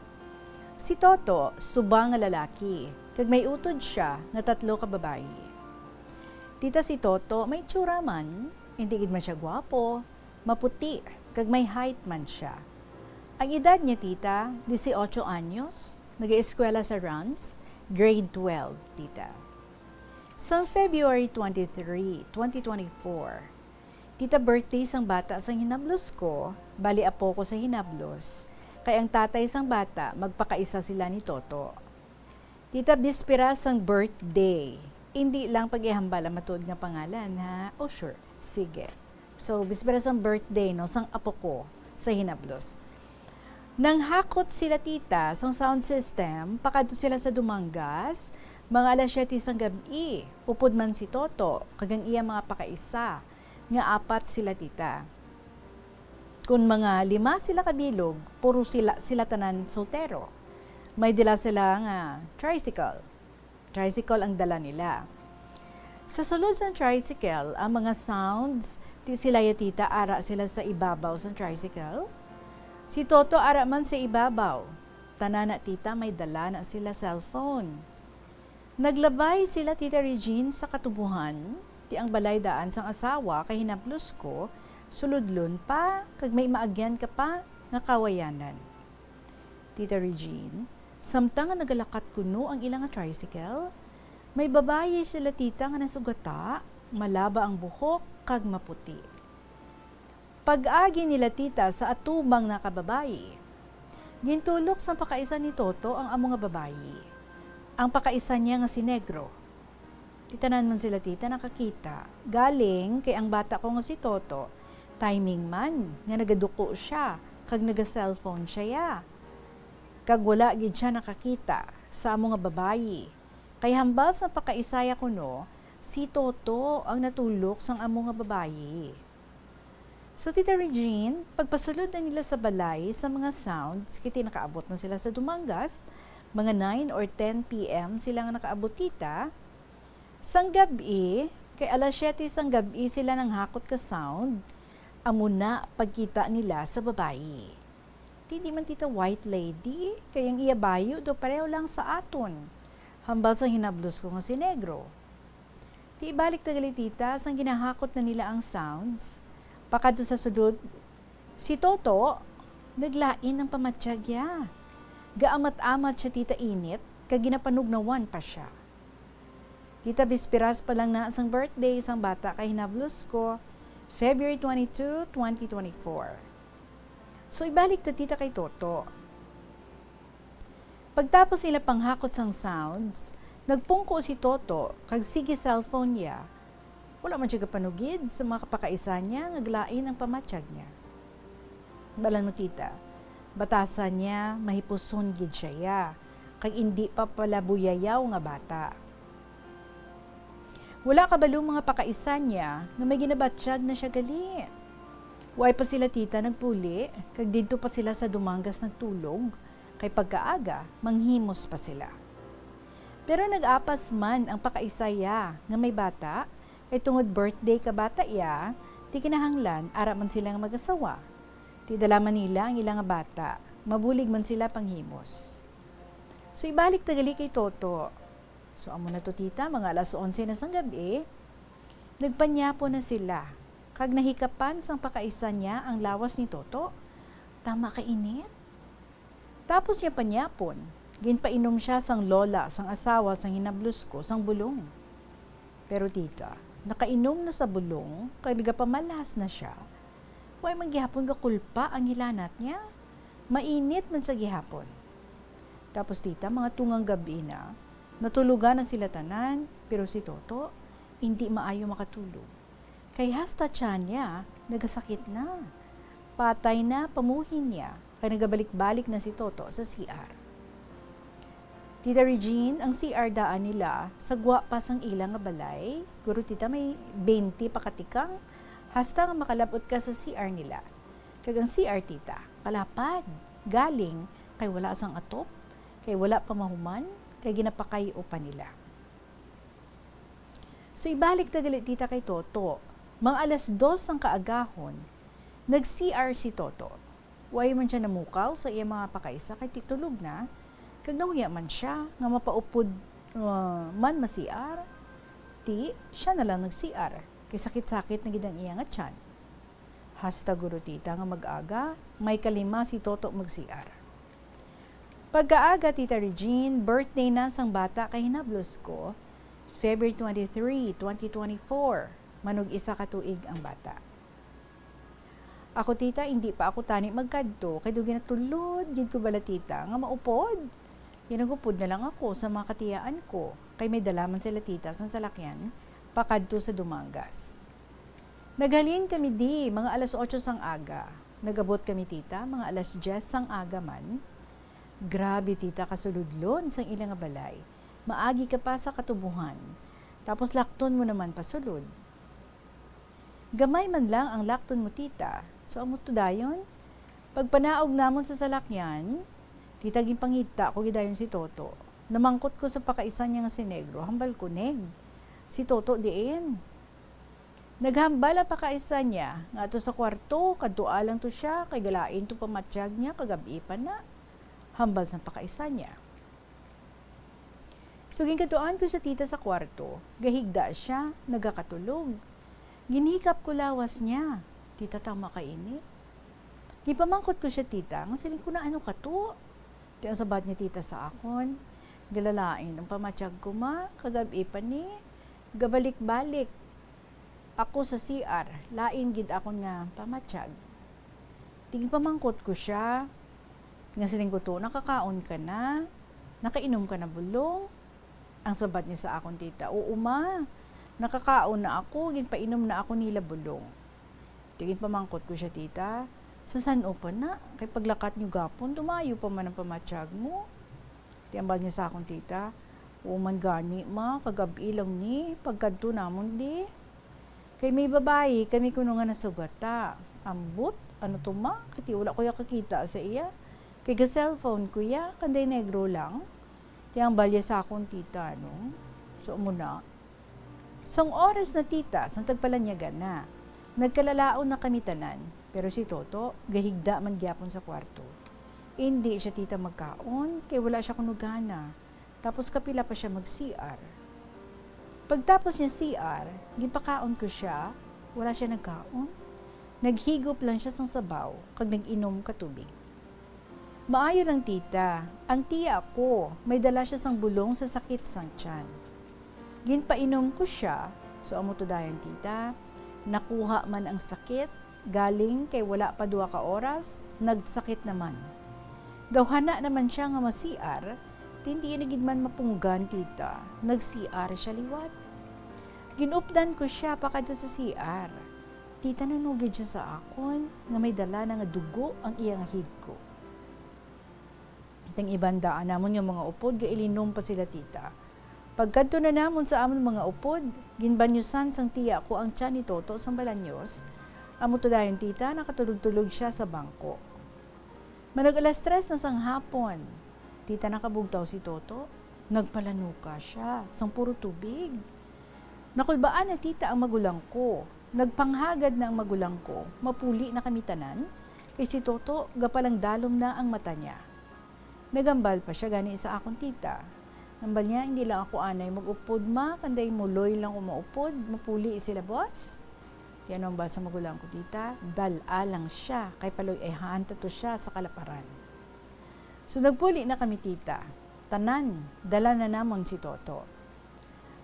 Si Toto, subang nga lalaki, kag may utod sia nga tatlo ka babayi. Tita, si Toto may tsura man, hindi gid man sia gwapo, maputi, kag may height man sia. Ang edad niya, tita, dieciocho anyos, nag-eskwela sa Rans, grade twelve, tita. Sa February twenty-three, twenty twenty-four, tita, birthday sang bata sang hinablos ko, bali apo ko sa hinablos, kay ang tatay sang bata magpakaisa sila ni Toto. Tita, bispera sang birthday. Indi lang pag-ihambal ang matuod nga pangalan, ha? Oh, sure. Sige. So, bispera sang birthday, no, sang apo ko sa hinablos. Nanghakot sila, tita, sang sound system, pakadto sila sa Dumangas, mga alas siyete sang gab-i. Upod man si Toto, kag ang iya mga pakaisa, nga apat sila, tita. Kun mga lima sila ka bilog, puro sila, sila tanan soltero. May dala sila nga tricycle. Tricycle ang dala nila. Sa sulod sang tricycle, ang mga sounds, ti sila ya, tita, ara sila sa ibabaw sang tricycle. Si Toto ara man sa ibabaw. Tanan na, tita, may dala na sila cellphone. Naglabay sila, Tita Regine, sa katubohan, ti ang balay daan sang asawa kay hinablos ko, sulodlon pa, kag may maagyan ka pa nga kawayanan. Tita Regine, samtang nga nagalakat kuno ang ila nga tricycle, may babayi sila, tita, nga nasugata, malaba ang buhok, kag maputi. Pag-agi nila, tita, sa atubang na ka babayi, gintulok sang pakaisa ni Toto ang amo nga babayi. Ang pakaisa niya nga si Negro. Ti tanan man sila, tita, nakakita. Galing kay ang bata ko nga si Toto, timing man nga nagaduko sia kag naga-cellphone siya ya. Kag wala gid sia nakakita sa amo nga babayi. Kay hambal sa pakaisa ya kuno, si Toto ang natulok sang amo nga babayi. So, Tita Regine, pagpasulod na nila sa balay sa mga sounds, kay ti nakaabot na sila sa Dumangas, mga nine or ten P M sila nga nakaabot, tita. Sang gab-i, kay alas siyete sang gab-i sila nanghakot ka sound, amo na pagkita nila sa babayi. Ti di man, tita, white lady, kay ang iya bayo daw pareho lang sa aton. Hambal sang hinablos ko nga si Negro. Ti ibalik ta gali, tita, sang ginahakot na nila ang sounds, pakadto sa sulod, si Toto, naglain ang pamatyag ya. Gaamat-amat sia, tita, init, kag ginapanugnawan pa sia. Tita, bisperas pa lang na sang birthday sang bata kay hinablos ko, February twenty-two, twenty twenty-four. So, ibalik ta, tita, kay Toto. Pagtapos nila panghakot sang sounds, nagpungko si Toto kag sige cellphone niya. Wala man siya gapanugid sa mga kapakaisan niya nga glain ang pamatyag niya. Balan mo, tita, batasan niya, mahipuson gid siya ya, kag indi pa palabuyayaw nga bata. Wala kabalo mga pakaisan niya nga may ginabatyag na siya gali. Way pa sila, tita, nagpuli, kag didto pa sila sa Dumangas nagtulog, kay pagkaaga, manghimos pa sila. Pero nag-apas man ang pakaisa ya nga may bata, kay tungod birthday ka bata ya, ti kinahanglan ara man sila nga mag-asawa. Ti dala man nila ang ila nga bata. Mabulig man sila panghimos. So, ibalik ta gali kay Toto. So, amo na to, tita, mga alas onse na sang gab-i. Nagpanyapon na sila, kag nahikapan sang pakaisan niya ang lawas ni Toto. Tama ka init. Tapos niya panyapon, ginpainom siya sang lola sang asawa sang hinablos ko sang bulong. Pero, tita, nakainom na sa bulong kag nagapamalhas na sia. Way man gihapon gakulpa ang hilanat niya. Mainit man sa gihapon. Tapos, tita, mga tungang gab-i na, natulogan na sila tanan, pero si Toto, indi maayo makatulog. Kay hasta tiyan niya, nagasakit na. Patay na, pamuhin niya, kay nagabalik-balik na si Toto sa C R. Tita Regine, ang C R daan nila, sa gwa pa sang ila nga balay, guro, tita, may twenty pa katikang, hasta nga makalab-ot ka sa C R nila. Kag ang C R, tita, kalapad, galing, kay wala sang atop, kay wala pa mahuman, kay ginapakay-o pa nila. So, ibalik ta gali, tita, kay Toto. Mga alas dos sang kaagahon, nag-C R si Toto. Way man sia namukaw sa iya mga pakaisa kay ti tulog na, kag nahuya man sia nga mapaupod, uh, man ma-C R. Ti, sia na lang nag-C R, kay sakit-sakit na gid ang iya nga tiyan. Hasta, guro, tita, nga mag-aga, may kalima si Toto mag-C R. Pagkaaga, Tita Regine, birthday na sang bata kay hinablos ko, February twenty-three, twenty twenty-four, manug-isa ka tuig ang bata. Ako, tita, indi pa ako tani magkadto, kay daw ginatulod gid ko bala, tita, nga maupod. Ginagupod na lang ako sa mga katiyaan ko, kay may dala man sila, tita, sang salakyan pakadto sa Dumangas. Naghalin kami di mga alas otso sang aga. Nag-abot kami, tita, mga alas diyes sang aga man. Grabe, tita, kasulodlon sang ila nga balay. Maagi ka pa sa katubohan. Tapos lakton mo naman pasulod. Gamay man lang ang lakton mo, tita. So, amo to dayon. Pagpanaog namon sa salakyan, tita, ginpangita ko gidayon si Toto. Namangkot ko sa pakaisan niya nga si Negro, hambal ko, "Neg, si Toto diin?" Naghambal ang pakaisan niya nga ato sa kwarto, kadto lang to sia, kay galain to pamatyag niya, kagab-i pa na. Hambal sang pakaisan niya. So, ginkadtuan ko sia, tita, sa kwarto. Gahigda sia, nagakatulog. Ginhikap ko lawas niya. Tita, tama ka ini. Gipamangkot ko sia, tita, nga siling ko na, "Ano ka to?" Ti ang sabat niya, tita, sa akon, "Galalain ang pamatyag ko, ma, kagab-i pa ni. Gabalik-balik ako sa C R, lain gid akon nga pamatyag." Ti ginpamangkot ko sia, nga siling ko to, "Nakakaon ka na? Nakainom ka na bulong?" Ang sabat niya sa akon, tita, "Oo, ma. Nakakaon na ako, ginpainom na ako nila bulong." Ti ginpamangkot ko sia, tita, "Sa san-o pa na? Kay paglakat niyo gapon, tumayo pa man ang pamatyag mo." Ti hambal niya sa akon, tita, "Oo man gani, ma, kagab-i lang ni, pagkadto namon di. Kay may babayi kami kuno nga nasugata. Ambot, ano to, ma? Kay ti wala ko ya kakita sa iya. Kay ga-cellphone ko ya, kanday Negro lang." Ti hambal niya sa akon, tita, no? So, amo na. Sang oras na, tita, sang tagpalanyagan na, nagkalalaon na kami tanan, pero si Toto gahigda man gyapon sa kwarto. Indi sia, tita, magkaon, kay wala sia kuno gana. Tapos kapila pa sia mag-C R. Pagtapos niya C R, ginpakaon ko sia, wala sia nagkaon. Naghigop lang sia sang sabaw, kag nag-inom ka tubig. Maayo lang, tita. Ang tiya ko, may dala sia sang bulong sa sakit sang tiyan. Ginpainom ko sia, so amo to dayon, tita. Nakuha man ang sakit, galing kay wala pa duha ka oras, nagsakit naman. Daw hana naman sia nga ma-C R, ti indi na gid man mapunggan, tita. Nag-C R sia liwat. Ginupdan ko sia pakadto sa C R. Tita, nanugid sia sa akon nga may dala na nga dugo ang iya nga higko. Ti ang iban daan namon nga mga upod, gailinom pa sila, tita. Pagkadto na namon sa amon mga upod, ginbanyusan sang tiya ko ang tiyan ni Toto sang balanyos. Amo to dayon, tita, nakatulog-tulog sia sa bangko. Manag alas tres na sang hapon, tita, nakabugtaw si Toto. Nagpalanuka sia sang puro tubig. Nakulbaan na, tita, ang magulang ko. Nagpanghagad na ang magulang ko. Mapuli na kami tanan. Kay si Toto, gapalangdalom na ang mata niya. Naghambal pa sia gani sa akon tita. Hambal niya, "Hindi lang ako anay mag-upod, ma, kanday muloy lang ko maupod, mapuli sila, boss." Ti ano hambal sa magulang ko, tita? "Dal-a lang sia, kay paluy-ahan ta to sia sa kalaparan." So, nagpuli na kami, tita. Tanan, dala na namon si Toto.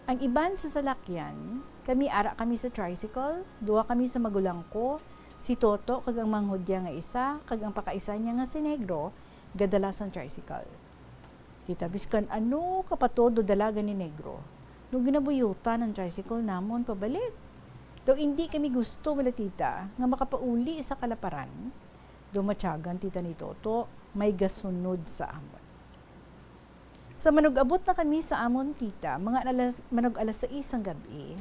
Ang iban sa salakyan, kami ara kami sa tricycle, duha kami sa magulang ko, si Toto kag ang manghudya nga isa, kag ang pakaisa niya nga si Negro, gadala sang tricycle. Tita, biskan ano ka pa todo dalagan ni Negro, no ginabuyutan ang tricycle namon pabalik. Daw indi kami gusto, bala, tita, nga makapauli sa kalaparan, daw matyagan, tita, ni Toto, may gasunod sa amon. Sa manug-abot na kami sa amon, tita, mga alas, manug alas sais sang gab-i,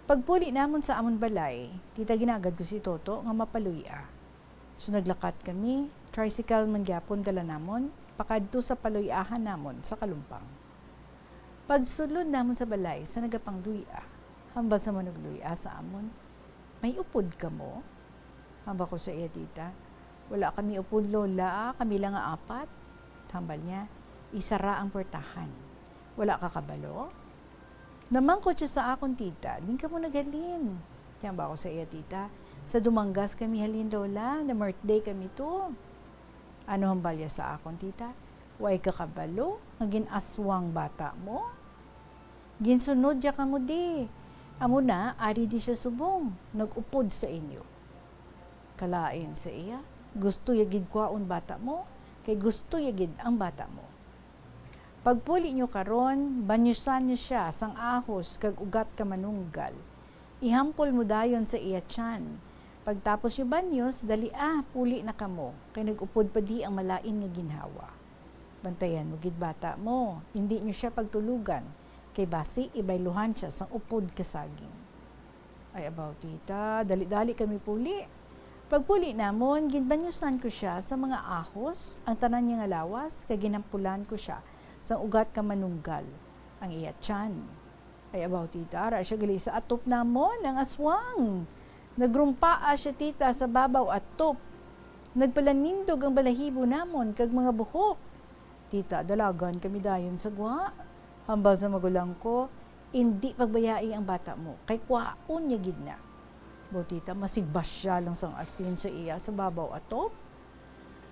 pagpuli namon sa amon balay, tita, ginagad ko si Toto nga mapaluy-a. So, naglakat kami, tricycle man gyapon dala namon, pakadto sa paluy-ahan namon sa Kalumpang. Pagsulod namon sa balay sa nagapangluy-a, hambal sa manugluy-a sa amon, "May upod kamo?" Hambal ko sa iya, tita, "Wala kami upod, lola, kami lang nga apat." Hambal niya, "Isara ang puwertahan. Wala ka kabalo?" Namangkot siya sa akon, tita, "Diin kamo naghalin?" Hambal ko sa iya, tita, "Sa Dumangas kami halin, lola, na-birthday kami to." Ano hambal niya sa akon, tita? "Way ka kabalo nga gin-aswang bata mo? Ginsunod ya kamo di. Amo na, ari di siya subong, nag-upod sa inyo." Kalain sa iya, gusto ya gid kwaon bata mo, kay gusto ya gid ang bata mo. Pagpuli niyo karon, banyusan niyo siya sang ahos kag ugat ka manunggal. Ihampol mo dayon sa iya tiyan. Pagtapos niyo banyos, dali, ah, puli na kamo, kay nag-upod pa di ang malain nga ginhawa. Bantayan mo gid bata mo, indi niyo sia pagtulugan, kay basi ibayluhan sia sang upod ka saging. Ay, abaw, tita, dali-dali kami puli. Pagpuli namon, ginbanyusan ko sia sa mga ahos, ang tanan niya nga lawas, kag ginhampulan ko sia sang ugat ka manunggal, ang iya tiyan. Ay, abaw, tita, ara siya gali sa atop namon, ang aswang. Nagrumpaa siya, tita, sa babaw atop. Nagpalanindog ang balahibo namon kag mga buhok. Tita, dalagan kami dayon sa gwa. Hambal sa magulang ko, "Indi pagbayai ang bata mo, kay kwaon niya gid na." Abaw, tita, masigbasya lang sang asin sa iya sa babaw atop.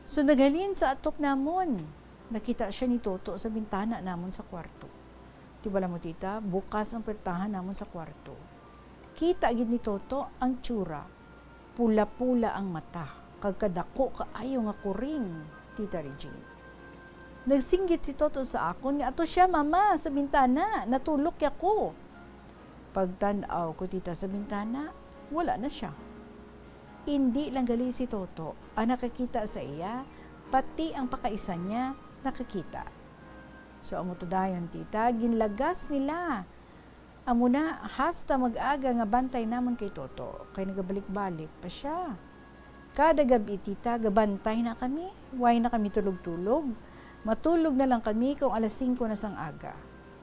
So, naghalin sa atop namon. Nakita siya ni Toto sa bintana namon sa kwarto. Ti bala mo, tita, bukas ang puwertahan namon sa kwarto. Kita gid ni Toto ang tsura. Pula-pula ang mata, kag kadako kaayo nga kuring, Tita Regine. Nagsinggit si Toto sa akon nga, "Ato siya, mama, sa bintana, natulok ya ko." Pagtan-aw ko, tita, sa bintana, wala na siya. Indi lang gali si Toto ang nakakita sa iya, pati ang pakaisa niya nakakita. So, amo to dayon, tita, ginlagas nila. Amo na, hasta mag-aga nga bantay namon kay Toto, kay nagabalik-balik pa siya. Kada gab-i, tita, gabantay na kami. Way na kami tulog-tulog. Matulog na lang kami kung alas singko na sang aga.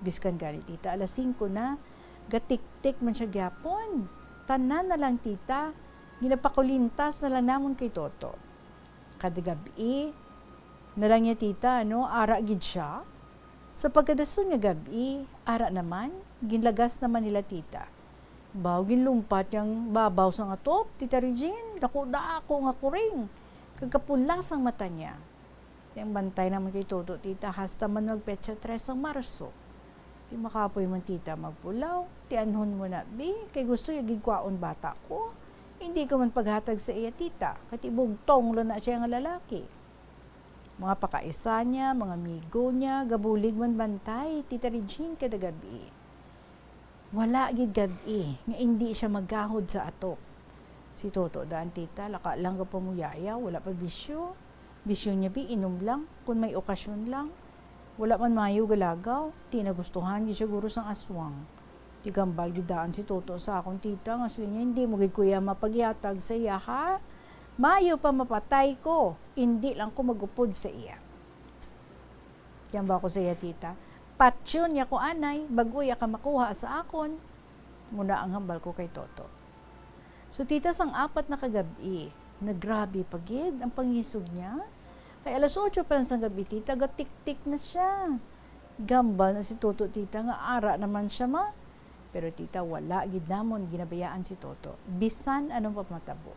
Biskan gani, tita, alas singko na, gatiktik man siya gyapon. Tanan na lang, tita, ginapakulintas na lang namon kay Toto. Kada gab-i na lang niya, tita, ano, ara gid siya. Sa pagkadason nga gab-i, ara naman, ginlagas naman nila, tita. Baw, ginlumpat yang babaw sang atop, Tita Regine, dako-dako nga kuring, kag kapula sang mata niya. Yang bantay naman kay Toto, tita, hasta man magpetsa tres sang Marso. Ti makapoy man, tita, magpulaw, tianhon mo na, bi, kay gusto ya gid kwaon bata ko. Hindi ko man paghatag sa iya, tita, kay ti bugtong lang na siya nga lalaki. Mga pakaisa niya, mga amigo niya, gabulig man bantay, Tita Regine, kada gab-i. Wala gid gab-i nga indi siya maggahod sa atop. Si Toto daan, tita, laka lang gapamuyaya, wala pa bisyo. Bisyo niya, bi, inom lang, kun may okasyon lang. Wala man mayo galagaw, ti nagustuhan gid siguro sang aswang. Ti gambal gid daan si Toto sa akon, tita, nga siling niya, "Hindi mo gid ko iya mapaghatag sa iya, ha? Mayo pa mapatay ko, indi lang ko magupod sa iya." Yan ba ko sa iya, tita? "Patyon niya ko anay, bag-o iya ka makuha sa akon." Muna ang hambal ko kay Toto. So, tita, sang apat na ka gab-i, Nagrabe pa gid ang pangisog niya. Kay alas otso pa lang sang gabi, tita, gatiktik na siya. Gambal na si Toto, tita, nga ara naman siya, ma. Pero, tita, wala gid namon ginabayaan si Toto, bisan ano pa matabo.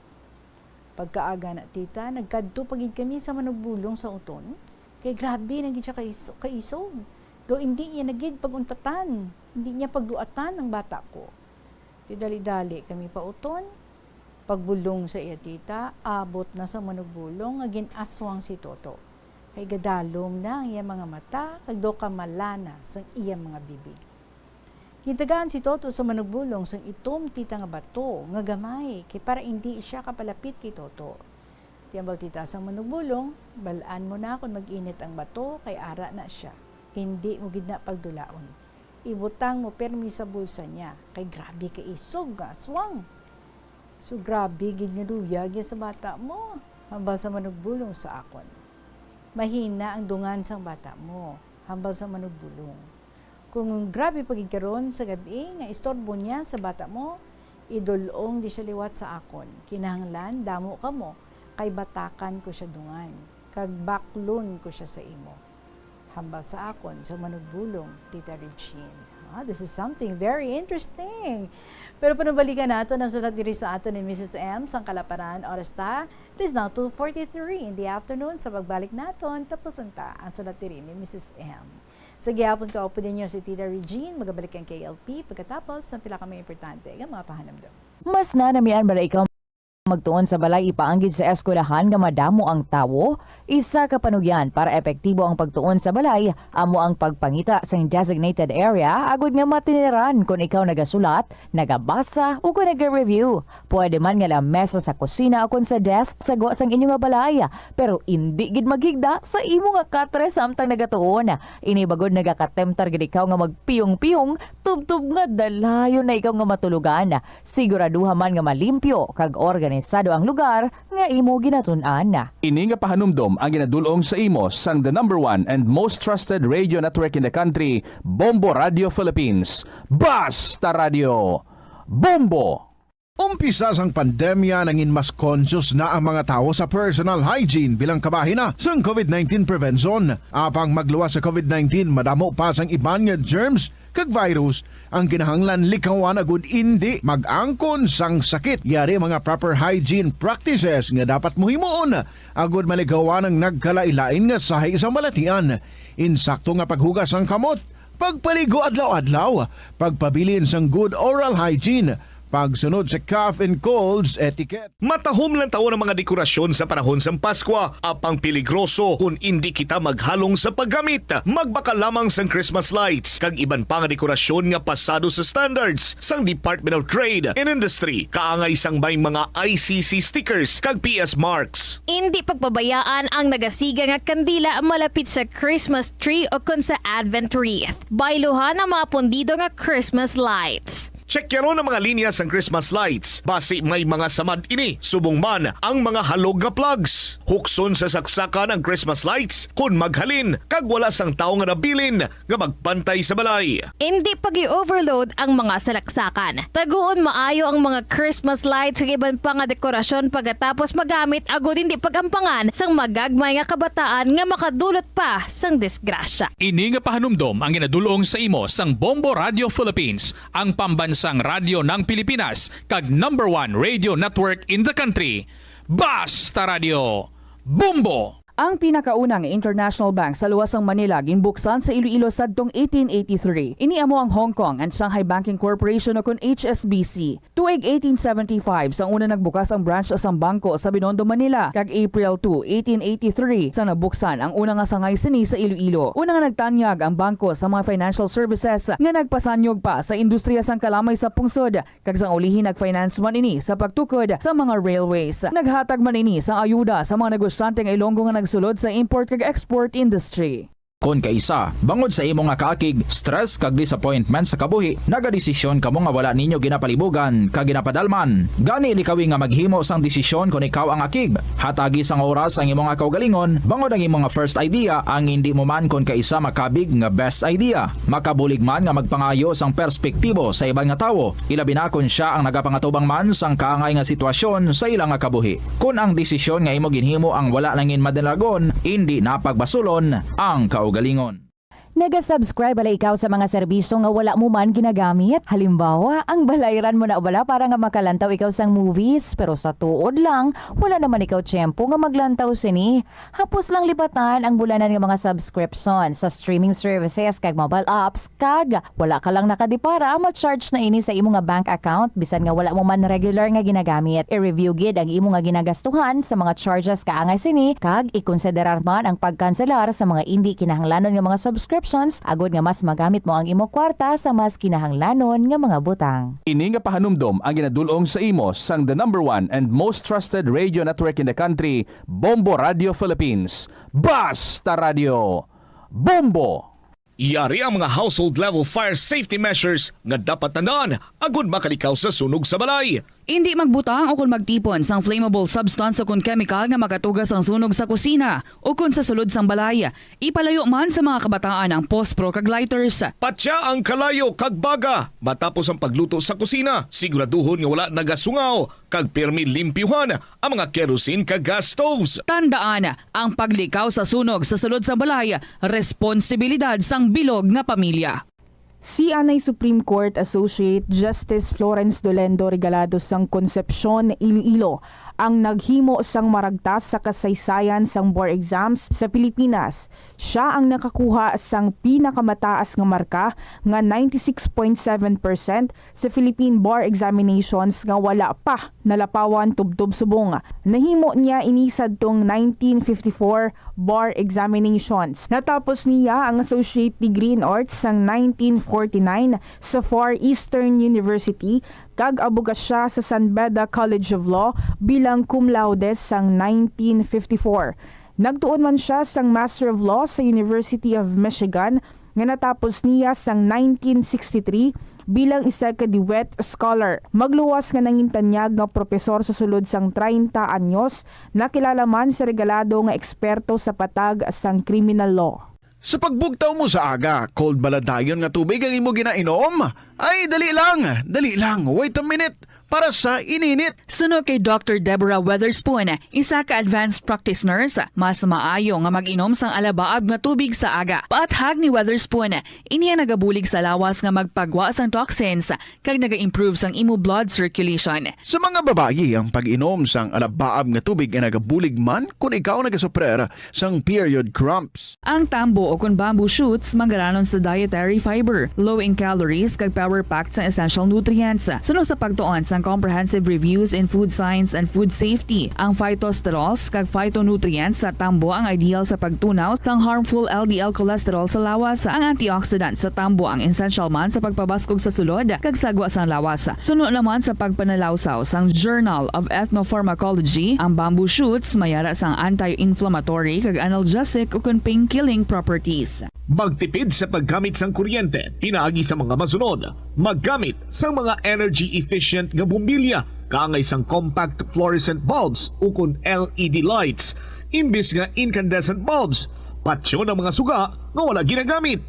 Pagkaaga na, tita, nagkadto pa gid kami sa Manugbulong sa uton, kay grabe na gid siya kais-, kaisog. Daw indi niya na gid pag-untatan, indi niya pagduatan ang bata ko. Ti dali-dali kami pauton. Pagbulong sa iya tita, abot na sa Manugbulong nga gin-aswang si Toto. Kay gadalom na ang iya mga mata, kag daw kamala na sang iya mga bibig. Gintagaan si Toto sa Manugbulong sang itom, tita, nga bato nga gamay, kay para indi siya kapalapit kay Toto. Ti hambal, tita, sang Manugbulong, "Bal-an mo na kon mag-init ang bato, kay ara na siya. Indi mo gid na pagdulaon. Ibutang mo pirmi sa bulsa niya, kay grabe ka isog nga aswang." So, grabe gid nga luyag ya sa bata mo, hambal sa Manugbulong sa akon. "Mahina ang dungan sang bata mo," hambal sa Manugbulong. "Kung grabe pa gid karon sa gab-i nga istorbo niya sa bata mo, idul-ong di siya liwat sa akon. Kinahanglan damo kamo, kay batakan ko siya dungan, kag baklon ko siya sa imo," hambal sa akon sa Manugbulong, Tita Regine. Ah, this is something very interesting. Pero panubalikan naton ang sulat diri sa aton ni Missus M sang Kalaparan. Oras ta, it is now two forty-three in the afternoon. Sa pagbalik naton, tapuson ta ang sulat diri ni Missus M. Sa gihapon, kaupod ninyo si Tita Regine. Magabalik ang K L P pagkatapos ng pila ka mga importante nga mga pahanumdom. Mas nanamian bala ikaw magtuon sa balay ipaanggid sa eskwelahan nga madamo ang tawo? Isa ka panugyan para epektibo ang pagtuon sa balay amo ang pagpangita sang designated area agud nga matiniran kon ikaw nagasulat, nagabasa, o kon naga-review. Pwede man nga lamesa sa kusina o kon sa desk sa gwa sang inyo nga balay, pero indi gid maghigda sa imo nga katre samtang nagatuon. Ini bagod nagakatemptar gid ikaw nga magpiyong-piyong tubtob nga dalayon na ikaw nga matulogan. Siguraduha man nga malimpyo kag organisado ang lugar nga imo ginatun-an. Ini nga pahanumdom ang ginadul-ong sa imo sang the number one and most trusted radio network in the country, Bombo Radio Philippines. Basta Radio, Bombo! Umpisa sang pandemya, nangin mas conscious na ang mga tawo sa personal hygiene bilang kabahin na sang covid nineteen prevention. Apang magluwas sa covid nineteen, madamo pa sang iban nga germs kag virus ang kinahanglan likawan agud indi mag-angkon sang sakit. Yari ang mga proper hygiene practices nga dapat mo himuon agud maligawan ang nagkalain-lain nga sahi sang balatian. Insakto nga paghugas sang kamot, pagpaligo adlaw-adlaw, pagpabilin sang good oral hygiene, pagsunod sa cough and colds etiquette. Matahom lang tawon ang mga dekorasyon sa panahon sang Paskwa, apang peligroso kon indi kita maghalong sa paggamit. Magbakal lamang sang Christmas lights kag iban pa nga dekorasyon nga pasado sa standards sang Department of Trade and Industry, kaangay sang may mga I C C stickers kag P S marks. Indi pagpabayaan ang nagasiga nga kandila malapit sa Christmas tree o kon sa Advent wreath. Bayluhan ang mga pundido nga Christmas lights. Checkyaron ang mga linya sang Christmas lights, basi may mga samad ini. Subong man ang mga halog nga plugs. Hukson sa saksakan ang Christmas lights kon maghalin kag wala sang tawo nga nabilin nga magpantay sa balay. Indi pag-i-overload ang mga salaksakan. Taguon maayo ang mga Christmas lights kag iban pa nga dekorasyon pagkatapos magamit, agud indi pag-ampangan sang magagmay nga kabataan nga makadulot pa sang disgrasya. Ini nga pahanumdom ang ginadul-ong sa imo sang Bombo Radio Philippines, ang pambansang radyo ng Pilipinas, kag number one radio network in the country. Basta Radio, Bombo! Ang pinakauna nga international bank sa luwas sang Manila ginbuksan sa Iloilo sadtong eighteen eighty-three. Ini amo ang Hong Kong and Shanghai Banking Corporation o kon H S B C. Tuig eighteen seventy-five sang una nagbukas ang branch sang bangko sa Binondo, Manila, kag April two, eighteen eighty-three sang nabuksan ang una nga sangay sini sa Iloilo. Una nga nagtanyag ang bangko sa mga financial services nga nagpasanyog pa sa industriya sang kalamay sa pungsod, kag sang ulihi nag-finance man ini sa pagtukod sa mga railways. Naghatag man ini sang ayuda sa mga negosyante nga Ilonggo nga nagsulod sa import kag export industry. Kon kaisa, bangod sa imo nga kaakig, stress kag disappointment sa kabuhi, nagadesisyon kamo nga wala ninyo ginapalibugan kag ginapadalman. Gani likawi nga maghimo sang desisyon kon ikaw ang akig. Hatagi sang oras ang imo nga kaugalingon, bangod ang imo nga first idea ang indi mo man kon kaisa makabig nga best idea. Makabulig man nga magpangayo sang perspektibo sa iban nga tawo, ilabi na kon sia ang nagapangatubang man sang kaangay nga sitwasyon sa ila nga kabuhi. Kon ang desisyon nga imo ginhimo ang wala nangin madalagon, indi na pagbasulon ang kaugalingon. Naga-subscribe bala ikaw sa mga serbisyo nga wala mo man ginagamit? Halimbawa, ang balayran mo na bala para nga makalantaw ikaw sang movies, pero sa tuod lang, wala naman ikaw tiyempo nga maglantaw sini. Hapos lang lipatan ang bulanan nga mga subscription sa streaming services kag mobile apps, kag wala ka lang nakadipara, ma-charge na ini sa imo nga bank account bisan nga wala mo man regular nga ginagamit. I-review gid ang imo nga ginagastuhan sa mga charges kaangay sini, kag ikonsiderar man ang pagkanselar sa mga indi kinahanglanon nga mga subscriptions agod nga mas magamit mo ang imo kwarta sa mas kinahanglanon nga mga butang. Ini nga pahanumdom ang ginadul-ong sa imo sang the number one and most trusted radio network in the country, Bombo Radio Philippines. Basta Radio, Bombo! Yari ang mga household level fire safety measures nga dapat tandaan agud makalikaw sa sunog sa balay. Indi magbutang o kon magtipon sang flammable substance o kon chemical nga makatuga sang sunog sa kusina o kon sa sulod sang balay. Ipalayo man sa mga kabataan ang pospro kag lighters. Patya ang kalayo kag baga matapos ang pagluto sa kusina. Siguraduhon nga wala nagasungaw kag pirmi limpyuhan ang mga kerosene kag gas stoves. Tandaan, ang paglikaw sa sunog sa sulod sang balay, responsibilidad sang bilog nga pamilya. Si anay Supreme Court Associate Justice Florence Dolendo Regalado sang Concepcion, Iloilo, ang naghimo sang maragtas sa kasaysayan sang bar exams sa Pilipinas. Siya ang nakakuha sang pinakamataas nga marka nga ninety-six point seven percent sa Philippine Bar Examinations nga wala pa nalapawan tubtob subong. Nahimo niya ini sadtong nineteen fifty-four Bar Examinations. Natapos niya ang Associate Degree in Arts sang nineteen forty-nine sa Far Eastern University kag abogasya sa San Beda College of Law bilang cum laude sang nineteen fifty-four. Nagtuon man sia sang Master of Law sa University of Michigan nga natapos niya sang nineteen sixty-three bilang isa ka Dewitt Scholar. Magluwas nga nangintanyag nga propesor sa sulod sang treinta anyos, nakilala man si Regalado nga eksperto sa patag sang criminal law. Sa pagbugtaw mo sa aga, cold bala dayon nga tubig ang imo ginainom? Ay, dali lang, dali lang, wait a minute, para sa ininit. Suno kay Doctor Deborah Weatherspoon, isa ka advanced practice nurse, mas maayo nga mag-inom sang alabaab nga tubig sa aga. Paathag ni Weatherspoon, ini ang nagabulig sa lawas nga magpagwa sang toxins kag naga-improve sang imo blood circulation. Sa mga babayi, ang pag-inom sang alabaab nga tubig ay nagabulig man kon ikaw nagasuprer sang period cramps. Ang tambo o kon bamboo shoots manggaranon sa dietary fiber, low in calories, kag power-packed sang essential nutrients. Suno sa pagtuon sang Comprehensive Reviews in Food Science and Food Safety, ang phytosterols kag phytonutrients sa tambo ang ideal sa pagtunaw sang harmful L D L cholesterol sa lawas. Ang antioxidant sa tambo ang essential man sa pagpabaskog sa sulod kag sagwa sang lawas. Suno naman sa pagpanalawsaw sang Journal of Ethnopharmacology, ang bamboo shoots may ara sang anti-inflammatory kag analgesic ukon pain-killing properties. Magtipid sa paggamit sang kuryente pinaagi sa mga masunod: maggamit sang mga energy-efficient nga bombilya kaangay sang compact fluorescent bulbs ukon L E D lights imbis nga incandescent bulbs. Patyon ang mga suga nga wala ginagamit.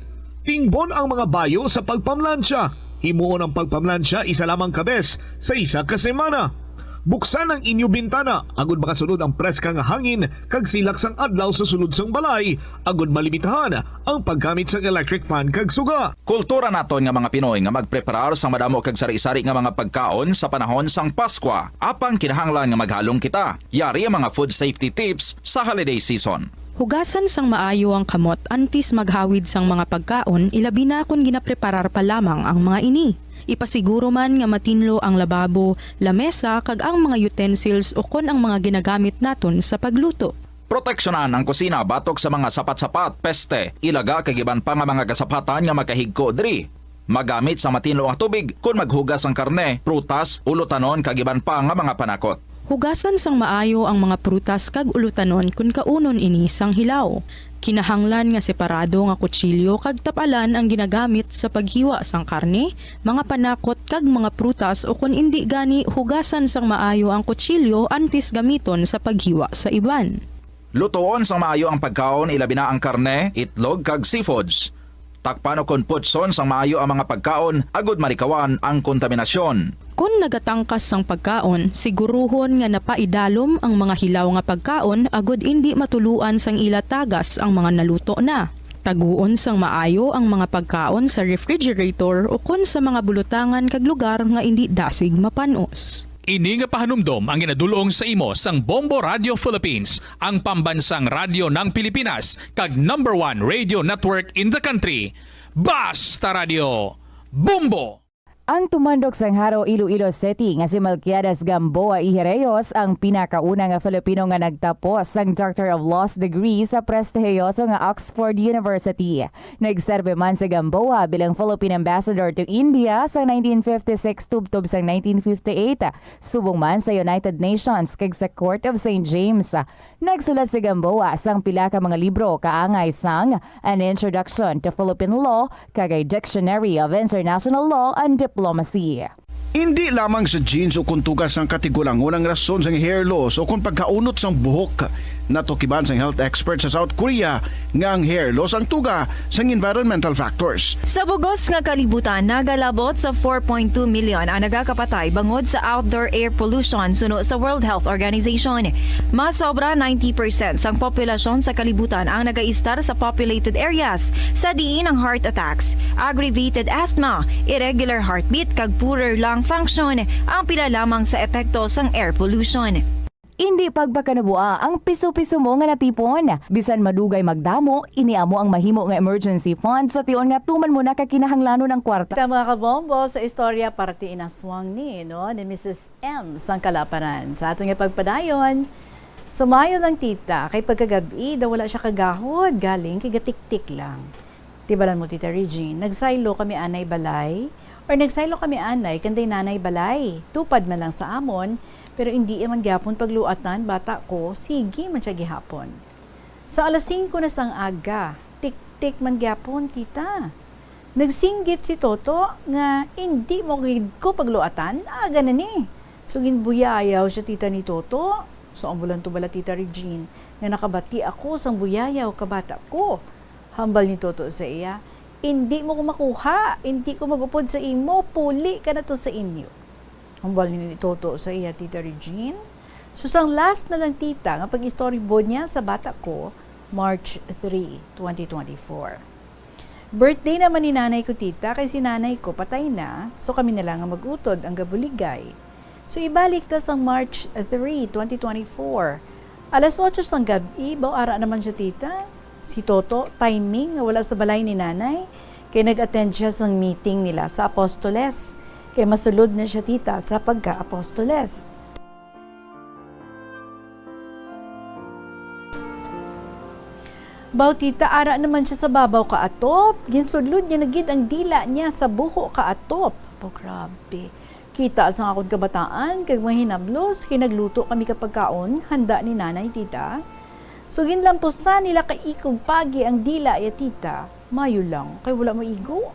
Tingbon ang mga bayo sa pagpamlansya. Himuon ang pagpamlansya isa lamang ka bes sa isa ka semana. Buksan ang inyo bintana agud makasulod ang preska nga hangin kag silak sang adlaw sa sulod sang balay, agud malimitahan ang paggamit sang electric fan kag suga. Kultura naton nga mga Pinoy nga magpreparar sang madamo kag sari-sari nga mga pagkaon sa panahon sang Paskwa. Apang kinahanglan nga maghalong kita. Yari ang mga food safety tips sa holiday season. Hugasan sang maayo ang kamot antes maghawid sang mga pagkaon, ilabi na kon ginapreparar pa lamang ang mga ini. Ipasiguro man nga matinlo ang lababo, lamesa, kag ang mga utensils ukon ang mga ginagamit naton sa pagluto. Proteksyonan ang kusina batok sa mga sapat-sapat, peste, ilaga, kag iban pa nga mga kasapatan nga makahigko diri. Magamit sang matinlo nga tubig kon maghugas sang karne, prutas, ulotanon, kag iban pa nga mga panakot. Hugasan sang maayo ang mga prutas kag ulutanon kon kaunon ini sang hilaw. Kinahanglan nga separado nga kutsilyo kag tapalan ang ginagamit sa paghiwa sang karne, mga panakot kag mga prutas, o kon indi gani, hugasan sang maayo ang kutsilyo antes gamiton sa paghiwa sa iban. Lutoon sang maayo ang pagkaon, ilabi na ang karne, itlog, kag seafoods. Takpan ukon putson sang maayo ang mga pagkaon agod malikawan ang kontaminasyon. Kon nagatangkas sang pagkaon, siguruhon nga napaidalom ang mga hilaw nga pagkaon agod indi matuluan sang ila tagas ang mga naluto na. Taguon sang maayo ang mga pagkaon sa refrigerator ukon sa mga bulotangan kag lugar nga indi dasig mapan-os. Ini nga pahanumdom ang ginadul-ong sa imo sang Bombo Radio Philippines, ang pambansang radyo ng Pilipinas, kag number one radio network in the country. Basta Radio, Bombo! Ang tumandok sang Jaro, Iloilo City nga si Melquiades Gamboa Ijereyos ang pinakauna nga Filipino nga nagtapos sang Doctor of Laws degree sa prestihiyoso nga Oxford University. Nagserbi man si Gamboa bilang Philippine Ambassador to India sa nineteen fifty-six tubtob sang nineteen fifty-eight, subong man sa United Nations kag sa Court of Saint James. Nagsulat si Gamboa sang pila ka mga libro kaangay sang An Introduction to Philippine Law kag A Dictionary of International Law and Diplomacy. Indi lamang sa genes o kon tugas sang katigulangon ang rason sang hair loss o kon pagkaunot sang buhok. Natukiban sang health expert sa South Korea nga ang hair loss ang tuga sang environmental factors. Sa bug-os nga kalibutan, nagalabot sa four point two million ang nagakapatay bangod sa outdoor air pollution suno sa World Health Organization. Mas sobra ninety percent sang populasyon sa kalibutan ang nagaistar sa populated areas, sa diin ang heart attacks, aggravated asthma, irregular heartbeat, kag poorer lung function ang pila lamang sa epekto sang air pollution. Indi pagpakanabua ang piso-piso mo nga natipon. Bisan madugay magdamo, ini amo ang mahimo nga emergency fund sa tion nga tuman mo na ka kinahanglanon ang kwarta. Kita, mga kabombo, sa istorya parte inaswang ni, no, ni Missus M sang Kalaparan. Sa aton nga pagpadayon, sumayo lang, tita, kay pagkagab-i daw wala siya kagahod, galing kay gatiktik lang. Tibalan mo, Tita Regine, nagsaylo kami anay balay, or nagsaylo kami anay kanday nanay balay. Tupad man lang sa amon, pero indi man gyapon pagluatan, bata ko, sige man siya gihapon. Sa alas singko na sang aga, tiktik man gyapon, tita. Nagsinggit si Toto nga indi mo gid ko pagluatan, aga na ni. So, ginbuyayaw siya, tita, ni Toto. So, ambulan to bala, Tita Regine, nga nakabati ako sang buyayaw kabata ko. Hambal ni Toto sa iya, "Indi mo ko makuha, indi ko mag-upod sa imo, puli ka na to sa inyo." Hambal ni Toto sa iya, Tita Regine. So, sang last na lang, tita, nga pag-istorbo niya sa bata ko, March three, twenty twenty-four. Birthday naman ni nanay ko, tita, kay si nanay ko patay na, so kami na lang ang mag-utod ang gabuligay. So, ibalik ta sang March three, twenty twenty-four. Alas otso sang gab-i, baw ara naman siya, tita. Si Toto, timing nga wala sa balay ni nanay, kay nag-attend siya sang meeting nila sa Apostoles. Kay masulod na siya, tita, sa pagka-Apostoles. Baw, tita, ara naman siya sa babaw kaatop. Ginsudlod niya na gid ang dila niya sa buho kaatop. Apo, grabe. Kita sang akon kabataan kag mga hinablos, kay nagluto kami ka pagkaon, handa ni nanay, tita. So, ginlampusan nila ka ikog pagi ang dila ya, tita. Mayo lang, kay wala maigo.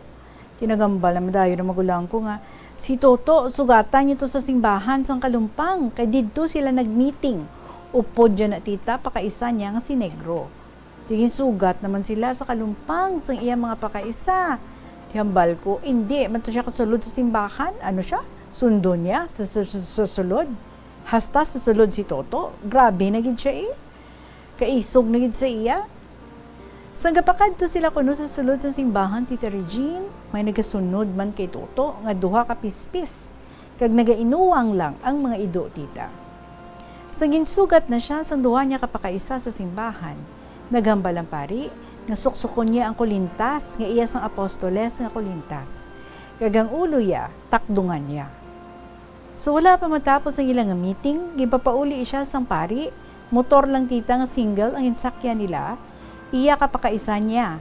Kinagambal naman dayon ang magulang ko nga, "Si Toto, sugatan niyo to sa simbahan sang Kalumpang, kay didto sila nag-meeting." Upod dyan na, tita, pakaisa niya nga si Negro. Di ginsugat naman sila sa Kalumpang sang iya mga pakaisa. Di hambal ko, indi man to siya kasulod sa simbahan. Ano siya? Sundo niya sa, sa, sa, sa sulod? Hasta sa sulod si Toto? Grabe na gid siya, eh. Kaisog na gid sa iya. Sang gapakadto sila kuno sa sulod sa simbahan, Tita Regine, may nagasunod man kay Toto nga duha ka pispis, kag nagainuwang lang ang mga ido, tita. Sang ginsugat na siya sang duha niya ka pakaisa sa simbahan, naghambal ang pari nga suksukon niya ang kulintas nga iya sang apostoles nga kulintas, kag ang ulo iya takdungan niya. So, wala pa matapos ang ila nga meeting, ginpapauli siya sang pari. Motor lang, tita, nga single ang ginsakyan nila. Iya ka pakaisa niya.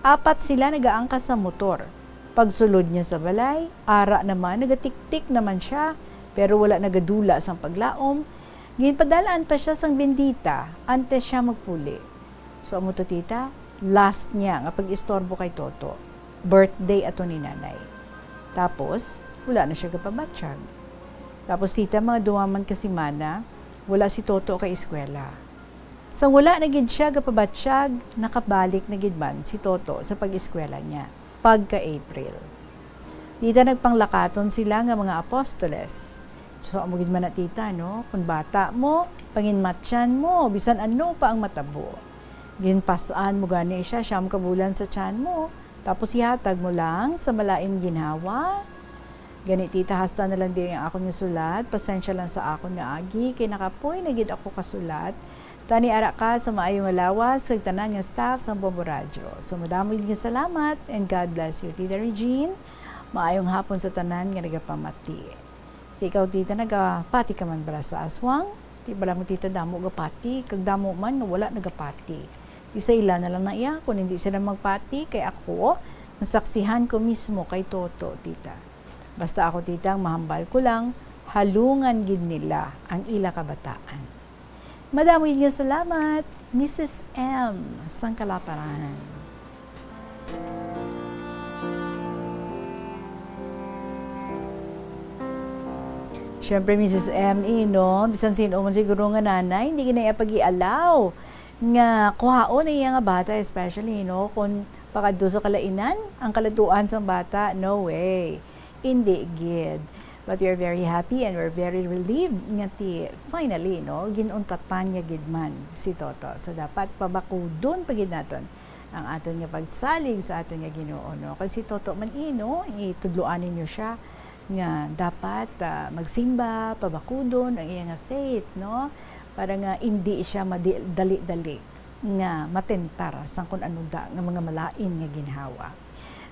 Apat sila nagaangkas sa motor. Pagsulod niya sa balay, ara naman, nagatiktik naman siya, pero wala nagadula sang paglaom. Ginpadalaan pa siya sang bendita antes siya magpuli. So, amo to, tita, last niya nga pag-istorbo kay Toto. Birthday ato ni Nanay. Tapos, wala na siya gapabatyag. Tapos, tita, mga duha man ka semana, wala si Toto kay eskwela. Sang wala na gid siya gapabatyag, nakabalik na gid man si Toto sa pag-eskwela niya pagka April. Tita, nagpanglakaton sila nga mga apostoles. So, amo gid man na, tita, no? Kung bata mo, panginmatyan mo, bisan ano pa ang matabo. Ginpas-an mo gani siya siyam ka bulan sa tiyan mo, tapos ihatag mo lang sa malain ginhawa? Gani, tita, hasta na lang diri ang akon nga sulat. Pasensya lang sa akon nga agi, kay nakapoy na gid ako kasulat. Tani ara ka sa maayo nga lawas kag tanan nga staff sang Bombo Radyo. So, madamo gid nga salamat and God bless you, Tita Regine. Maayong hapon sa tanan nga nagapamati. Ti ikaw, tita, nagapati ka man bala sa aswang? Ti bala mo, tita, damo gapati, kag damo man nga wala nagapati. Ti sa ila na lang na iya, kung hindi sila magpati, kay ako, nasaksihan ko mismo kay Toto, tita. Basta ako, tita, ang mahambal ko lang, halungan gid nila ang ila kabataan. Madamo gid nga salamat, Missus M sang Kalaparan. Siyempre, Missus M, eh, no? Bisan sino man siguro nga nanay, hindi gid na iya pag-ialaw nga kuhaon ang iya nga bata, especially, no? Kung pakadto sa kalainan, ang kaladuan sang bata, no way. Hindi gid. But we are very happy and we're very relieved nga ti finally, no, ginuntatan niya gid man si Toto. So, dapat pabakudon pa gid naton ang aton nga pagsalig sa aton nga Ginoo, no? Kay si Toto man, eh, no, itudloan ninyo siya nga dapat, ah, magsimba, pabakudon ang iya nga faith, no? Para nga indi siya madi-, dali-dali nga matentar sang kun ano da nga mga malain nga ginhawa.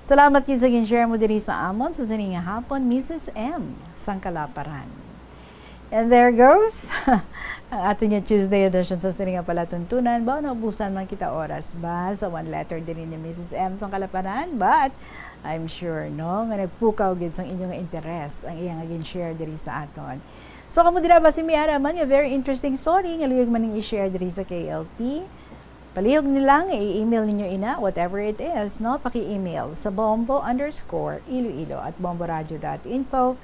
Salamat gid sa gin-share mo diri sa amon sa sini nga hapon, Missus M sang Kalaparan. And there goes ang aton nga Tuesday edition sa sini nga palatuntunan. Ba, naubusan man kita oras ba sa one letter diri ni Missus M sang Kalaparan? But I'm sure, no, nga nagpukaw gid sang inyo nga interes ang iya nga gin-share diri sa aton. So, kamo dira, basi may ara man nga very interesting story nga luyag man ning i-share diri sa K L P, palihog ni lang, i-email ninyo ina, whatever it is, no? Paki-email sa bombo underscore iloilo at bomboradio dot info,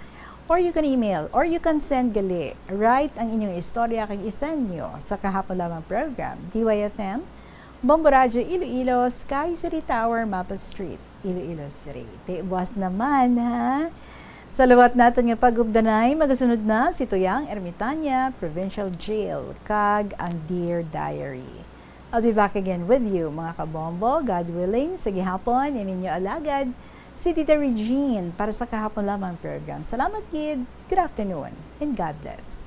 or you can email, or you can send gali. Write ang inyong istorya kag i-send nyo sa Kahapon Lamang Program, D Y F M, Bombo Radyo Iloilo, Sky City Tower, Mapa Street, Iloilo City. Ti buas naman, ha? Sa liwat naton nga pag-updanay, magasunod na si Tuyang Ermitania, Provincial Jail, kag ang Dear Diary. I'll be back again with you, mga kabombo, God willing, sa gihapon, ininyo alagad, si Tita Regine, para sa Kahapon Lamang Program. Salamat gid, good afternoon, and God bless.